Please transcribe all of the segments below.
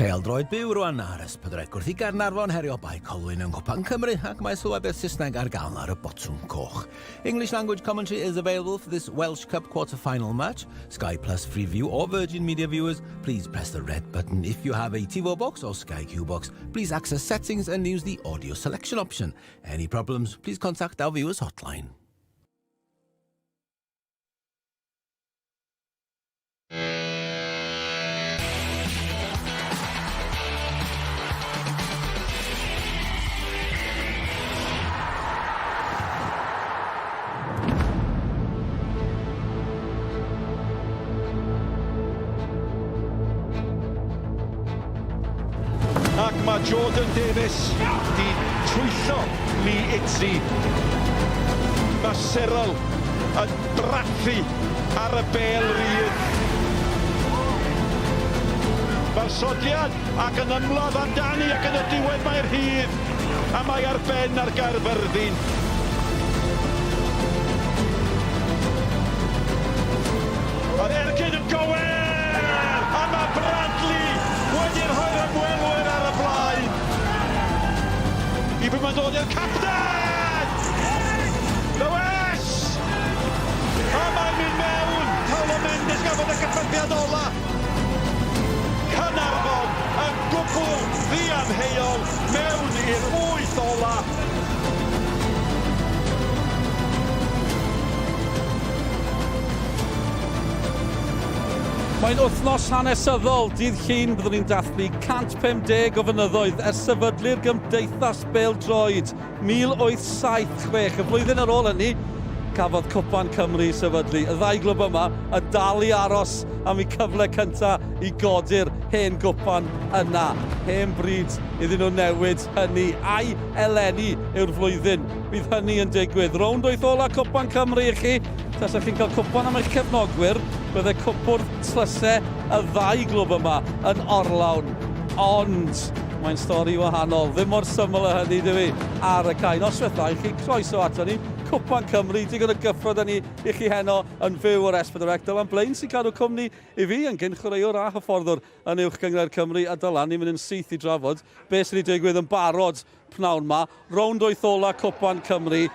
Pêl-droed byw rwan ar S4C wrth i Gaernarfon herio Bae Colwyn yng Nghwpan Cymru ac mae sylwebaeth Saesneg ar gael ar y botwm coch. English language commentary is available for this Welsh Cup quarter-final match. Sky Plus Freeview or Virgin Media viewers, please press the red button. If you have a TiVo box or Sky Q box, please access settings and use the audio selection option. Any problems, please contact our viewers hotline. Ac mae Jordan Davies 'di twyllo Lee Itzi. Mae Cyril yn brathu ar y bêl rydd. Mae'r sodiad ac yn ymladd amdani ac yn y diwedd mae'r rhydd a mae ar ben ar Gaerfyrddin. Yr ergyd yn gywir! A mae Bradley wedi rhoi'r ymwelwyr ar y blaen. I bwy mae'n dod i'r capten! Lewis! A mae'n mynd mewn! Paulo Mendes gafodd y cyffyrddiad ola. Caernarfon yn gwbl ddiamheuol mewn i'r wyth ola. Mae'n wythnos hanesyddol. Dydd Llun byddwn ni'n dathlu 150 o fynyddoedd ers sefydlu'r Gymdeithas Bêl-droed 1876. Y flwyddyn ar ôl hynny, cafodd Cwpan Cymru ei sefydlu. Y ddau glwb yma yn dal i aros am eu cyfle cyntaf i godi'r hen gwpan yna. Hen bryd iddyn nhw newid hynny. Ai eleni yw'r flwyddyn bydd hynny yn digwydd? Rownd wyth ola Cwpan Cymru i chi. Tasech chi'n cael cwpan am eich cefnogwyr, bydde cwpwrdd tlysau y ddau glwb yma yn orlawn. Ond mae'n stori wahanol, ddim mor syml â hynny, dyw hi, ar y cae. Noswaith dda i chi, croeso ato ni, Cwpan Cymru, digon o gyffro 'da ni i chi heno yn fyw o'r S4C. Dylan Blaine sy'n cadw cwmni i fi yn gyn chwaraewr a hyfforddwr yn Uwch Gynghrair Cymru, a Dylan, ni'n mynd yn syth i drafod beth sydd wedi digwydd yn barod pnawn 'ma. Rownd wyth ola Cwpan Cymru.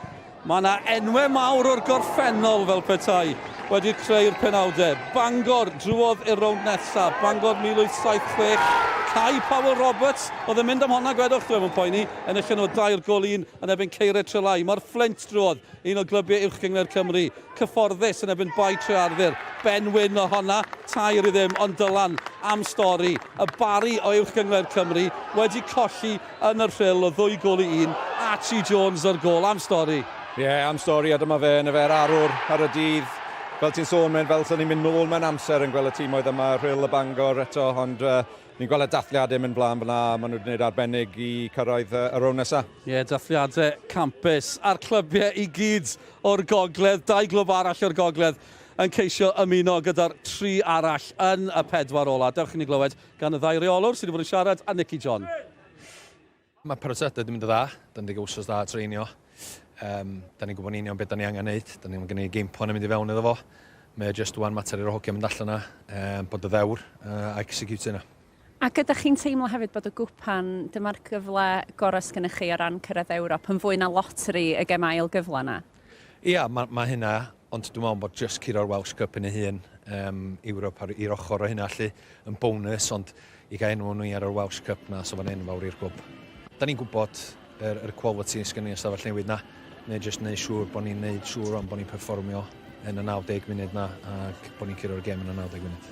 Mae yna enwau mawr o'r gorffennol fel petai wedi creu'r penawdau. Bangor drwodd i'r rownd nesaf. Bangor 1876. Kai Powell Roberts oedd yn mynd am honna, gwedwch, dwi'm yn poeni. Enillon nhw dair gôl un yn erbyn Ceire Trelai. Mae'r Fflint drwodd, un o glybiau Uwch Gynghrair Cymru. Cyfforddus yn erbyn Bae Trearddur. Ben Wyn o honna, 3-0, ond Dylan, am stori. Y Barri o Uwch Gynghrair Cymru wedi colli yn y Rhyl o ddwy gôl i un. Archie Jones ar gôl, am stori. Ie, yeah, am stori, a dyma fe yn y fe'r arwr ar y dydd. Fel ti'n sôn, mae'n fel sy'n ni'n mynd nôl mewn amser yn gweld y tîmoedd yma, Rhyl a Bangor eto, ond uh, ni'n gweld y dathliadau mynd flaen fyna, maen nhw wedi gwneud arbennig i cyrraedd uh, y rown nesaf. Ie, yeah, dathliadau campus a'r clybiau i gyd o'r gogledd, dau glwb arall o'r gogledd yn ceisio ymuno gyda'r tri arall yn y pedwar ola. Dewch i ni glywed gan y ddau reolwr sydd wedi bod yn siarad a Nicky John. Mae paratoadau wedi mynd yn dda, da ni wedi cael wsos dda treinio. Um, da ni'n gwybod yn union beth da ni angen neud, da ni'n gwneud game plan yn mynd i fewn iddo fo. Mae o just wan mater i'r hogia mynd allan yna, um, bod y ddewr uh, a execute yna. Ac ydych chi'n teimlo hefyd bod y gwpan, dyma'r gyfle gorau sgynnych chi o ran cyrraedd Ewrop, yn fwy na loteri y gem ail gyfle yna? Ia, mae, ma hynna, ond dwi'n meddwl bod just curo'r Welsh Cup yn ei hun, um, Ewrop ar, i'r ochr o hynna allu, yn bonus, ond i gael enw ni ar yr Welsh Cup na, so fo'n enfawr i'r glwb. Da ni'n gwybod yr, yr quality sgynny ni ystafell newid na, neu just neud siŵr bod ni'n neud siŵr ond bod ni'n perfformio yn y 90 munud na, ac bod ni'n curo'r gêm yn y 90 munud.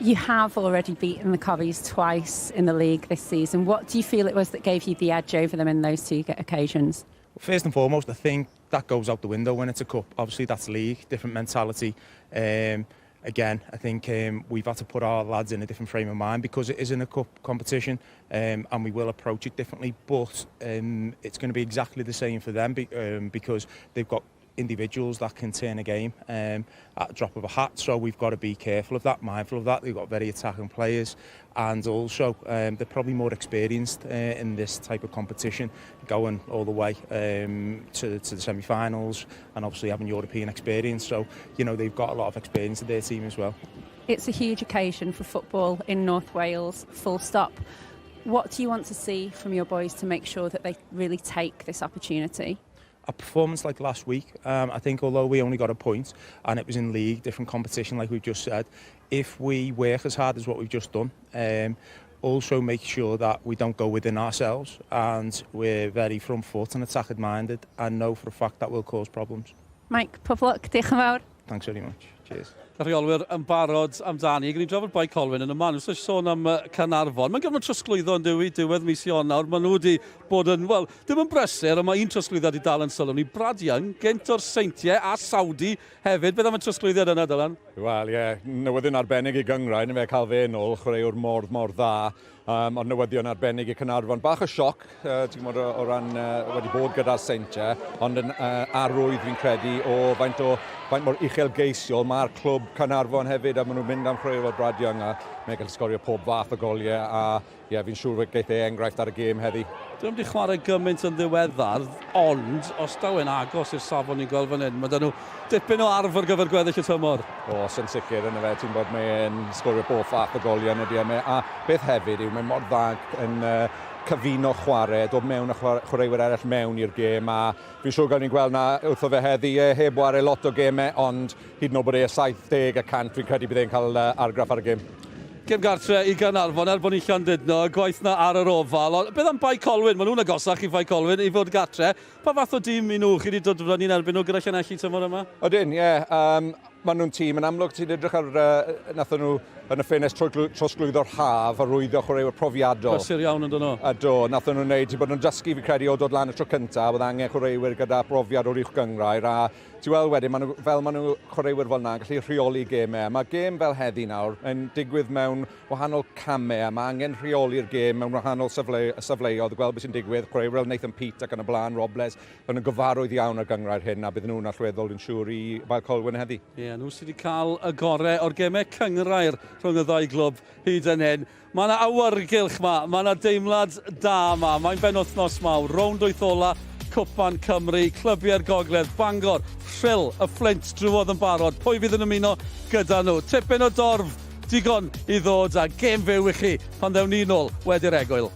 You have already beaten the Cobbies twice in the league this season. What do you feel it was that gave you the edge over them in those two occasions? First and foremost, I think that goes out the window when it's a cup. Obviously, that's league, different mentality. Um, again, I think um, we've had to put our lads in a different frame of mind because it is in a cup competition um, and we will approach it differently. But um, it's going to be exactly the same for them be, um, because they've got individuals that can turn a game um, at a drop of a hat. So we've got to be careful of that, mindful of that. They've got very attacking players and also um, they're probably more experienced uh, in this type of competition, going all the way um, to, to the semi-finals and obviously having European experience. So, you know, they've got a lot of experience in their team as well. It's a huge occasion for football in North Wales, full stop. What do you want to see from your boys to make sure that they really take this opportunity? A performance like last week, I think although we only got a point and it was in league, different competition like we've just said, if we work as hard as what we've just done, also make sure that we don't go within ourselves and we're very front foot and attack minded and know for a fact that will cause problems. Mike, pob lwc, diolch yn fawr. Thanks very much. Cheers. Y rheolwyr yn barod amdani. Gwni drafod Bae Colwyn yn y man. Wrth sôn am Caernarfon, mae'n gyfnod trosglwyddo yn dywi, diwedd mis Ionawr. Maen nhw wedi bod yn, wel, dim yn brysur, ond mae un trosglwyddiad i dal yn sylw ni. Brad Young, gynt o'r Seintiau a Saudi hefyd. Beth am y trosglwyddiad yna, Dylan? Wel, ie, yeah, newyddion arbennig i gynghrair, na fe cael fe nôl, chwaraewr mor, mor dda. Ond newyddion arbennig i Caernarfon. Bach o sioc, ti'n gwybod, o ran wedi bod gyda'r Seintiau, ond yn arwydd fi'n credu o faint mor uchelgeisiol mae'r clwb Caernarfon hefyd, a maen nhw'n mynd am chwaraewr fel Brad Young, a mae'n gallu sgorio pob fath o goliau, a ie, yeah, fi'n siŵr geith e enghraifft ar y gêm heddi. Dyn nhw'n wedi chwarae gymaint yn ddiweddar, ond os daw e'n agos i'r safon ni'n gweld fan hyn, mae dyn nhw dipyn o arf ar gyfer gweddill y tymor. Oes, yn sicr, yna fe, ti'n bod mae'n sgorio bob fath o goliau yn y di. A beth hefyd yw, mae'n mor dda yn cyfuno chwarae, dod mewn a chwaraewyr eraill mewn i'r gêm, a fi'n siŵr gael ni'n gweld na wrtho fe heddi, e, heb ware lot o gemau, ond hyd yn oed bod e 70%, fi'n credu bydd e'n cael argraff ar y gêm. Gêm gartre i Gaernarfon, er bod ni'n Llandudno, y gwaith na ar yr ofal. Ond beth am Bae Colwyn? Maen nhw'n agosach i Fae Colwyn i fod gartre. Pa fath o dîm i nhw? Chi wedi dod fyny'n erbyn nhw gyda Llanelli tymor yma? Odyn, ie. Yeah, maen nhw'n tîm yn amlwg, ti'n edrych ar, nathon nhw yn y ffenest trosglwyddo'r haf arwyddo chwaraewyr profiadol. Prysur iawn yn dyn nhw. A do, nathon nhw'n neud, ti'n bod nhw'n dysgu fi credu o dod lan y tro cyntaf, oedd angen chwaraewyr gyda brofiad o'r uwch gynghrair, a ti'n weld wedyn, maen nhw, fel maen nhw chwaraewyr fel yna, yn gallu rheoli gemau. Mae gêm fel heddi nawr yn digwydd mewn wahanol camau, a mae angen rheoli'r gêm mewn wahanol safleoedd, gweld beth sy'n digwydd, chwaraewyr fel Nathan Peate ac yn y blaen, Robles, yn y gyfarwydd iawn ar gynghrair hyn, a bydd nhw'n allweddol yn siŵr i Bae Colwyn heddi. Ie, yeah, nhw sydd wedi cael y gorau o'r gemau cynghrair rhwng y ddau glwb hyd yn hyn. Mae yna awyrgylch ma, mae yna deimlad da ma, mae'n benwythnos mawr, rownd wyth ola Cwpan Cymru, Clybiau'r Gogledd, Bangor, Rhyl, y Fflint drwodd yn barod. Pwy fydd yn ymuno gyda nhw? Tipyn o dorf, digon i ddod a gêm fyw i chi pan ddewn ni nôl wedi'r egwyl.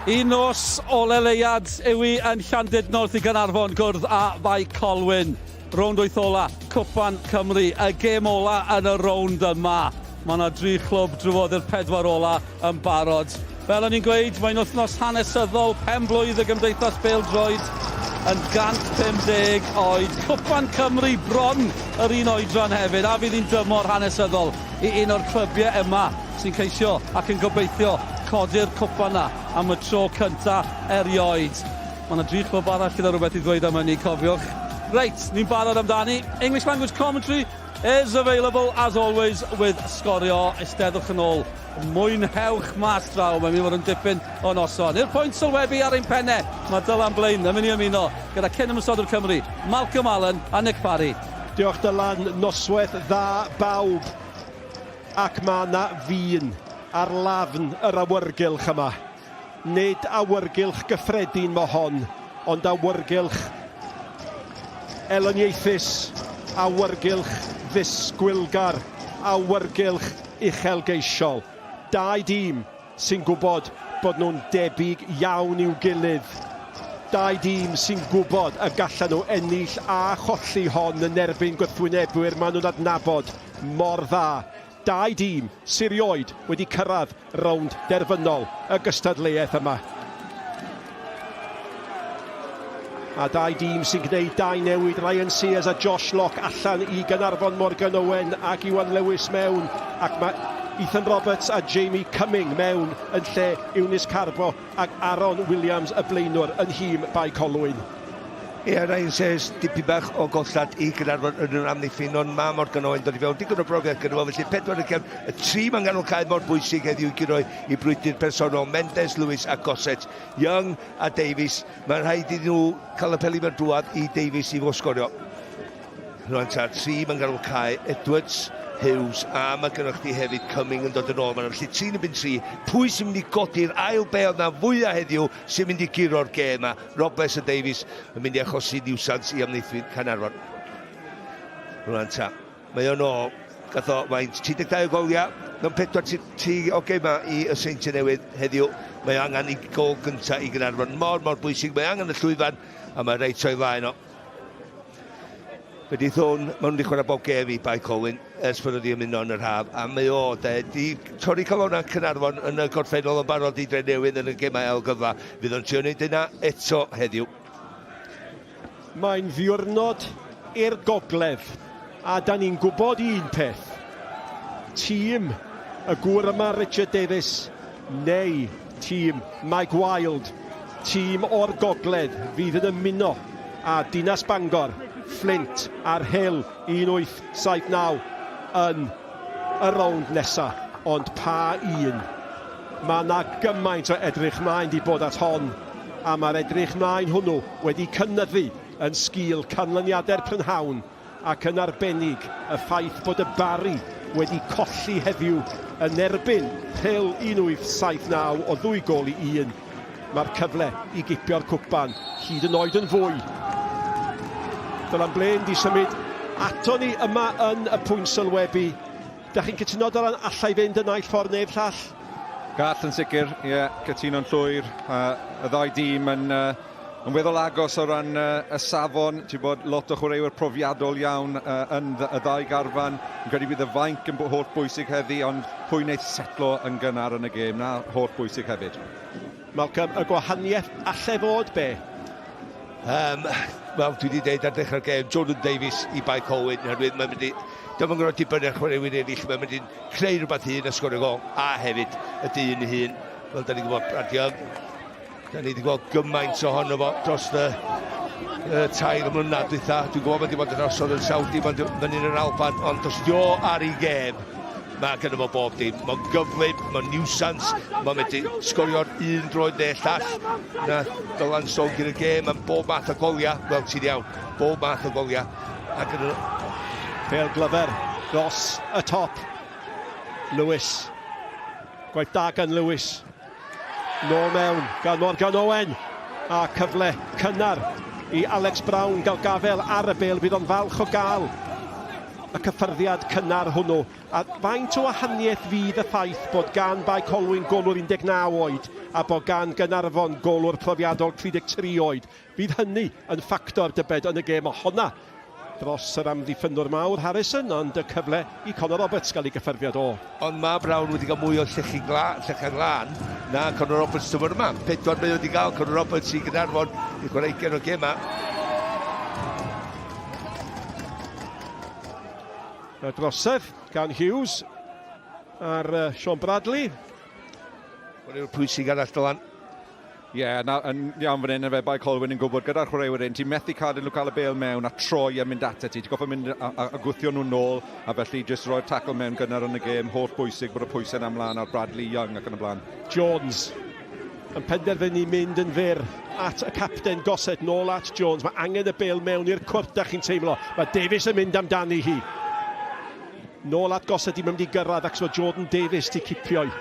Un nos ole leiad yw hi yn Llandudno wrth i Gaernarfon gwrdd â Bae Colwyn. Rownd wyth ola, Cwpan Cymru, y gêm ola yn y rownd yma. Mae yna dri chlwb drwodd i'r pedwar ola yn barod. Fel o'n i'n gweud, mae'n wythnos hanesyddol, pen-blwydd y Gymdeithas Bêl-droed yn 150 oed. Cwpan Cymru bron yr un oedran hefyd, a fydd hi'n dymor hanesyddol i un o'r clybiau yma sy'n ceisio ac yn gobeithio codi'r cwpan 'na am y tro cynta erioed. Mae 'na dri chlwb arall gyda rhywbeth i ddweud am hynny, cofiwch. Reit, ni'n barod amdani. English language commentary is available as always with Sgorio. Eisteddwch yn ôl, mwynhewch mas draw, mae'n mynd i fod yn dipyn o noson. I'r pwynt sylwebu ar ein penne, mae Dylan Blaine yn mynd i ymuno gyda cyn ymosodwr Cymru, Malcolm Allen a Nick Parry. Diolch Dylan, noswaith dda bawb. Ac mae 'na fin ar lafn yr awyrgylch yma. Nid awyrgylch gyffredin mo hon, ond awyrgylch elyniaethus, awyrgylch ddisgwylgar, awyrgylch uchelgeisiol. Dau dîm sy'n gwybod bod nhw'n debyg iawn i'w gilydd. Dau dîm sy'n gwybod y gallan nhw ennill a cholli hon yn erbyn gwrthwynebwyr maen nhw'n adnabod mor dda. Dau dîm sy rioed wedi cyrraedd rownd derfynol y gystadleuaeth yma. A dau dîm sy'n gwneud dau newid, Ryan Sears a Josh Locke allan i Gaernarfon, Morgan Owen ac Iwan Lewis mewn, ac mae Ethan Roberts a Jamie Cumming mewn yn lle Eunice Carbo ac Aaron Williams y blaenwr yn nhîm Bae Colwyn. Ie, Ryan Sears, dipyn bach o gollad i Gaernarfon yn yr amddiffyn, ond mae Morgan Owen dod i fewn digon o brofiad gyda fo, felly pedwar y cefn, y tri ma'n ganol cae mor bwysig heddiw i guro i brwydr personol, Mendes, Lewis a Gossett, Young a Davies, mae'n rhaid iddyn nhw cael y peli mewn drwad i Davies i fo sgorio. Rwan ta, tri mae'n ganol cae, Edwards, Hughes, a mae gennych chdi hefyd Cumming yn dod yn ôl. Mae'n felly tri'n y byn tri. Pwy sy'n mynd i godi'r ail bel na fwyaf heddiw sy'n mynd i guro'r gêm yma? Robles a Davies yn mynd i achosi niwsans i amddiffyn Caernarfon. Rwan ta, mae o'n ôl. Gath o faint 32 o goliau mewn 43 o gemau i y Seintiau Newydd heddiw. Mae o angen i gol gyntaf i Gaernarfon. Mor, mor bwysig. Mae angen y llwyfan a mae reit o'i flaen o. Fe di hwn, maen nhw wedi chwarae bob gêm i Bae Colwyn ers bod nhw wedi ymuno yn yr haf, a mae o de, di torri calonnau Caernarfon yn y gorffennol yn barod i Drenewydd yn y gemau ail gyfle. Fydd o'n trio wneud yna eto heddiw. Mae'n ddiwrnod i'r gogledd, a da ni'n gwybod un peth. Tîm y gŵr yma, Richard Davies, neu tîm Mike Wilde, tîm o'r gogledd fydd yn ymuno â Dinas Bangor, Fflint a'r Rhyl 1879 yn y rownd nesa'. Ond pa un? Mae 'na gymaint o edrych mlaen 'di bod at hon, a mae'r edrych mlaen hwnnw wedi cynyddu yn sgil canlyniadau'r prynhawn ac yn arbennig y ffaith bod y Barri wedi colli heddiw yn erbyn Rhyl 1879 o ddwy gôl i un. Mae'r cyfle i gipio'r cwpan hyd yn oed yn fwy. Dylan Blaine di symud ato ni yma yn y pwynt sylwebu. Da chi'n cytuno Dylan, allai fynd y naill ffordd neu'r llall? Gall yn sicr, ie, yeah, cytuno'n llwyr. Uh, y ddau dîm yn, uh, yn weddol agos o ran uh, y safon. Ti'n bod lot o chwaraewyr profiadol iawn uh, yn y ddau garfan. Yn credu bydd y fainc yn holl bwysig heddi, ond pwy wneud setlo yn gynnar yn y gêm, na holl bwysig hefyd. Malcolm, y gwahaniaeth allai fod be? Um, Wel, dwi wedi dweud ar dechrau'r gêm, Jordan Davies i Bae Colwyn, oherwydd mae'n mynd i... Dyma yn gwneud dibynnu ar chwaraewyr eraill, mae'n mynd i'n creu rhywbeth hun a sgorio gol, a hefyd y dyn ei hun, fel da ni'n gwybod, Brad Young. Da ni wedi gweld gymaint ohono fo dros y, y tair mlynedd dwytha. Dwi'n gwybod wedi bod yn osod yn Saudi, mae'n fyny yn yr Alban, ond os dio ar ei gêm, mae gynno fo bob dim. Mae'n gyflym, mae'n niwsans, mae'n medru sgorio'r un droed neu llall. Na, Dylan Stone gyda'r gêm, mae'n bob math o goliau, wel ti'n iawn, bob math o goliau. Ac yn... Phil Glover dros y top. Lewis. Gwaith da gan Lewis. Nôl mewn gan Morgan Owen. A cyfle cynnar i Alex Brown gael gafel ar y bêl. Bydd o'n falch o gael. Y cyffyrddiad cynnar hwnnw. A faint o wahaniaeth fydd y ffaith bod gan Bae Colwyn golwr 19 oed a bod gan Gaernarfon golwr profiadol 33 oed? Fydd hynny yn ffactor dybed yn y gêm a honna dros yr amddiffynnwr mawr Harrison, ond y cyfle i Connor Roberts gael ei gyffyrddiad o. Ond mae Brown wedi cael mwy o llechi gla, llechau glân na Connor Roberts tymor yma. Pedwar mae wedi cael Connor Roberts i Gaernarfon i chwarae ugain o gemau. Y drosedd gan Hughes ar Sean Bradley. Chwaraewr pwysig arall Dylan. Ie, yeah, na, yn iawn fan hyn, efe Bae Colwyn yn gwybod gyda'r chwaraewyr hyn, ti'n methu cadw nhw cael y bêl mewn a troi a mynd atat ti. Ti'n goffa mynd a, a, a gwthio nhw nôl, a felly jyst roi'r tackle mewn gynnar yn y gêm, holl bwysig bod y pwysau yna mlaen ar Bradley Young ac yn y blaen. Jones yn penderfynu mynd yn fyr at y capten Gossett, nôl at Jones. Mae angen y bêl mewn i'r cwrt, da chi'n teimlo. Mae Davies yn mynd amdani hi. Nôl at Gossett, dim yn mynd i gyrraedd ac mae Jordan Davies di cipio'i.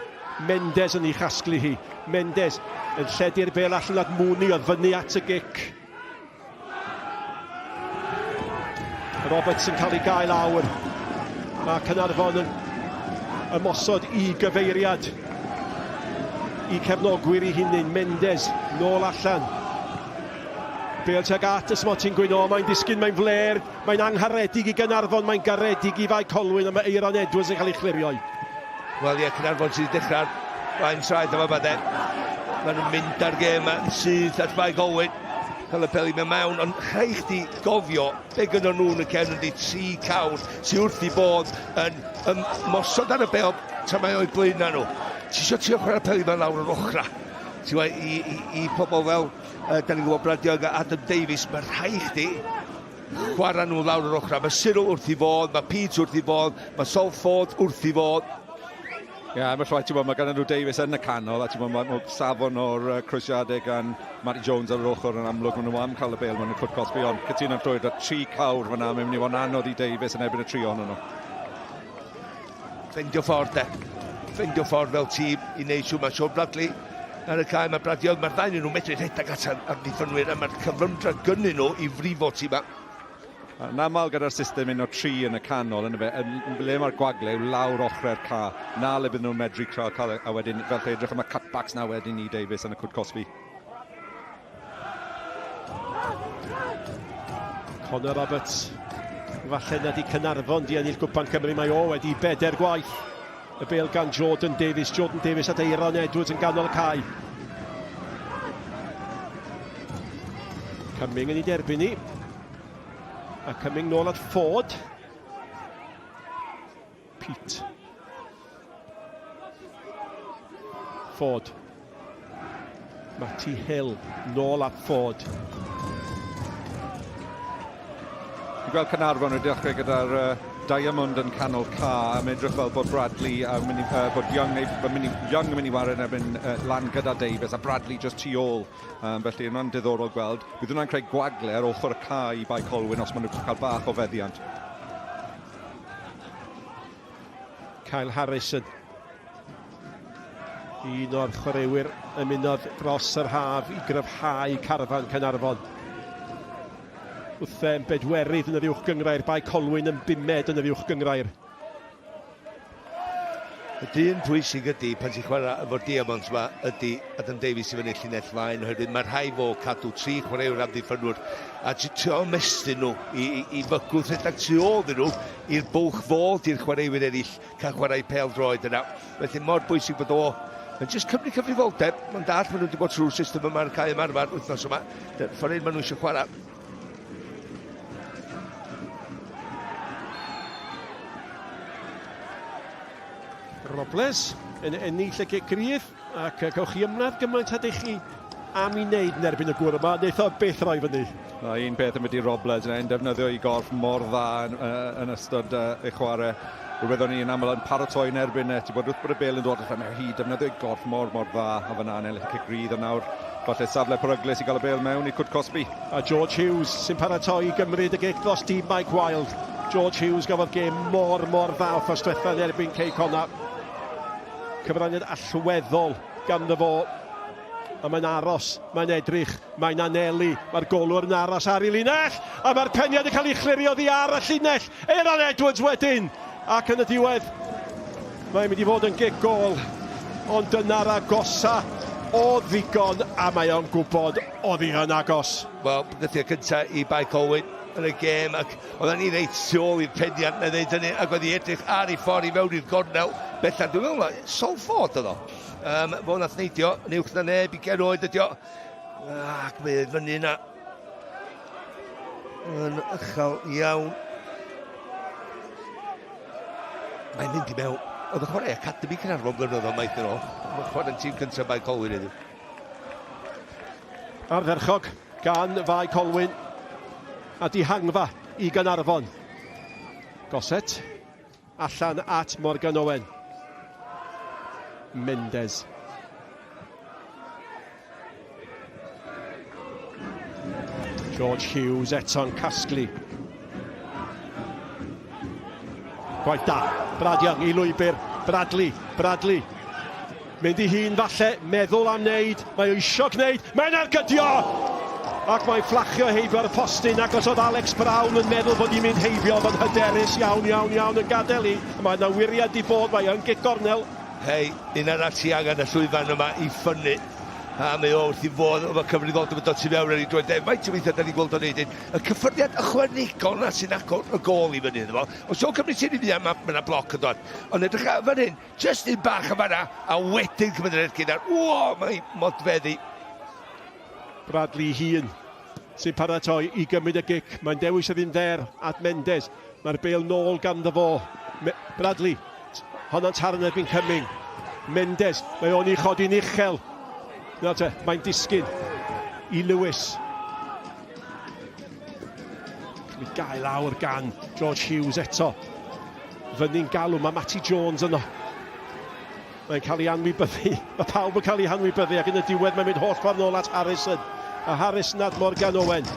Mendes yn ei chasglu hi. Mendes yn lledu'r bêl allan at Mooney, oedd fyny at y gic. Roberts yn cael ei gael awr. Mae Caernarfon yn ymosod i gyfeiriad i cefnogwyr i hunain. Mendes nôl allan. Bêl tuag at y smotyn gwyn. O, mae'n disgyn, mae'n fler. Mae'n angharedig i Gaernarfon, mae'n garedig i Fae Colwyn, a mae Eiron Edwards yn cael ei chlirio. Wel ie, Caernarfon sydd wedi dechrau'r blaen traed yma de. Maen nhw'n mynd ar gêm yma yn syth at Fae Colwyn. Cael y peli mewn mewn, ond rhaid chdi gofio be gynnon nhw yn y cefn ydy tri cawr sydd wrth i bod yn ymosod ar y bel tra mae o'i blaen nhw. Ti eisiau trio chwarae'r peli yma lawr yr ochra. Ti'n gwybod, i, i, i pobl fel, uh, da ni'n gwybod Brad Young a Adam Davies, mae rhaid chdi chwarae nhw lawr yr ochrau. Mae Cyril wrth i fodd, mae Pete wrth i fodd, mae Sol Ford wrth i fodd. Ie, yeah, mae'n rhaid, ti'n bod, mae gan nhw Davies yn y canol, a ti'n bod, mae ma safon o'r uh, croesiadau gan Matty Jones ar yr ochr yn amlwg, maen nhw am cael y bel mewn y cwrt cosbi, ond cytuno'n llwyr, da tri cawr fyna, mae'n mynd i fod yn anodd i Davies yn erbyn y tri ohonyn nhw. Ffeindio ffordd de. Ffeindio ffordd fel tîm i wneud siŵr. Mae Sean Bradley ar y cae, mae Brad Young, mae'r ddau nhw'n medru rhedeg at amddiffynwyr a mae'r cyflymdra gynnyn nhw i frifo tîm yma. Yn aml gyda'r system un o tri yn y canol, yn y fe, yn ble mae'r gwagle yw lawr ochrau'r ca. Na le bydden nhw'n medru cael, cael a wedyn fel lle edrych am y cutbacks na wedyn i Davies yn y cwt cosbi. Connor Roberts, falle nad i Cynarfon di ennill Gwpan Cymru, mae o wedi bedair gwaith. Y bel gan Jordan Davies, Jordan Davies at Eiron Edwards yn ganol y cae. Cumming yn ei derbyn ni. A Cumming nôl at Ford. Pete. Ford. Matty Hill, nôl at Ford. Dwi'n gweld Caernarfon wedi dechrau gyda'r uh, Diamond yn canol ca, a mae'n edrych fel bod Bradley a mynd i, uh, bod Young, neu, mynd i, Young yn mynd i wario yn erbyn uh, lan gyda Davies a Bradley just tu ôl. Um, felly hwnna'n diddorol gweld. Bydd hwnna'n creu gwagle ar ochr y cae i Bae Colwyn os maen nhw'n cael bach o feddiant. Kyle Harrison. Un o'r chwaraewyr ymunodd dros yr haf i gryfhau carfan Caernarfon. Wrth bedwerydd yn yr uwch gynghrair, Bae Colwyn yn bumed yn yr uwch gynghrair. Y dyn pwysig ydy, pan ti'n chwarae efo'r Diamonds yma, ydy Adam Davies i fyny llinell flaen, oherwydd mae rhaid fo cadw tri chwaraewr amddiffynwr a ti trio ymestyn nhw i, i, i fygwth rhedeg tu ôl iddyn nhw i'r bwlch fod i'r chwaraewyr eraill cael chwarae pêl droed yna. Felly mor bwysig bod o yn jyst cymryd cyfrifoldeb. Mae'n dall maen nhw wedi bod trwy'r system yma yn cael ymarfer wythnos yma. Ffordd hyn maen nhw eisiau chwarae. Robles yn ennill y gic gryf ac gewch chi ymladd gymaint â dych chi am i wneud yn erbyn y gŵr yma. Wneith o byth roi fyny. Na, un peth yn mynd i Robles, yn defnyddio ei gorff mor dda yn, yn ystod ei chwarae. Rhywbeth o'n i'n aml yn paratoi yn erbyn e, ti'n bod wrth bod y bel yn dod allan, mae hi defnyddio ei gorff mor, mor dda a fyna yn ennill y cic rydd, a nawr falle safle peryglus i gael y bel mewn i Cwt Cosby. A George Hughes sy'n paratoi i gymryd y gic dros dîm Mike Wild. George Hughes gafodd gêm mor, mor dda wythnos diwetha yn erbyn Cei Connah. Cyfraniad allweddol ganddo fo. A mae'n aros, mae'n edrych, mae'n anelu, mae'r golwr yn aros ar ei linell, a mae'r peniad yn cael ei chlirio oddi ar y llinell. Aaron Edwards wedyn, ac yn y diwedd, mae'n mynd i fod yn gic gôl, ond dyna'r agosa o ddigon, a mae o'n gwybod oedd hi yn agos. Wel, bygythiad cyntaf i Bae Colwyn yn y gêm, ac oedden ni reit tu ôl i'r peniad na ddeud hynny, ac oedd hi edrych ar ei ffordd i mewn i'r gornel. Bellach, dwi'n meddwl, Salford oedd o. Um, fo nath neidio yn uwch na neb i gen oed ydi o. Ac mae e fyny yna. Yn uchel iawn. Mae'n mynd i mewn. Oedd y chwarae Academy Caernarfon blynyddoedd maith yn ôl. Mae'n chwarae'n tîm cyntaf Bae Colwyn heddiw. Ardderchog gan Fae Colwyn a dihangfa i Gaernarfon. Gossett allan at Morgan Owen. Mendes. George Hughes eto'n casglu. Gwaith da. Brad Young i lwybr. Bradley. Bradley. Mynd i hun falle, meddwl am wneud, mae o isio gwneud, mae'n ergydio! Ac mae'n fflachio heibio ar y postyn ac os oedd Alex Brown yn meddwl bod hi'n mynd heibio, oedd o'n hyderus iawn, iawn, iawn yn gadael hi. Mae yna wiriad di bod, mae yn gic gornel. Hei, un arall sy angen y llwyfan yma i ffynnu. A mae o wrth i fodd efo cyfrifoldeb yn dod tu fewn ar ei droed. Faint o weithiau da ni'n gweld o'n neud hyn. Y cyffyrddiad ychwanegol na sy'n agor y gôl i fyny iddo fo. Os o'n cymryd sy'n i fuan, mae yna bloc yn dod. Ond edrych ar fan hyn, Jyst un bach yn fanna, a wedyn cymryd yr ergyd ar... Wo, mae modfeddi. Bradley hun sy'n paratoi i gymryd y gic. Mae'n dewis yr un dder at Mendes. Mae'r bêl nôl ganddo fo. Me Bradley, honna'n taran erbyn Cumming. Mendes, mae o'n i chodi'n uchel. Nawr te, mae'n disgyn i Lewis. Cael ei gael lawr gan George Hughes eto. Fyny'n galw, mae Matty Jones yno. Mae'n cael ei anwybyddu. Mae pawb yn cael ei hanwybyddu ac yn y diwedd mae'n mynd holl ffordd nôl at Harrison. A Harrison at Morgan Owen.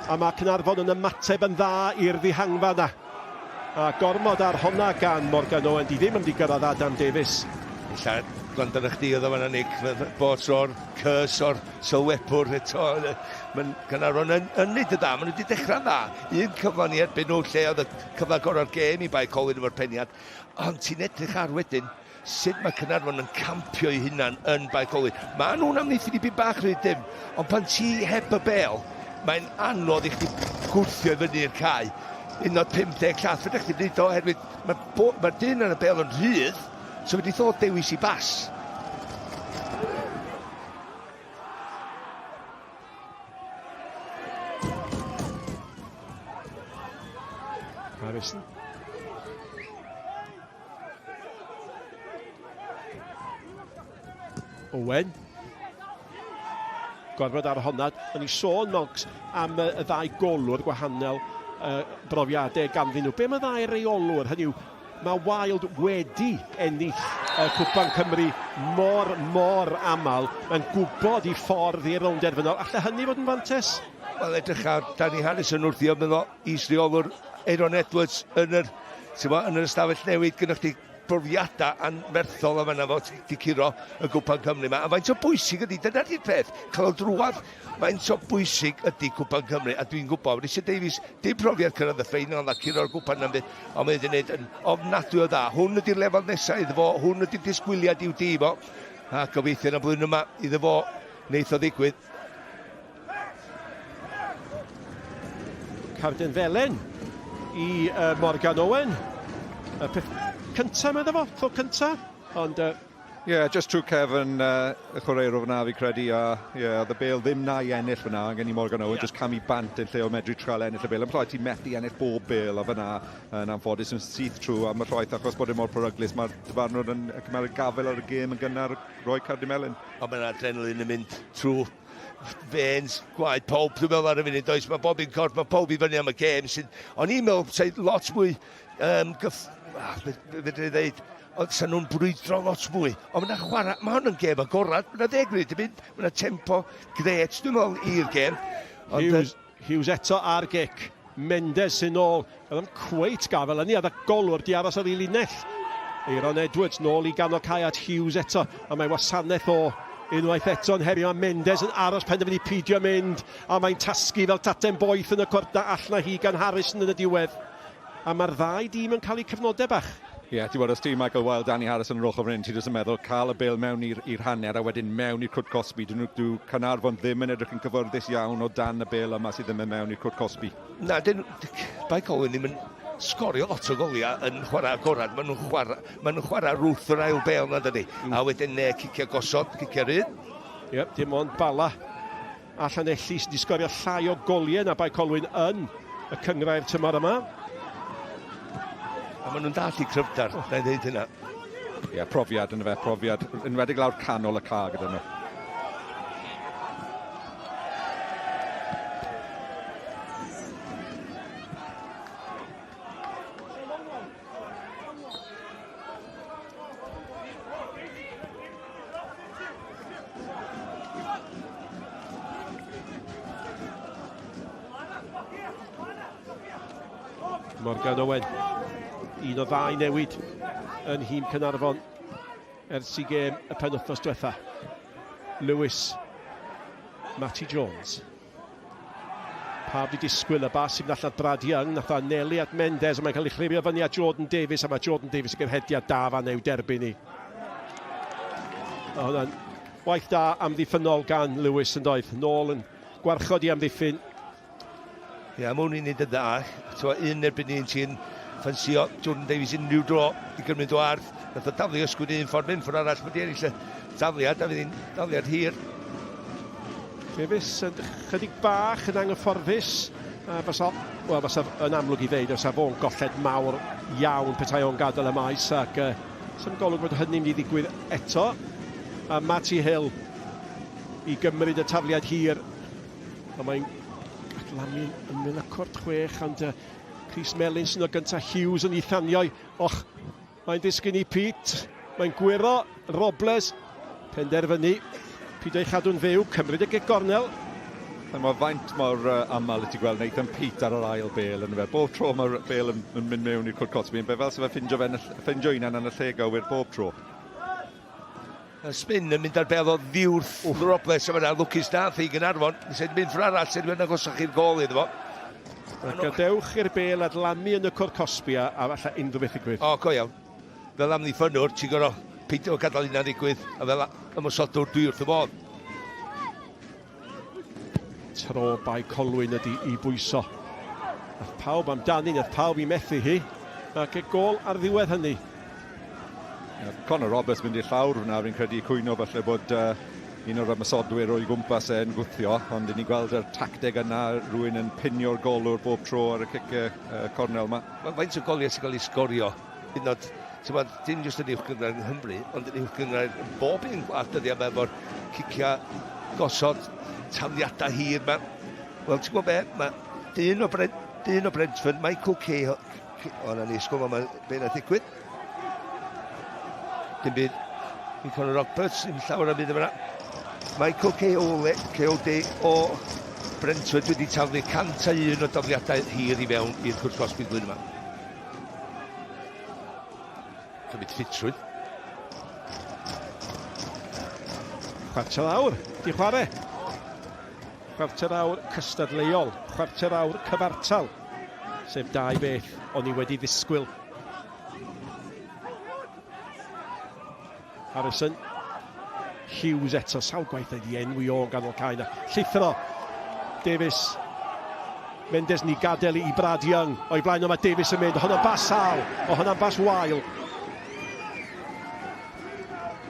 A mae Caernarfon yn ymateb yn dda i'r ddihangfa yna. A gormod ar honna gan Morgan Owen. Di ddim yn mynd i gyrraedd Adam Davies. Ella gwrando arna chdi oedd o fan'na Nick, bod tro'r curse o'r sylwebwr eto. Mae'n Caernarfon yn, yn neud y dda, maen nhw wedi dechrau'n dda. Un cyfle ni erbyn nhw lle oedd y cyfle gorau'r gêm i Bae Colwyn efo'r peniad. Ond ti'n edrych ar wedyn sut mae Caernarfon yn campio eu hunan yn Bae Colwyn. Maen nhw'n amddiffyn i byd bach rhy dim, ond pan ti heb y bel, mae'n anodd i chdi gwrthio i fyny i'r cae. Un o'r 50 llath, fedrwch chdi wneud o oherwydd mae'r ma dyn ar y bel yn rhydd, so fe o dewis i bas. Harrison. Owen. Gorfod ar honna. O'n i sôn, Monks, am y, y ddau golwr gwahanol uh, brofiadau ganddyn nhw. Be mae ddau reolwr? Hynny yw, Mae Wilde wedi ennill y Cwpan Cymru mor, mor aml. Mae'n gwybod i ffordd i'r rownd derfynol. Alle hynny fod yn fantes? Wel, edrych ar Danny Harrison wrth i ymwneud is-reolwr Aeron Edwards yn yr, bo, yn yr ystafell newid. Gynnwch chi brofiadau anferthol am yna fo di curo y Gwpan Cymru yma. A faint o bwysig ydy, dyna di'r peth, cael o drwad, faint o bwysig ydy Cwpan Cymru. A dwi'n gwybod, Richard Davies, dim profiad cyrraedd y ffeinal na curo'r Gwpan na'm byd, ond mae wedi gwneud yn ofnadwy o dda. Hwn ydy'r lefel nesaf iddo fo, hwn ydy'r disgwyliad i'w dîm o. A gobeithio yn y blwyddyn yma iddo fo wneith o ddigwydd. Carden Felen i uh, Morgan Owen. Y peth cyntaf, meddwl fo, tro cyntaf. Ond uh, Ie, yeah, just trwy cefn uh, y chwaraewr fyna fi credu, a yeah, oedd y bêl ddim na i ennill fyna, gen i Morgan Owen, yeah. just camu bant yn lle o medru trial ennill y bêl. Yn ti'n methu ennill bob bêl a fyna yn anffodus yn syth trwy, a mae rhaid achos bod e mor peryglus, mae'r dyfarnwr yn cymeryd gafel ar y gêm yn gynnar, rhoi cardyn melyn. Ond mae'n adrenalin yn mynd trwy veins gwaed pawb, dwi'n meddwl ar y funud, oes, mae bob un corff, mae pawb i fyny am y gêm sydd, o'n i'n meddwl, sa'i lot mwy, um, gyff, ah, fedra i ddeud, ond sa'n nhw'n brwydro lot mwy. Ond mae'n chwarae, mae hwn yn gêm agorad, mae'n ddeg munud i mynd, mae'n tempo gret, dwi'n meddwl, i'r gêm. Ond, Hughes, Hughes eto ar gic. Mendes sy'n ôl. Oedd yn cweit gafel yn oedd y golwr di aros ar ei linell. Aaron Edwards nôl i ganol cae at Hughes eto, a mae wasanaeth o Unwaith eto'n herio Mendes yn aros penderfynu peidio mynd a mae'n tasgu fel taten boeth yn y cwrt na all na hi gan Harrison yn y diwedd. A mae'r ddau dîm yn cael eu cyfnodau bach. Ie, yeah, ti'n bod, os ti Michael Wilde, Danny Harrison yn ochr fan hyn, ti jyst yn meddwl cael y bêl mewn i'r hanner a wedyn mewn i'r cwrt cosbi. Dyn nhw, dyw Caernarfon ddim yn edrych yn cyfforddus iawn o dan y bêl yma sydd ddim yn mewn i'r cwrt cosbi. Na, dyn, Bae Colwyn ddim yn sgorio lot o goliau yn chwarae agorad. Maen nhw'n chwarae, maen nhw'n chwarae rwth yr ail bêl na dydy. A wedyn ne, cicio gosod, cicio rhydd. Ie, yep, dim ond Bala a Llanelli sydd wedi sgorio llai o goliau na Bae Colwyn yn y cynghrair tymor yma. A maen nhw'n dall i cryfder, oh. na i ddeud hynna. Ie, yeah, profiad yn y fe, profiad, enwedig lawr canol y ca gyda nhw. Morgan Owen, un o ddau newid yn nhîm Caernarfon ers i gêm y penwythnos diwetha. Lewis, Matty Jones. Pawb wedi disgwyl y bas sy'n mynd allan Brad Young, nath o anelu at Mendes, ond mae'n cael ei chlirio fyny at Jordan Davies, a mae Jordan Davies yn gyrhediad da fan i'w derbyn i. A hwnna'n waith da amddiffynnol gan Lewis yn doedd. Nôl yn gwarchod i amddiffyn. Ie, yeah, mae hwn i'n neud yn dda. Tewa, un erbyn un ti'n ffansio Jordan Davies unrhyw dro i gymryd o arth. Nath o daflu ysgwyd un ffordd, mynd ffordd arall, mae di ennill y dafliad, a fydd hi'n dafliad hir. Davies yn chydig bach yn anghyfforddus. A fysa, wel, fysa yn amlwg i ddeud, fysa fo'n golled mawr iawn petai o'n gadael y maes ac uh, sy'n golwg fod hynny'n mynd i ddigwydd eto. A Matty Hill i gymryd y tafliad hir. A mae'n adlamu ymyl y cwrt chwech, ond uh, Chris Melin sy'n o gyntaf Hughes yn ei thanioi. Och, Mae'n disgyn i Pete. Mae'n gwyro Robles. Penderfynu. Peidio ei chadw'n fyw. Cymryd y gic gornel. A mae faint mor uh, aml i ti gweld Nathan Peate ar yr ail bel yn fe. Bob tro mae'r bel yn, yn mynd mewn i'r cwrt cosbi, yn fel sef ffindio, fe, ffindio hunan yn y lle gywir bob tro. Y spin yn mynd ar bel o ddiwrth Robles a fyna lwcus nath i Gynarfon. Nes e'n mynd ffordd arall sy'n mynd agosach i'r gol iddo fo. Gadewch i'r bel adlamu yn y cwrt cosbi a, a falle unrhyw beth ddigwydd. O, go iawn. Fel amddiffynnwr, ti'n gorfod peidio gadael hynna ddigwydd, a fel ymosodwr, dwi wrth y modd. Tro Bae Colwyn ydy i bwyso. Nath pawb amdani, nath pawb i methu hi. Ac y gol ar ddiwedd hynny. Conor Roberts mynd i'r llawr hwnna, fi'n credu cwyno falle bod uh, un o'r ymosodwyr o'i gwmpas e'n gwthio, ond ni'n gweld yr tacteg yna, rhywun yn pinio'r golwr bob tro ar y cic uh, cornel yma. Faint o goliau sy'n cael ei sgorio, hyd yn oed, ti'n gwbod, dim jyst yn uwch gynghrair yng Nghymru, ond yn uwch gynghrair yn bob un gwlad dyddiau yma efo'r ciciau gosod, tafliadau hir yma. Wel, ti'n gwybod be, mae dyn o, Brent, dyn o Brentford, Michael Cahill, o na ni, sgwm yma, be nath ddigwydd. Dim byd i Conor Roberts, ddim llawer am byd yma. Michael Cahill, Cahill o Brentford wedi taflu 101 o dafliadau hir i fewn i'r cwrt cosbi blwyddyn yma. Cymryd ffitrwydd. Chwarter awr, di chwarae. Chwarter awr cystadleuol, chwarter awr cyfartal, sef dau beth o'n i wedi ddisgwyl. Harrison. Hughes eto, sawl gwaith wedi enwi o'n ganol cae na. Llithro. Davies. Mendes ni gadael i Brad Young. O'i blaen o mae Davies yn mynd. Honno'n bas sal. O honno'n bas wael.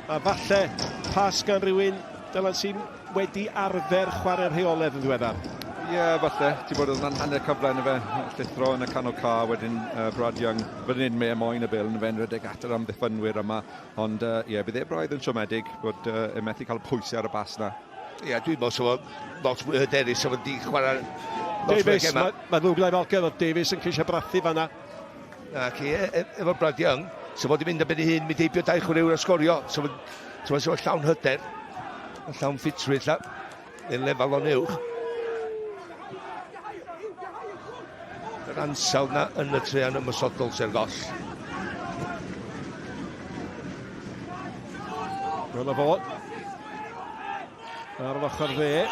A falle pas gan rhywun Dylan sy'n wedi arfer chwarae rheoledd yn ddiweddar. Ie, yeah, falle. Ti'n bod oedd yna'n hanner cyfle yn y fe, llithro yn y canol ca, wedyn uh, Brad Young, fan hyn mae e moyn y bil yn y fe'n rhedeg at yr amddiffynwyr yma. Ond ie, uh, yeah, bydd e braidd yn siomedig bod uh, e methu cael pwysau ar y bas na. Ie, yeah, dwi'n meddwl sef lot mwy hyderus sef wedi chwarae lot mwy Davies, mae ma ddwg lai fel oedd Davies yn ceisio brathu fanna. Ac e, e, efo Brad Young, sef wedi mynd am ben ei hun, mynd heibio dau chwaraewr a sgorio, sef Ti'n meddwl, llawn hyder, llawn ffitrwydd, lla, neu lefel o'n uwch. Yr ansawdd na yn y trean ymosodol sy'n goll. Dyna fo. Ar yr ochr dde.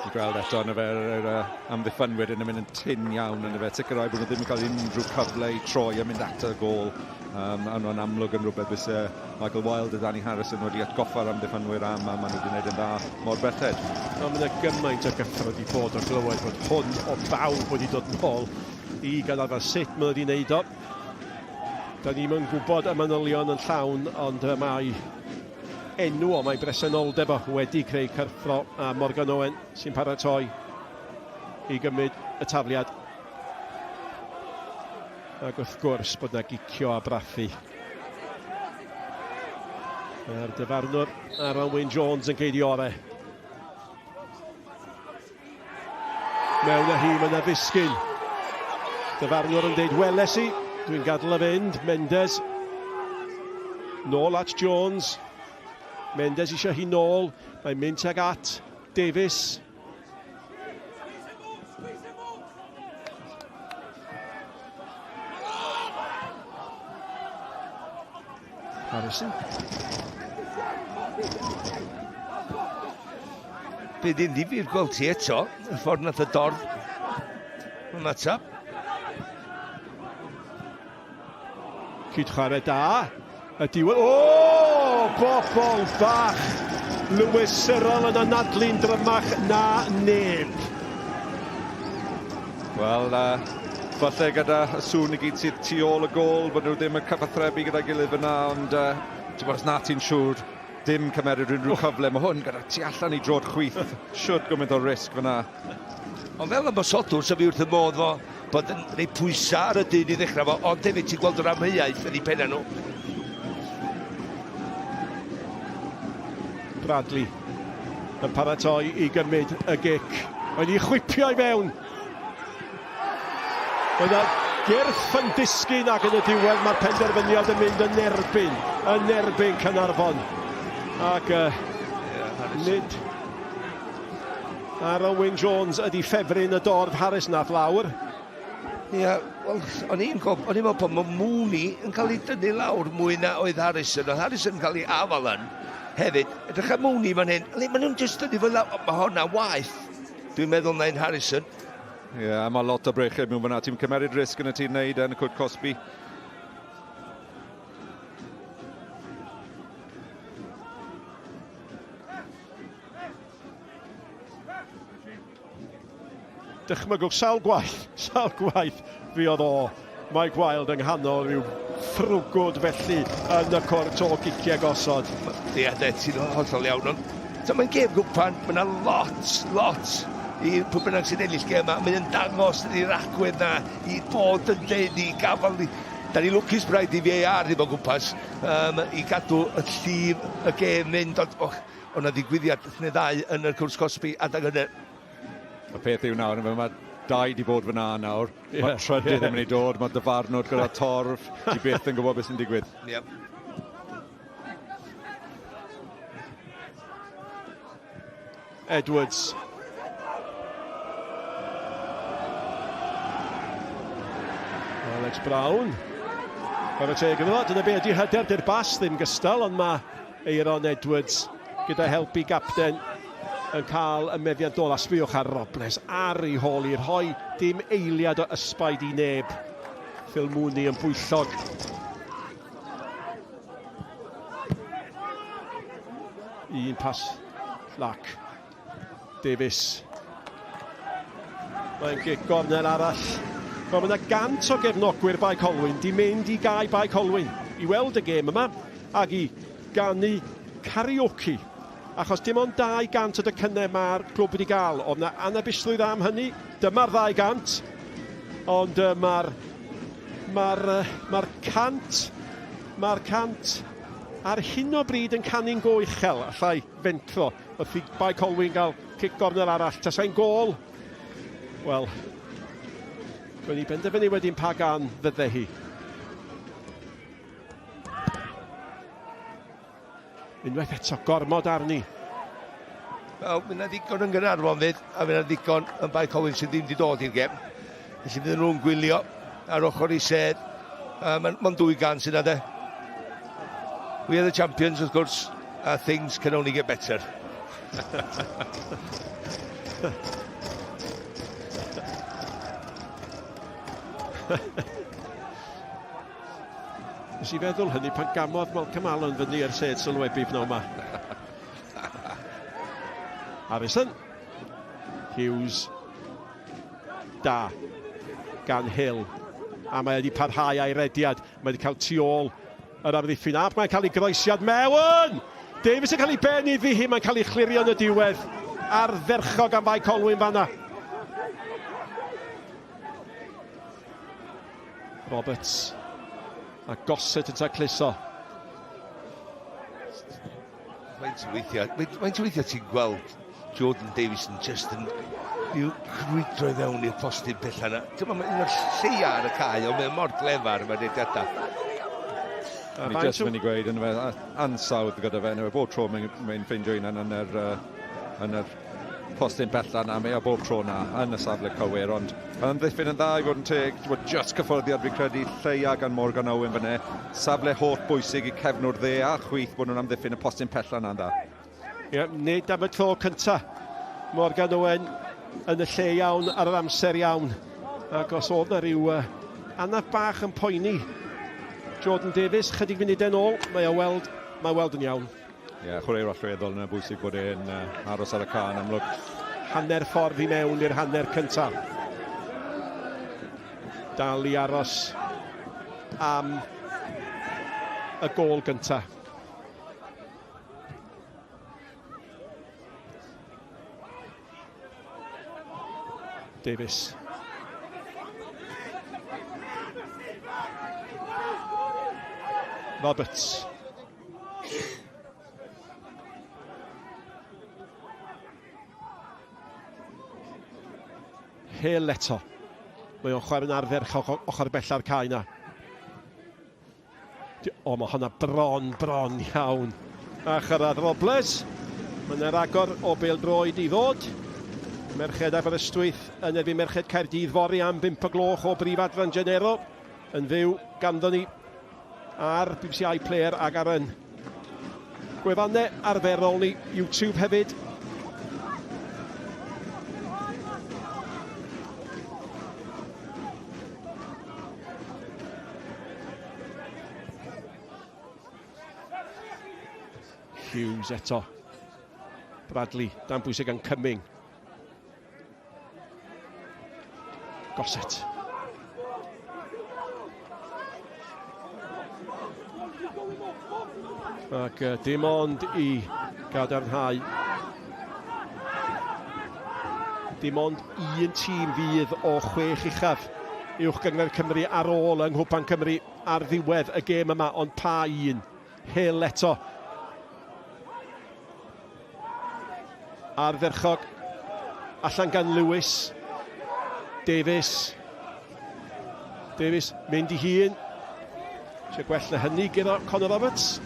Ti'n gweld eto yn y fe, yr amddiffynwyr yn mynd yn tyn iawn yn y fe. Sicrhau bod nhw ddim yn cael unrhyw cyfle i troi a mynd at y gôl. Um, a nhw'n amlwg yn rhywbeth bys uh, Michael Wilde a Danny Harrison wedi atgoffa'r amddiffynwyr am a maen nhw wedi gwneud yn dda mor belled. Ond mae yna gymaint o gyffro wedi bod o glywed bod hwn o bawb wedi dod nôl i Gaernarfon. Sut maen nhw wedi wneud o? Da ni'm yn gwybod y manylion yn llawn, ond mae enw o, mae bresenoldeb o wedi creu cyffro a Morgan Owen sy'n paratoi i gymryd y tafliad. Ac wrth gwrs bod yna gicio a brathu. Mae'r dyfarnwr Aaron Wyn Jones yn geidio orau. Mewn â hi, mae yna ddisgyn. Dyfarnwr yn deud, weles i, dwi'n gadael y fynd, Mendes. Nôl at Jones. Mendes eisiau hi nôl, mae'n mynd tuag at Davies. Harrison. Bydd hi'n ddifyr gweld ti eto, y ffordd nath y dorf ymateb. Cyd-chwarae da. Y diwedd... O! Bobl bach! Lewis Cyril yn anadlu'n drymach na neb. Wel, uh, falle gyda y sŵn i gyd sydd tu ôl y gôl, bod nhw ddim yn cyfathrebu gyda'i gilydd fyna, ond uh, ti'n bod, os na ti'n siŵr, dim cymeryd unrhyw cyfle. Mae hwn gyda tu allan i drod chwith. Siwt gymaint o risg fyna. Ond fel ymosodwr, sef fi wrth y modd fo bod yn rhoi pwysau ar y dyn i ddechrau fo, ond hefyd ti'n gweld yr amheuaeth yn ei pennau nhw. Bradley yn paratoi i gymryd y gic. Mae'n ei chwipio i fewn. Mae yna gyrff yn disgyn ac yn y diwedd mae'r penderfyniad yn mynd yn erbyn, yn erbyn Caernarfon. Ac uh, nid Aaron Wyn Jones ydy ffefryn y dorf Harris nath lawr. Ie, yeah, wel, o'n i'n gwybod, o'n i'n meddwl bod mae Mooney yn cael ei dynnu lawr mwy na oedd Harrison. Oedd Harrison yn cael ei afal yn hefyd. Edrych ar Mooney fan hyn, maen nhw'n jyst dynnu fel lawr. Mae hwnna waeth, dwi'n meddwl, na'n Harrison. Ie, yeah, mae lot o breichiau mewn fyna. Ti'n cymeryd risg yn y ti'n neud yn y cwrt cosbi. Dychmygwch sawl gwaith, sawl gwaith fuodd o Mike Wilde yng nghanol rhyw ffrwgwd felly yn y cwrt o giciau gosod. Ie, yeah, de, ti'n hollol iawn, ond so, mae'n gêm gwpan, mae yna lot, lot i pwy bynnag sy'n ennill gêm yma. Mae'n dangos i'r agwedd na i bod yn dyn, i gafael ni. Da ni lwcus braidd i VAR ddim o gwmpas um, i gadw y llif y gêm mynd, ond oh, Oedd 'na ddigwyddiad neu ddau yn y cwrs cosbi adeg hynny. Y peth yw nawr, mae dau di bod fyna nawr. Yeah. Mae trydydd yeah. yn mynd i dod, mae dyfarnwr gyda torf, ti byth yn gwybod beth sy'n digwydd. Yep. Edwards. Alex Brown. Chwarae teg iddo fo, dyna be ydy hyder, dy'r bas ddim gystal, ond mae Aeron Edwards gyda help i gapten yn cael y meddiant ola. Sbiwch ar Robles ar ei hôl i rhoi dim eiliad o ysbaid i neb. Phil Mooney yn bwyllog. Un pas llac. Davies. Mae'n gic gornel arall. Wel, mae yna gant o gefnogwyr Bae Colwyn di mynd i gae Bae Colwyn i weld y gêm yma ac i ganu karaoke. Achos dim ond 200 o docynnau mae'r clwb wedi gael. Oedd yna anabusrwydd am hynny. Dyma'r 200. Ond uh, mae'r mae'r uh, mae'r cant mae'r cant ar hyn o bryd yn canu'n go uchel. Allai fentro wrth i Bae Colwyn gael cic gornel arall. Tasai'n gôl. Wel, gwni benderfynu wedyn pa gan fydde hi. Unwaith eto, gormod arni. Wel, mae yna ddigon yn Gaernarfon fyd, a mae yna ddigon yn Bae Colwyn sydd ddim wedi dod i'r gem. Felly fydden nhw'n gwylio ar ochr i sedd. Uh, Mae'n ma 200 sy'n de. We are the champions, wrth gwrs, a things can only get better. Nes i feddwl hynny pan gamodd Malcolm Allen fyny ar sedd sylwebu pnawn yma. Harrison. Hughes. Da. Gan Hill. A mae wedi parhau a'i rediad. Mae wedi cael tu ôl yr amddiffyn. Ac mae'n cael ei groesiad mewn! Davies yn cael ei ben iddi hi. Mae'n cael ei chlirio yn y diwedd. Ardderchog am Fae Colwyn fanna. Roberts. A Gossett yn tacluso. Faint o weithiau, faint o weithiau ti'n gweld Jordan Davies yn just yn rhyw crwydro i fewn i'r postyn pella yna. Ti'n meddwl, un o'r lleia ar y cae, ond mae'n mor glefar mae'r rediadau. Ni jyst mynd i gweud yn fe, ansawdd gyda fe, yn bob tro mae'n mae ffeindio un yn yr, yn yr postyn pella na, mae o bob tro na yn y safle cywir, ond amddiffyn yn dda i fod yn teg, bod just cyffyrddiad fi'n credu lleia gan Morgan Owen fyne, safle holl bwysig i cefnwr dde a chwith bod nhw'n amddiffyn y postyn pella na'n dda. Ie, yeah, nid am y tro cynta. Morgan Owen yn y lle iawn ar yr amser iawn. Ac os oedd na rhyw uh, anaf bach yn poeni Jordan Davies, chydig funudau'n ôl, mae o weld, mae weld yn iawn. Ie, yeah, chwaraewr allweddol yna bwysig bod e'n uh, aros ar y can amlwg. Hanner ffordd i mewn i'r hanner cyntaf. Dal i aros am y gôl gyntaf. Davies. Roberts. Hill eto. Mae o'n chwarae'n ardderchog ochr bella'r cae na. O, mae hwnna bron, bron iawn. A chyrraedd Robles. Mae yna ragor o bêl-droed i ddod. Merched Aberystwyth yn erbyn Merched Caerdydd fory am 5 o gloch o brif adran Genero. Yn fyw ganddo ni ar BBC iPlayer ac ar yn gwefannau arferol ni, YouTube hefyd. Hughes eto. Bradley, dan bwysau gan Cumming. Gossett. Ac uh, dim ond i gadarnhau. Dim ond un tîm fydd o chwech uchaf uwch gynghrair Cymru ar ôl yng Nghwpan Cymru ar ddiwedd y gêm yma, ond pa un? Hill eto. Ardderchog. Allan gan Lewis. Davies. Davies mynd i hun. Eisiau gwell na hynny gyda Conor Roberts.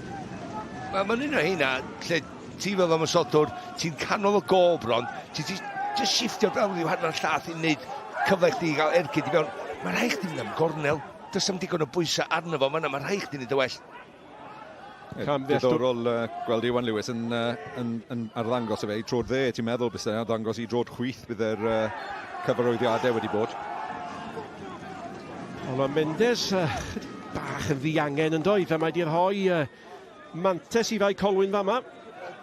Wel, mae'n un o heina lle ti fel ymosodwr, ti'n canol y gol bron, ti ti just shifftio draw i'w hanner llath i wneud cyfle chdi i gael ergyd i fewn. Mae'n rhaid chdi fynd am gornel. Does am digon o bwysau arno fo, mae'n ma rhaid chdi wneud y well. Diddorol uh, gweld Iwan Lewis yn, uh, yn, yn arddangos y fe i trod dde. Ti'n meddwl bys e'n arddangos i drod chwith bydd yr uh, cyfarwyddiadau wedi bod. Ond mae Mendes uh, bach yn ddiangen yn doedd, a mae wedi rhoi uh, mantes i Fai Colwyn fama.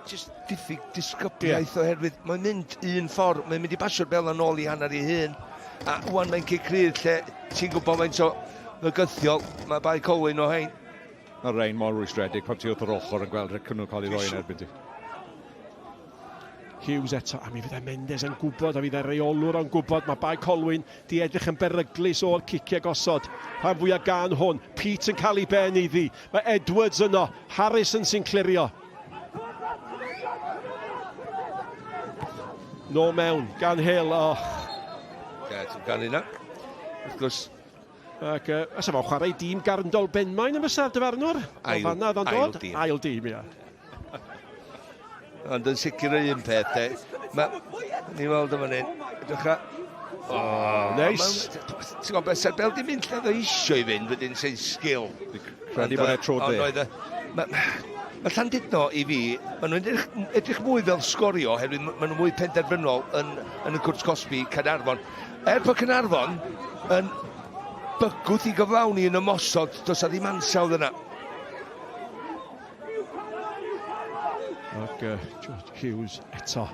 Just diffyg disgybliaeth yeah. oherwydd mae'n mynd un ffordd, mae'n mynd i basio'r bel yn ôl i hanner ei hun. A wwan mae'n cic rhydd lle ti'n gwybod faint o fygythiol mae Bae Colwyn o hein. Mae rhain mor rwystredig pan ti wrth yr ochr yn gweld nhw'n cael ei roi yn erbyn ti. Hughes eto, a mi fyddai Mendes yn gwybod, a fyddai reolwr o'n gwybod, mae Bae Colwyn di edrych yn beryglus o'r ciciau gosod. Rhan fwyaf gan hwn, Pete yn cael ei ben iddi, mae Edwards yno, Harrison sy'n clirio. Nôl mewn, gan Hill, och. Ie, ti'n gan yna. Wrth gwrs, Ac uh, os fo'n chwarae dîm Garndol Benmaen yn fysa'r dyfarnwr? Ail, fanna oedd o'n ail dod? Dîm. Ail dîm, ia. Ond yn sicr yr un peth, de. Ma, ni weld yma hyn. Edrych a... Oh, neis. Ti'n gwybod beth, sa'r bel di mynd lle oedd o eisiau i fynd, wedyn sy'n sgil. Credu bod e tro dde. Mae Llandudno i fi, maen nhw'n edrych, edrych mwy fel sgorio oherwydd maen nhw mwy penderfynol yn, yn y cwrt cosbi Caernarfon. Er bod Caernarfon yn bygwth i gyflawni yn ymosod, does a ddim ansawdd yna. Ac uh, George Hughes eto.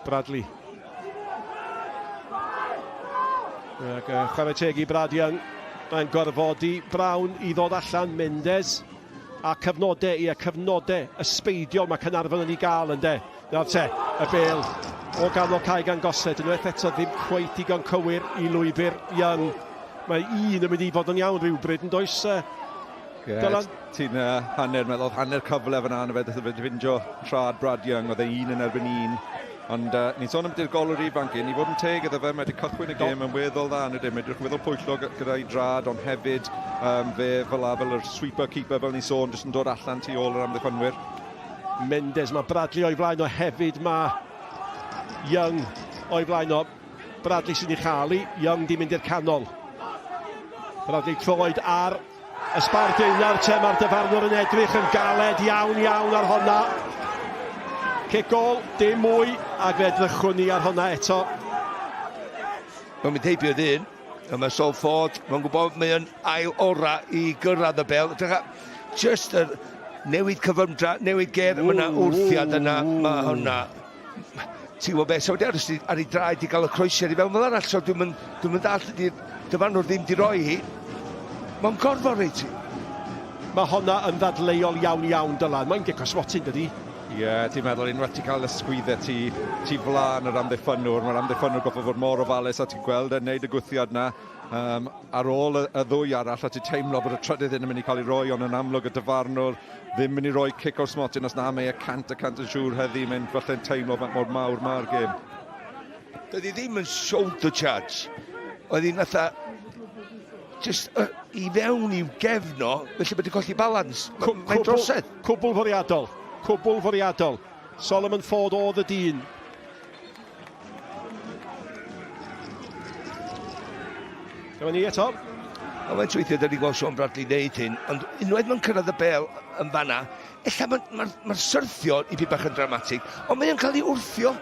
Bradley. Ac uh, chwarae teg i Brad Young. Mae'n gorfodi Brown i ddod allan. Mendes. A cyfnodau, ie, cyfnodau ysbeidiol mae Caernarfon yn ei gael yn de. Nawr te, y bel o ganol cae gan Gossett. Unwaith eto ddim cweit digon cywir i lwybr Young. Mae un yn mynd i fod yn iawn rhywbryd yn does? Ie, Dylan? Ti'n uh, hanner meddwl, hanner cyfle fyna, na fe, dath e ffindio trad Brad Young, oedd e un yn erbyn un. Ond uh, ni'n sôn am di'r golwr ifanc un, i fod yn teg iddo fe, mae wedi cychwyn y gêm yn weddol dda, yn ydym, edrych yn weddol pwyllog gyda'i drad, ond hefyd um, fe fel la, fel yr sweeper keeper, fel ni'n sôn, jyst yn dod allan tu ôl yr amddiffynwyr. Mendes, mae Bradley o'i flaen o hefyd, mae Young o'i flaen o. Bradley sy'n ei chael i, Young di mynd i'r canol. Bradley troed ar Y sbardun nawr te, mae'r dyfarnwr yn edrych yn galed iawn iawn ar honna. Cic gol, dim mwy, ac fe edrychwn ni ar honna eto. Mae'n mynd heibio ddyn, a mae Sol Ford, mae'n gwybod mae o'n ail ora i gyrraedd y bel. Dycha, just yr newid cyfymdra, newid ger, mae yna wrthiad yna, mae hwnna ti'n gwybod beth, so wedi aros ar ei draed i gael y croesiad i fewn fel arall, so dwi'n mynd, dwi mynd all ydy'r dyfarnwr ddim di roi hi. Mae'n gorfod rei ti. Mae honna yn ddadleuol iawn iawn, Dylan. Mae'n gic o smotyn, dydy? Ie, yeah, ti'n meddwl unwaith ti'n cael y sgwyddau ti, ti flaen yr amddiffynnwr, mae'r amddiffynnwr goffa fod mor ofalus a ti'n gweld e'n neud y gwthiad na um, ar ôl y, y ddwy arall a ti'n teimlo bod y trydydd un yn mynd i cael ei roi, ond yn amlwg y dyfarnwr Ddim mynd i roi cic o'r smotyn os na mae e 100% yn siŵr heddi. Mae'n falle'n teimlo faint mor mawr mae'r gêm. Doedd hi ddim yn shoulder charge. Oedd hi'n fatha just uh, i fewn i'w gefno, felly bod wedi colli balans. Mae'n drosedd. Cwbl fwriadol. Cwbl fwriadol. Solomon Ford oedd y dyn. Dyma ni eto. A mae'n weithiau, da ni gweld Sean Bradley wneud hyn, ond unwaith mae'n cyrraedd y bel yn fanna, ella mae'r ma, ma, ma syrthio i fi bach yn dramatig, ond mae'n cael ei wrthio.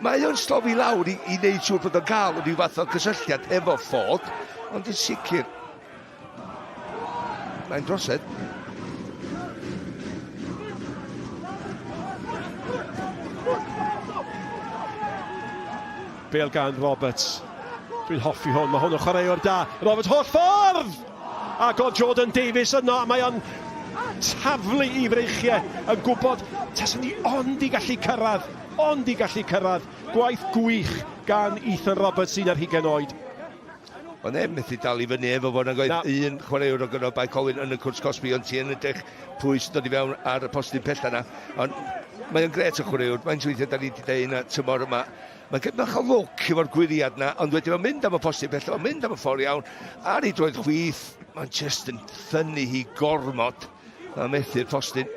Mae o'n stofi lawr i, i wneud siŵr bod o'n cael rhyw fath o gysylltiad efo Ford, ond yn sicr, Mae'n drosedd. Bale gan Roberts. Dwi'n hoffi hwn, mae hwn yn chwaraewr da. Roberts holl ffordd! Ac o Jordan Davies yno, a mae o'n taflu i freichiau yn gwybod taswn ni ond i gallu cyrraedd, ond i gallu cyrraedd. Gwaith gwych gan Ethan Roberts, un ar hugain oed. Ond neb methu dal i fyny efo fo nag oedd un chwaraewr o gyno Bae Colwyn yn y cwrt cosbi, ond ti yn edrych pwy sy'n dod i fewn ar y postyn pella na. Ond mae o'n gret o chwaraewr, mae'n weithiau da ni wedi dweud yna tymor yma. Mae'n cael bach o lwc efo'r gwyriad na, ond wedyn mae'n mynd am y postyn pella, mae'n mynd am y ffordd iawn, ar ei droed chwith, mae'n just yn thynnu hi gormod, a methu'r postyn.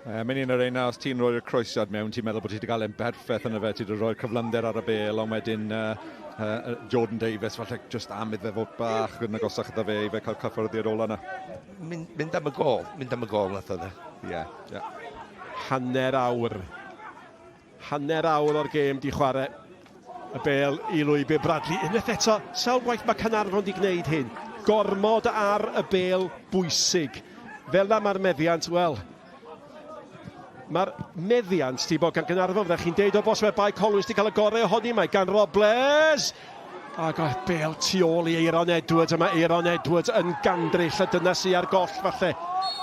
Yy, mae'n un o'r rheina, os ti'n rhoi'r croesiad mewn, ti'n meddwl bod ti wedi cael e'n berffaith yna fe, ti wedi rhoi'r cyflymder ar y bel, ond wedyn uh, uh, Jordan Davies, falle just am iddo fe fod bach yn agosach iddo fe i fe cael cyffyrddiad ola yna. Mynd, mynd am y gol, mynd am y gol nath o dde. Ie, yeah, ie. Yeah. Hanner awr. Hanner awr o'r gêm di chwarae. Y bel i lwybr Bradley. Unwaith eto, sawl gwaith mae Caernarfon di gwneud hyn. Gormod ar y bel bwysig. Fel na mae'r meddiant, wel, mae'r meddiant di bod gan Gaernarfon, fydda chi'n deud o bos mae Bae Colwyn di cael y gorau ohoni, mae gan Robles! Ac o'r bel tu ôl i Aeron Edwards, a mae Aeron Edwards yn gandryll, a dyna sy ar goll falle,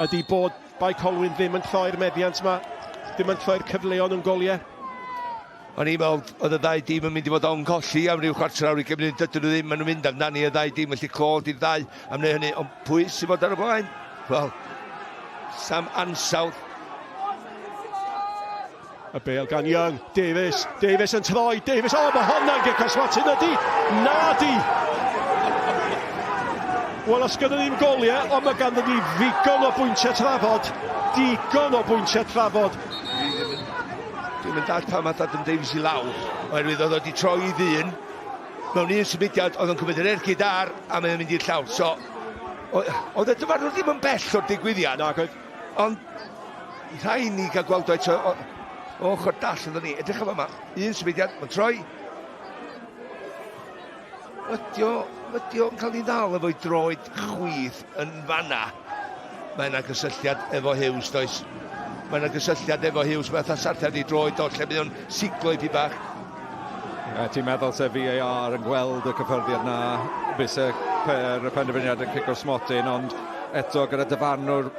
ydy bod Bae Colwyn ddim yn troi'r meddiant yma, ddim yn troi'r cyfleon yn goliau. O'n i'n meddwl oedd y ddau dîm yn mynd i fod o'n colli am ryw chwarter awr i Gymru, dydyn nhw ddim, maen nhw'n mynd amdani y ddau dîm, felly clod i'r ddau am wneud hynny, ond pwy sy'n fod ar y blaen? Wel, Sam ansawdd. Y bel gan Young, Davies, Davies yn troi, Davies, o, mae honna'n gic o smotyn ydi, na di! Wel, os gynnon ni'n goliau, ond mae ganddo ni ddigon o bwyntiau trafod, digon o bwyntiau trafod. Dwi'n O'n i'n dall pam ath Adam Davies i lawr, oherwydd oedd o wedi troi i ddyn mewn un symudiad, oedd o'n cymryd yr ergyd ar, a mae'n mynd i'r llawr. So, oedd y dyfarnwr ddim yn bell o'r digwyddiad. Nag oedd. Ond rhaid ni gael gweld o eto o, o ochr dall oedden ni. Edrych am yma, un symudiad, mae'n troi. Ydy o, ydy o'n cael ei ddal efo'i droed chwith yn fanna? Mae yna gysylltiad efo Hughes, does? Mae yna gysylltiad efo Hughes, mae fatha sarthiad i droed o, lle bydd o'n siglo i bach. Ie, ti'n meddwl se VAR yn gweld y cyffyrddiad na, bys y penderfyniad yn cico'r smotyn, ond eto gyda dyfarnwr,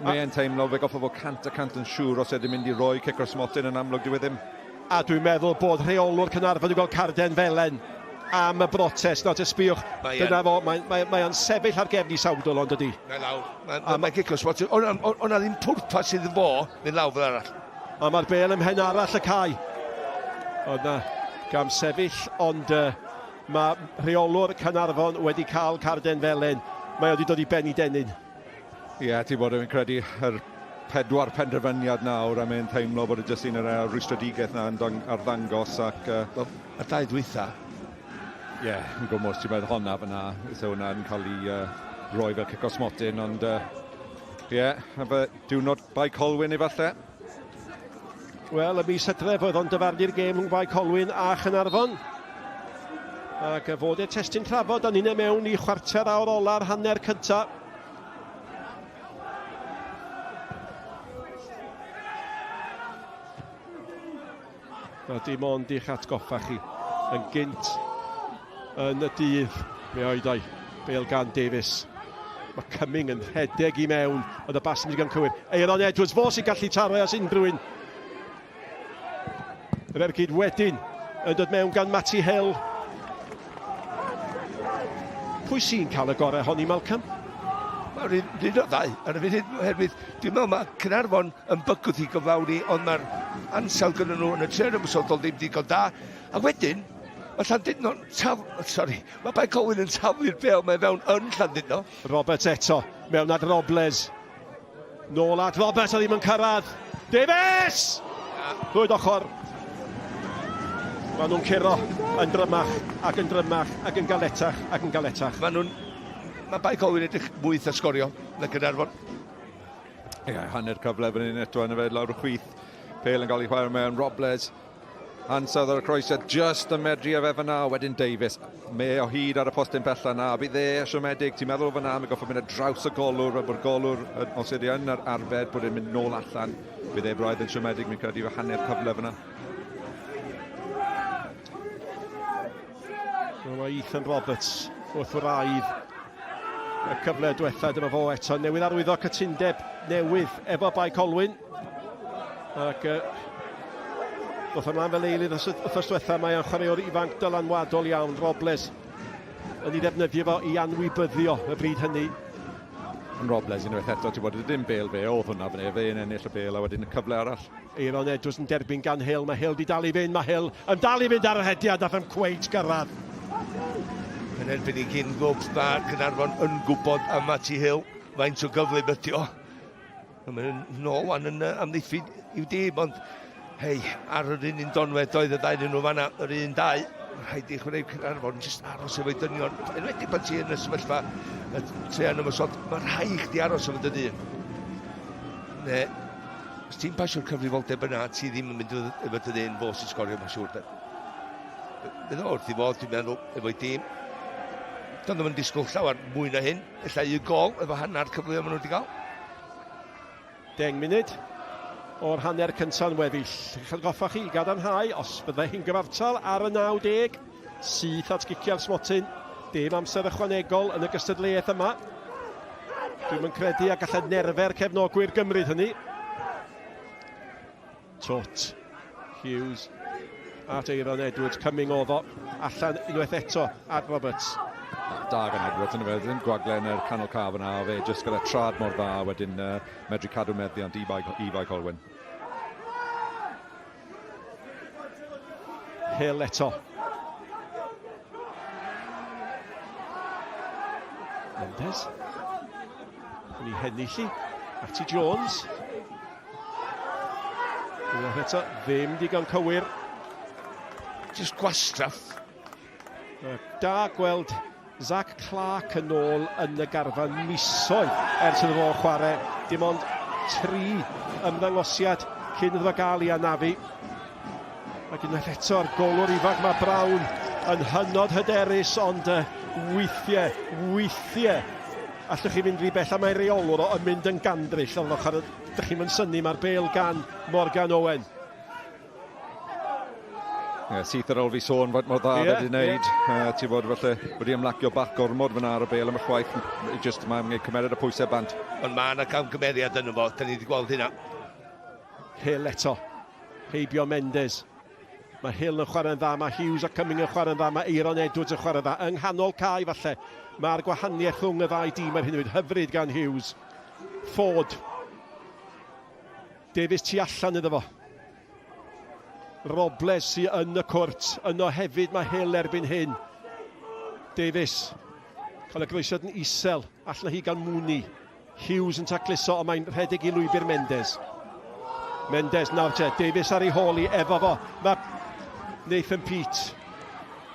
mae e'n teimlo fe goffo fod 100% yn siŵr os ydy'n mynd i roi cico'r smotyn, yn amlwg dyw e ddim. A dwi'n meddwl bod rheolwr Caernarfon wedi gweld carden felen am y brotest. Nawr te sbïwch, dyna fo, mae'n mae, mae o'n sefyll ar gefn i sawdl ond ydy. Mae lawr, mae'n mae, mae gicio spot. O'na ddim pwrpas iddo fo mynd lawr fel arall. A mae'r bel ym mhen arall y cae. Oedd na gam sefyll, ond uh, mae rheolwr Caernarfon wedi cael carden felen. Mae wedi dod i ben i dennyn. Ie, yeah, ti'n bod yn credu yr pedwar penderfyniad nawr a mae'n teimlo bod y jyst un o'r rwystredigaeth na yn arddangos ac... Wel, y dau dwytha. Ie, yeah, yn gwmwys, ti'n meddwl honna fyna, so hwnna'n cael ei roi fel cic o smotyn, ond ie, yeah, efo diwrnod Bae Colwyn efallai. Wel, y mis Hydref oedd o'n dyfarnu'r gêm rhwng Bae Colwyn a Chynarfon. Ac fod e testun trafod, a ni'n mewn i chwarter awr ola'r hanner cyntaf. Na dim ond i'ch atgoffa chi yn gynt yn y dydd mi oedd o'i bêl gan Davies. Mae Cumming yn rhedeg i mewn, ond y bas yn digon cywir. Aeron Edwards, fo sy'n gallu taro as unrhyw un. Yr ergyd wedyn yn dod mewn gan Matty Hill. Pwy sy'n cael y gorau honni, Malcolm? Mae'n un o'r ddau ar y funud, oherwydd dwi'n meddwl mae Caernarfon yn bygwth i gyflawni, ond mae'r ansawdd gyda nhw yn y trên ymosodol ddim digon da. A wedyn, mae Llandudno'n taf... Sorry, mae Bae Colwyn yn taflu'r bêl mae fewn yn Llandudno. Roberts eto, mewn at Robles. Nôl at Roberts, a ddim yn cyrraedd. Davies! Ddwy ochr. Maen nhw'n curo yn drymach ac yn drymach ac yn galetach ac yn galetach. Maen nhw'n... Mae Bae Colwyn edrych mwy eitha sgorio na Gaernarfon. Ie, yeah, hanner cyfle fan hyn eto yn y fe lawr y chwith. Pêl yn cael ei chwarae mewn Robles. Ansawdd ar y croesiad, just yn medru e fe fyna, wedyn Davies. Me o hyd ar y postyn pella na, bydd e siomedig, ti'n meddwl fyna, mae'n goffo mynd ar draws y golwr, fel bod golwr, os ydy yn yr arbed, bod e'n mynd nôl allan. Bydd e braidd yn siomedig, mi'n credu, fe hanner cyfle fyna. Mae Ethan Roberts wrth wraidd y cyfle diwetha, dyma fo eto, newydd arwyddo cytundeb newydd efo Bae Colwyn. Ac uh, ddoth ymlaen fel eilydd wythnos diwetha, mae o'n chwaraewr ifanc dylanwadol iawn, Robles yn ei ddefnyddio fo i anwybyddio y bryd hynny. Yn Robles unwaith eto, ti'n bod, dim bel fe, oedd hwnna fyny, fe yn ennill y bel a wedyn y cyfle arall. Aaron Edwards yn derbyn gan Hill, mae Hill di dal i fynd, mae Hill yn dal i fynd ar y rhediad, nath am cweit gyrraedd. Yn erbyn ei gyn glwb, mae Caernarfon yn gwybod am Matty Hill, faint o gyflym ydi o. Mae'n nôl wan yn amddiffyn i'w dîm, ond hei, ar yr un un donwedd doedd y ddau nhw fanna, yr un dau, rhaid i chwarae Caernarfon jyst aros efo'i dynion. Enwedig pan ti yn y sefyllfa y treian ymosod, mae rhaid chdi aros efo dy ddyn. Ne, os ti'n pasio'r cyfrifoldeb yna, ti ddim yn mynd efo dy ddyn fo sy'n sgorio, mae'n siŵr. Bydd o wrth i fod, dwi'n meddwl, efo'i dîm. Doedd ddim yn disgwyl llawer mwy na hyn. Ella un gol efo hanner cyfleoedd maen nhw wedi cael. 10 munud o'r hanner cynta'n weddill. Eich atgoffa chi i gadarnhau os byddai hi'n gyfartal ar y 90, syth at gicio'r smotyn. Dim amser ychwanegol yn y gystadleuaeth yma. Dwi'm yn credu a gallai nerfau'r cefnogwyr gymryd hynny. Tot. Hughes at Aeron Edwards, coming oedd o allan unwaith eto at Roberts. Da gan Edwards yn y fe, ddim gwagle yn yr canol caf yna, fe jyst gyda trad mor dda, wedyn uh, medru cadw meddiant i Bae, i Bae Colwyn. Hill eto. Mendes. Yn ei hennill i. Ati Jones. Unwaith eto, ddim digon cywir. Just gwastraff. Da gweld Zach Clark yn ôl yn y garfan misoedd ers iddo fo chwarae. Dim ond tri ymddangosiad cyn iddo fo gael ei anafu. Ac unwaith eto'r golwr ifanc mae Brown yn hynod hyderus, ond weithiau, weithiau, allwch chi fynd rhy bell a mae reolwr o yn mynd yn gandryll ar ochr. Dych chi'n mynd synnu, mae'r bêl gan Morgan Owen. Yeah, syth ar ôl fi sôn faint mor dda yeah, wedi wneud. Yeah. Ti'n bod falle wedi ymlacio bach gormod fyna ar y bêl am y chwaith. Just mae'n angen cymeryd y pwysau bant. Ond mae yna camgymeriad yn fo, da ni wedi gweld hynna. Hill eto. Heibio Mendes. Mae Hill yn chwarae'n dda, mae Hughes a Cumming yn chwarae'n dda, mae Eiron Edwards yn chwarae'n dda. Yng nghanol cae falle, mae'r gwahaniaeth rhwng y ddau dîm ar hyn o bryd. Hyfryd gan Hughes. Ford. Davies tu allan iddo fo. Robles sy yn y cwrt. Yno hefyd mae Hill erbyn hyn. Davies. Cael y groesiad yn isel. Allan hi gan Mooney. Hughes yn tacluso, ond mae'n rhedeg i lwybr Mendes. Mendes nawr te. Davies ar ei hôl i efo fo. Mae Nathan Peate.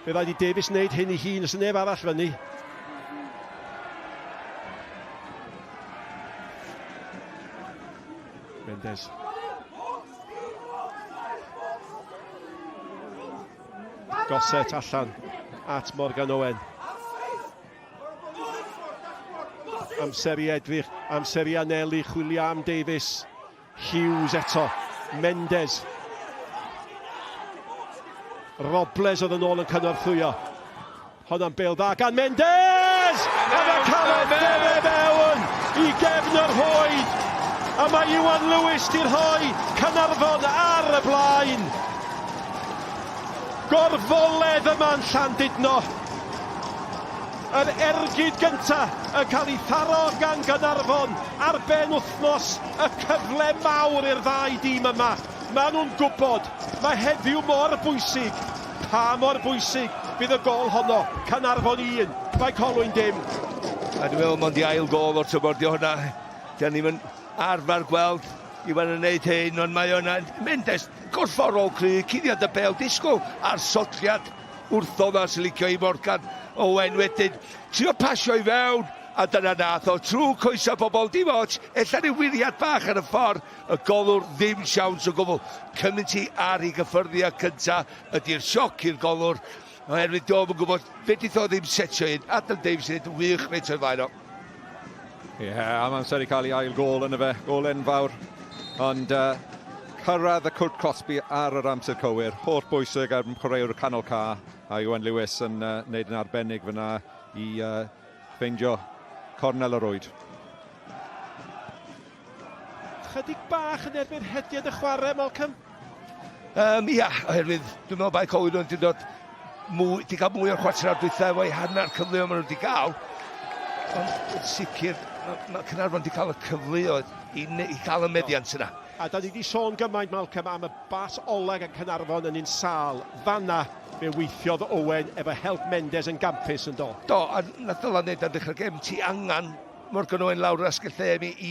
Fe rhaid i Davies wneud hyn i hun, os neb arall fyny. Mendes. Gossett allan at Morgan Owen. Amser i edrych, amser i anelu, chwilio am Davies. Hughes eto. Mendes. Robles oedd yn ôl yn cynorthwyo. Honna'n bêl dda gan Mendes! A mae Carodd Dere fewn i gefn yr rhwyd. A mae Iwan Lewis di rhoi Caernarfon ar y blaen. Gorfoledd yma'n Llandudno. Yr ergyd gynta yn cael ei tharo gan Gaernarfon ar ben wythnos y cyfle mawr i'r ddau dîm yma. Maen nhw'n gwybod, mae heddiw mor bwysig. Pa mor bwysig fydd y gôl honno? Caernarfon 1, Bae Colwyn dim. A dwi'n meddwl mond i ail gôl o'r tymor di hwnna. Dyn ni'n arfer gweld Iwan yn gwneud hyn, ond mae o'n mynd gorfforol cry, cuddiad y bêl, disgwyl ar sodliad wrtho dda sy'n licio i Morgan Owen wedyn. Trio pasio i fewn, a dyna nath o, trwy coesau bobl, dim ots, ella ryw wiriad bach ar y ffordd, y golwr ddim siawns o gwbl. Cymaint i ar ei gyffyrddiad cynta ydy'r sioc i'r golwr, oherwydd dio'm yn gwybod, fedrith o ddim setio un. Adam Davies yn neud yn wych reit o'i flaen o. Ie, yeah, am amser i cael ei ail gôl yn y fe, gôl enfawr. Ond uh, cyrraedd y cwrt cosbi ar yr amser cywir, holl bwysig ar chwaraewr y canol ca, a Iwan Lewis yn uh, wneud yn arbennig fyna i uh, ffeindio cornel y rwyd. Chydig bach yn erbyn rhediad y chwarae, Malcolm? Um, ia, oherwydd dwi'n meddwl Bae Colwyn wedi dod mwy, di cael mwy o'r chwarter awr dwytha efo'i hanner cyfleoedd maen nhw wedi cael. Ond yn sicr, mae ma Caernarfon wedi cael y cyfleoedd i, i gael y meddiant yna. A da ni wedi sôn gymaint, Malcolm, am y bas ola gan Caernarfon yn un sâl. Fanna, fe weithiodd Owen efo help Mendes yn gampus yn do. Do, a nath Dylan ddeud ar ddechrau'r gêm, ti angen Morgan Owen lawr yr asgell dde i, i,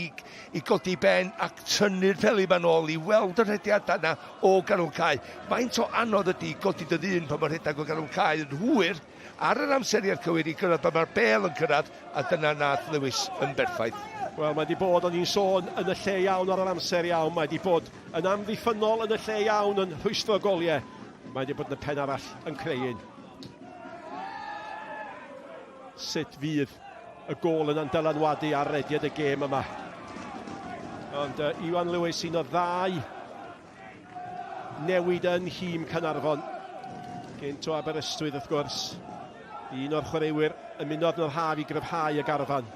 i godi ben ac tynnu'r peli ma'n ôl i weld y rhediadau yna o ganol cae. Faint o anodd ydy godi dy ddyn pan mae'n rhedeg o ganol cae yn hwyr ar yr amseriad cywir i gyrraedd pan mae'r bel yn cyrraedd, a dyna nath Lewis yn berffaith. Wel, mae wedi bod, o'n i'n sôn, yn y lle iawn ar yr amser iawn. Mae wedi bod yn amddiffynnol yn y lle iawn, yn rhwystro goliau. Mae wedi bod yn y pen arall yn creu un. Sut fydd y gôl yna'n dylanwadu ar rediad y gêm yma? Ond uh, Iwan Lewis un o ddau newid yn nhîm Caernarfon. Gynt o Aberystwyth wrth gwrs. Un o'r chwaraewyr ymunodd yn yr haf i gryfhau y garfan.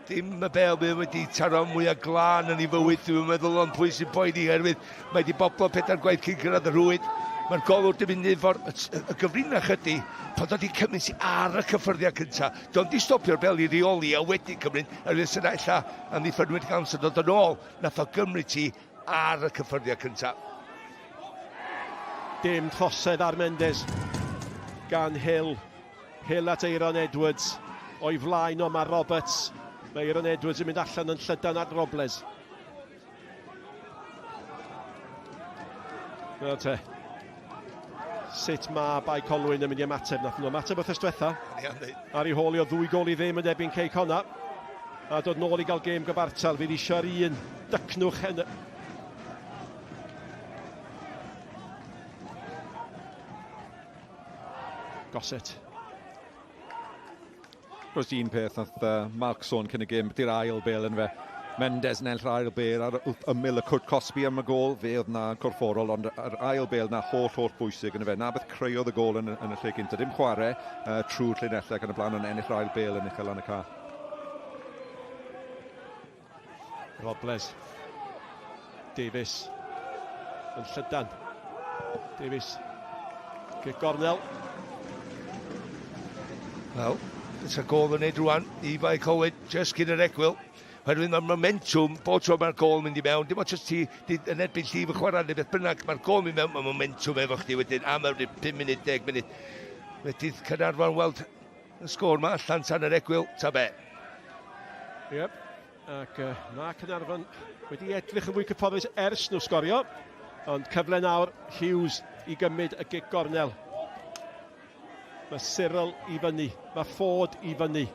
Dim y bêl mae wedi taro mwyaf glân yn ei fywyd, dwi'n meddwl, ond pwy sy'n poeni oherwydd mae wedi boblo pedair gwaith cyn cyrraedd y rhwyd. Mae'r golwr di mynd un ffordd, y gyfrinach ydy, pan dod i cymryd sy ar y cyffyrddiad cyntaf, dio'm di stopio'r bel i reoli a wedi cymryd, oherwydd sy'n ella amddiffynwyr wedi cael amser dod yn ôl, nath o gymryd ti ar y cyffyrddiad cyntaf. Dim trosedd ar Mendes gan Hill. Hill at Aeron Edwards. O'i flaen o mae Roberts. Mae Aeron Edwards yn mynd allan yn llydan at Robles. Nawr te. Sut mae Bae Colwyn yn mynd i ymateb? Nath nhw ymateb wythnos diwetha. Ar ei hôl i o ddwy gol i ddim yn erbyn Cei Connah. A dod nôl i gael gêm gyfartal. Fydd eisiau'r un dycnwch yn... Gossett. Roedd un peth nath uh, Mark sôn cyn y gêm, beth i'r ail bel yn fe. Mendes yn enll ail bel ar ymyl y cwrt cosbi am y gol, fe oedd na corfforol, ond yr ail bel na holl holl bwysig yn y fe. Na beth creuodd y gol yn, yn y lle gyntaf. Dim chwarae uh, trwy'r llinellau ac yn y blaen, ond ennill yr ail bel yn uchel lan y ca. Robles. Davies. Yn llydan. Davies. Cic gornel. Wel, it's a gol yn neud rwan i Bae Colwyn, just cyn yr egwyl. Oherwydd mae'r momentum, bob tro mae'r gol mynd i mewn, dim ots os ti di, yn erbyn llif y chwarae neu beth bynnag, mae'r gol mynd mewn, mae momentum efo chdi wedyn am yr 5 munud, 10 munud. Wedyn Caernarfon weld Y sgôr ma allan tan yr egwyl, ta be? Yep. Ac uh, mae Caernarfon wedi edrych yn fwy cyfforddus ers nhw sgorio. Ond cyfle nawr Hughes i gymryd y gic gornel. Mae Cyril i fyny, mae Ford i fyny,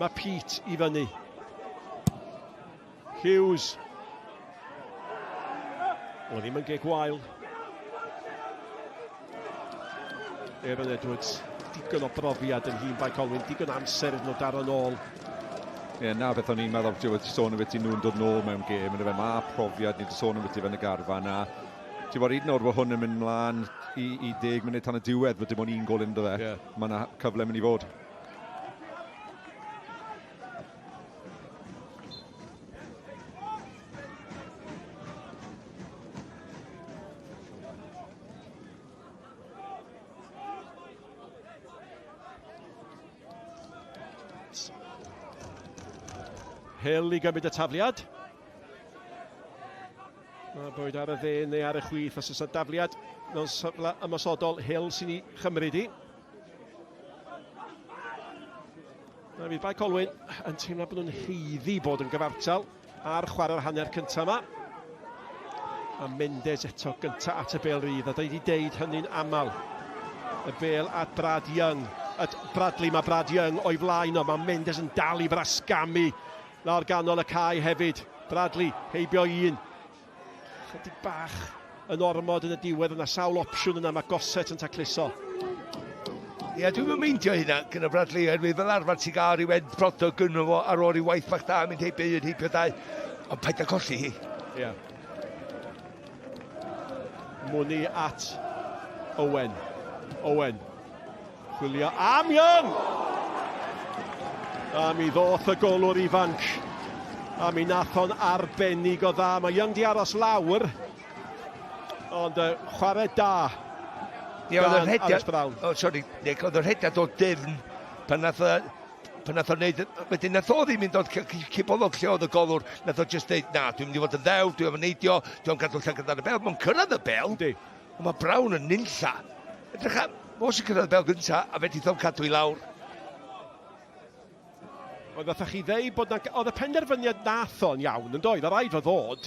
mae Pete i fyny. Hughes. O, ddim yn gig wael. Aaron Edwards, digon o brofiad yn nhîm Bae Colwyn, digon amser iddyn nhw daro nôl. Ie, yeah, na beth o'n i'n meddwl, ti'n wedi sôn am beth nhw'n dod nôl mewn gêm, yn y fe, mae profiad, ni wedi sôn am beth yn y garfan, a ti'n bod, hyd yn oed bod hwn yn mynd mlaen i, i 10 munud tan y diwedd, bod dim ond un gol ynddo fe, yeah. mae yna cyfle mynd i fod. Hill i gymryd y tafliad. Mae bwyd ar y dde neu ar y chwith os oes dafliad mewn safle ymosodol Hill sy'n ei chymryd i. Na fydd Bae Colwyn yn teimlo bod nhw'n heiddi bod yn gyfartal ar chwarae'r hanner cyntaf yma. A Mendes eto gyntaf at y bel rydd, a da ni wedi deud hynny'n aml. Y bel at Brad Young. At Bradley, mae Brad Young o'i flaen o. Mae Mendes yn dal i frasgamu lawr ganol y cae hefyd. Bradley, heibio un. Chydig bach yn ormod yn y diwedd, yna sawl opsiwn yna, mae Gossett yn tacluso. Ie, yeah, dwi'n meindio hynna gyda Bradley, oherwydd fel arfer ti'n gael rhyw end product gynno fo ar ôl i waith bach da, mynd heibio un, heibio dau, ond paid â colli hi. Ie. Yeah. Mwni at Owen. Owen. Chwilio am Young! A mi ddoth y golwr ifanc. A mi nath o'n arbennig o dda. Mae Young di aros lawr. Ond uh, chwarae da Ie, oedd y rhediad... Brown. Oh, sorry, Nick, oedd y rhediad o dyfn pan nath o pan nath o wneud, wedyn nath o ddim yn dod cipolwg lle oedd y golwr, nath o just dweud, na, dwi'n mynd i fod yn ddew, dwi'n mynd neidio, dwi'n gadw llygad ar y bel, mae'n cyrraedd y bel. Yndi. Ond mae Brown yn nunlla. Edrych am, fo sy'n cyrraedd y bel gynta, a fe dithom cadw i lawr. Oedd fatha chi ddeud bod na... Oedd y penderfyniad nath o'n iawn yn doedd? A rhaid fo ddod.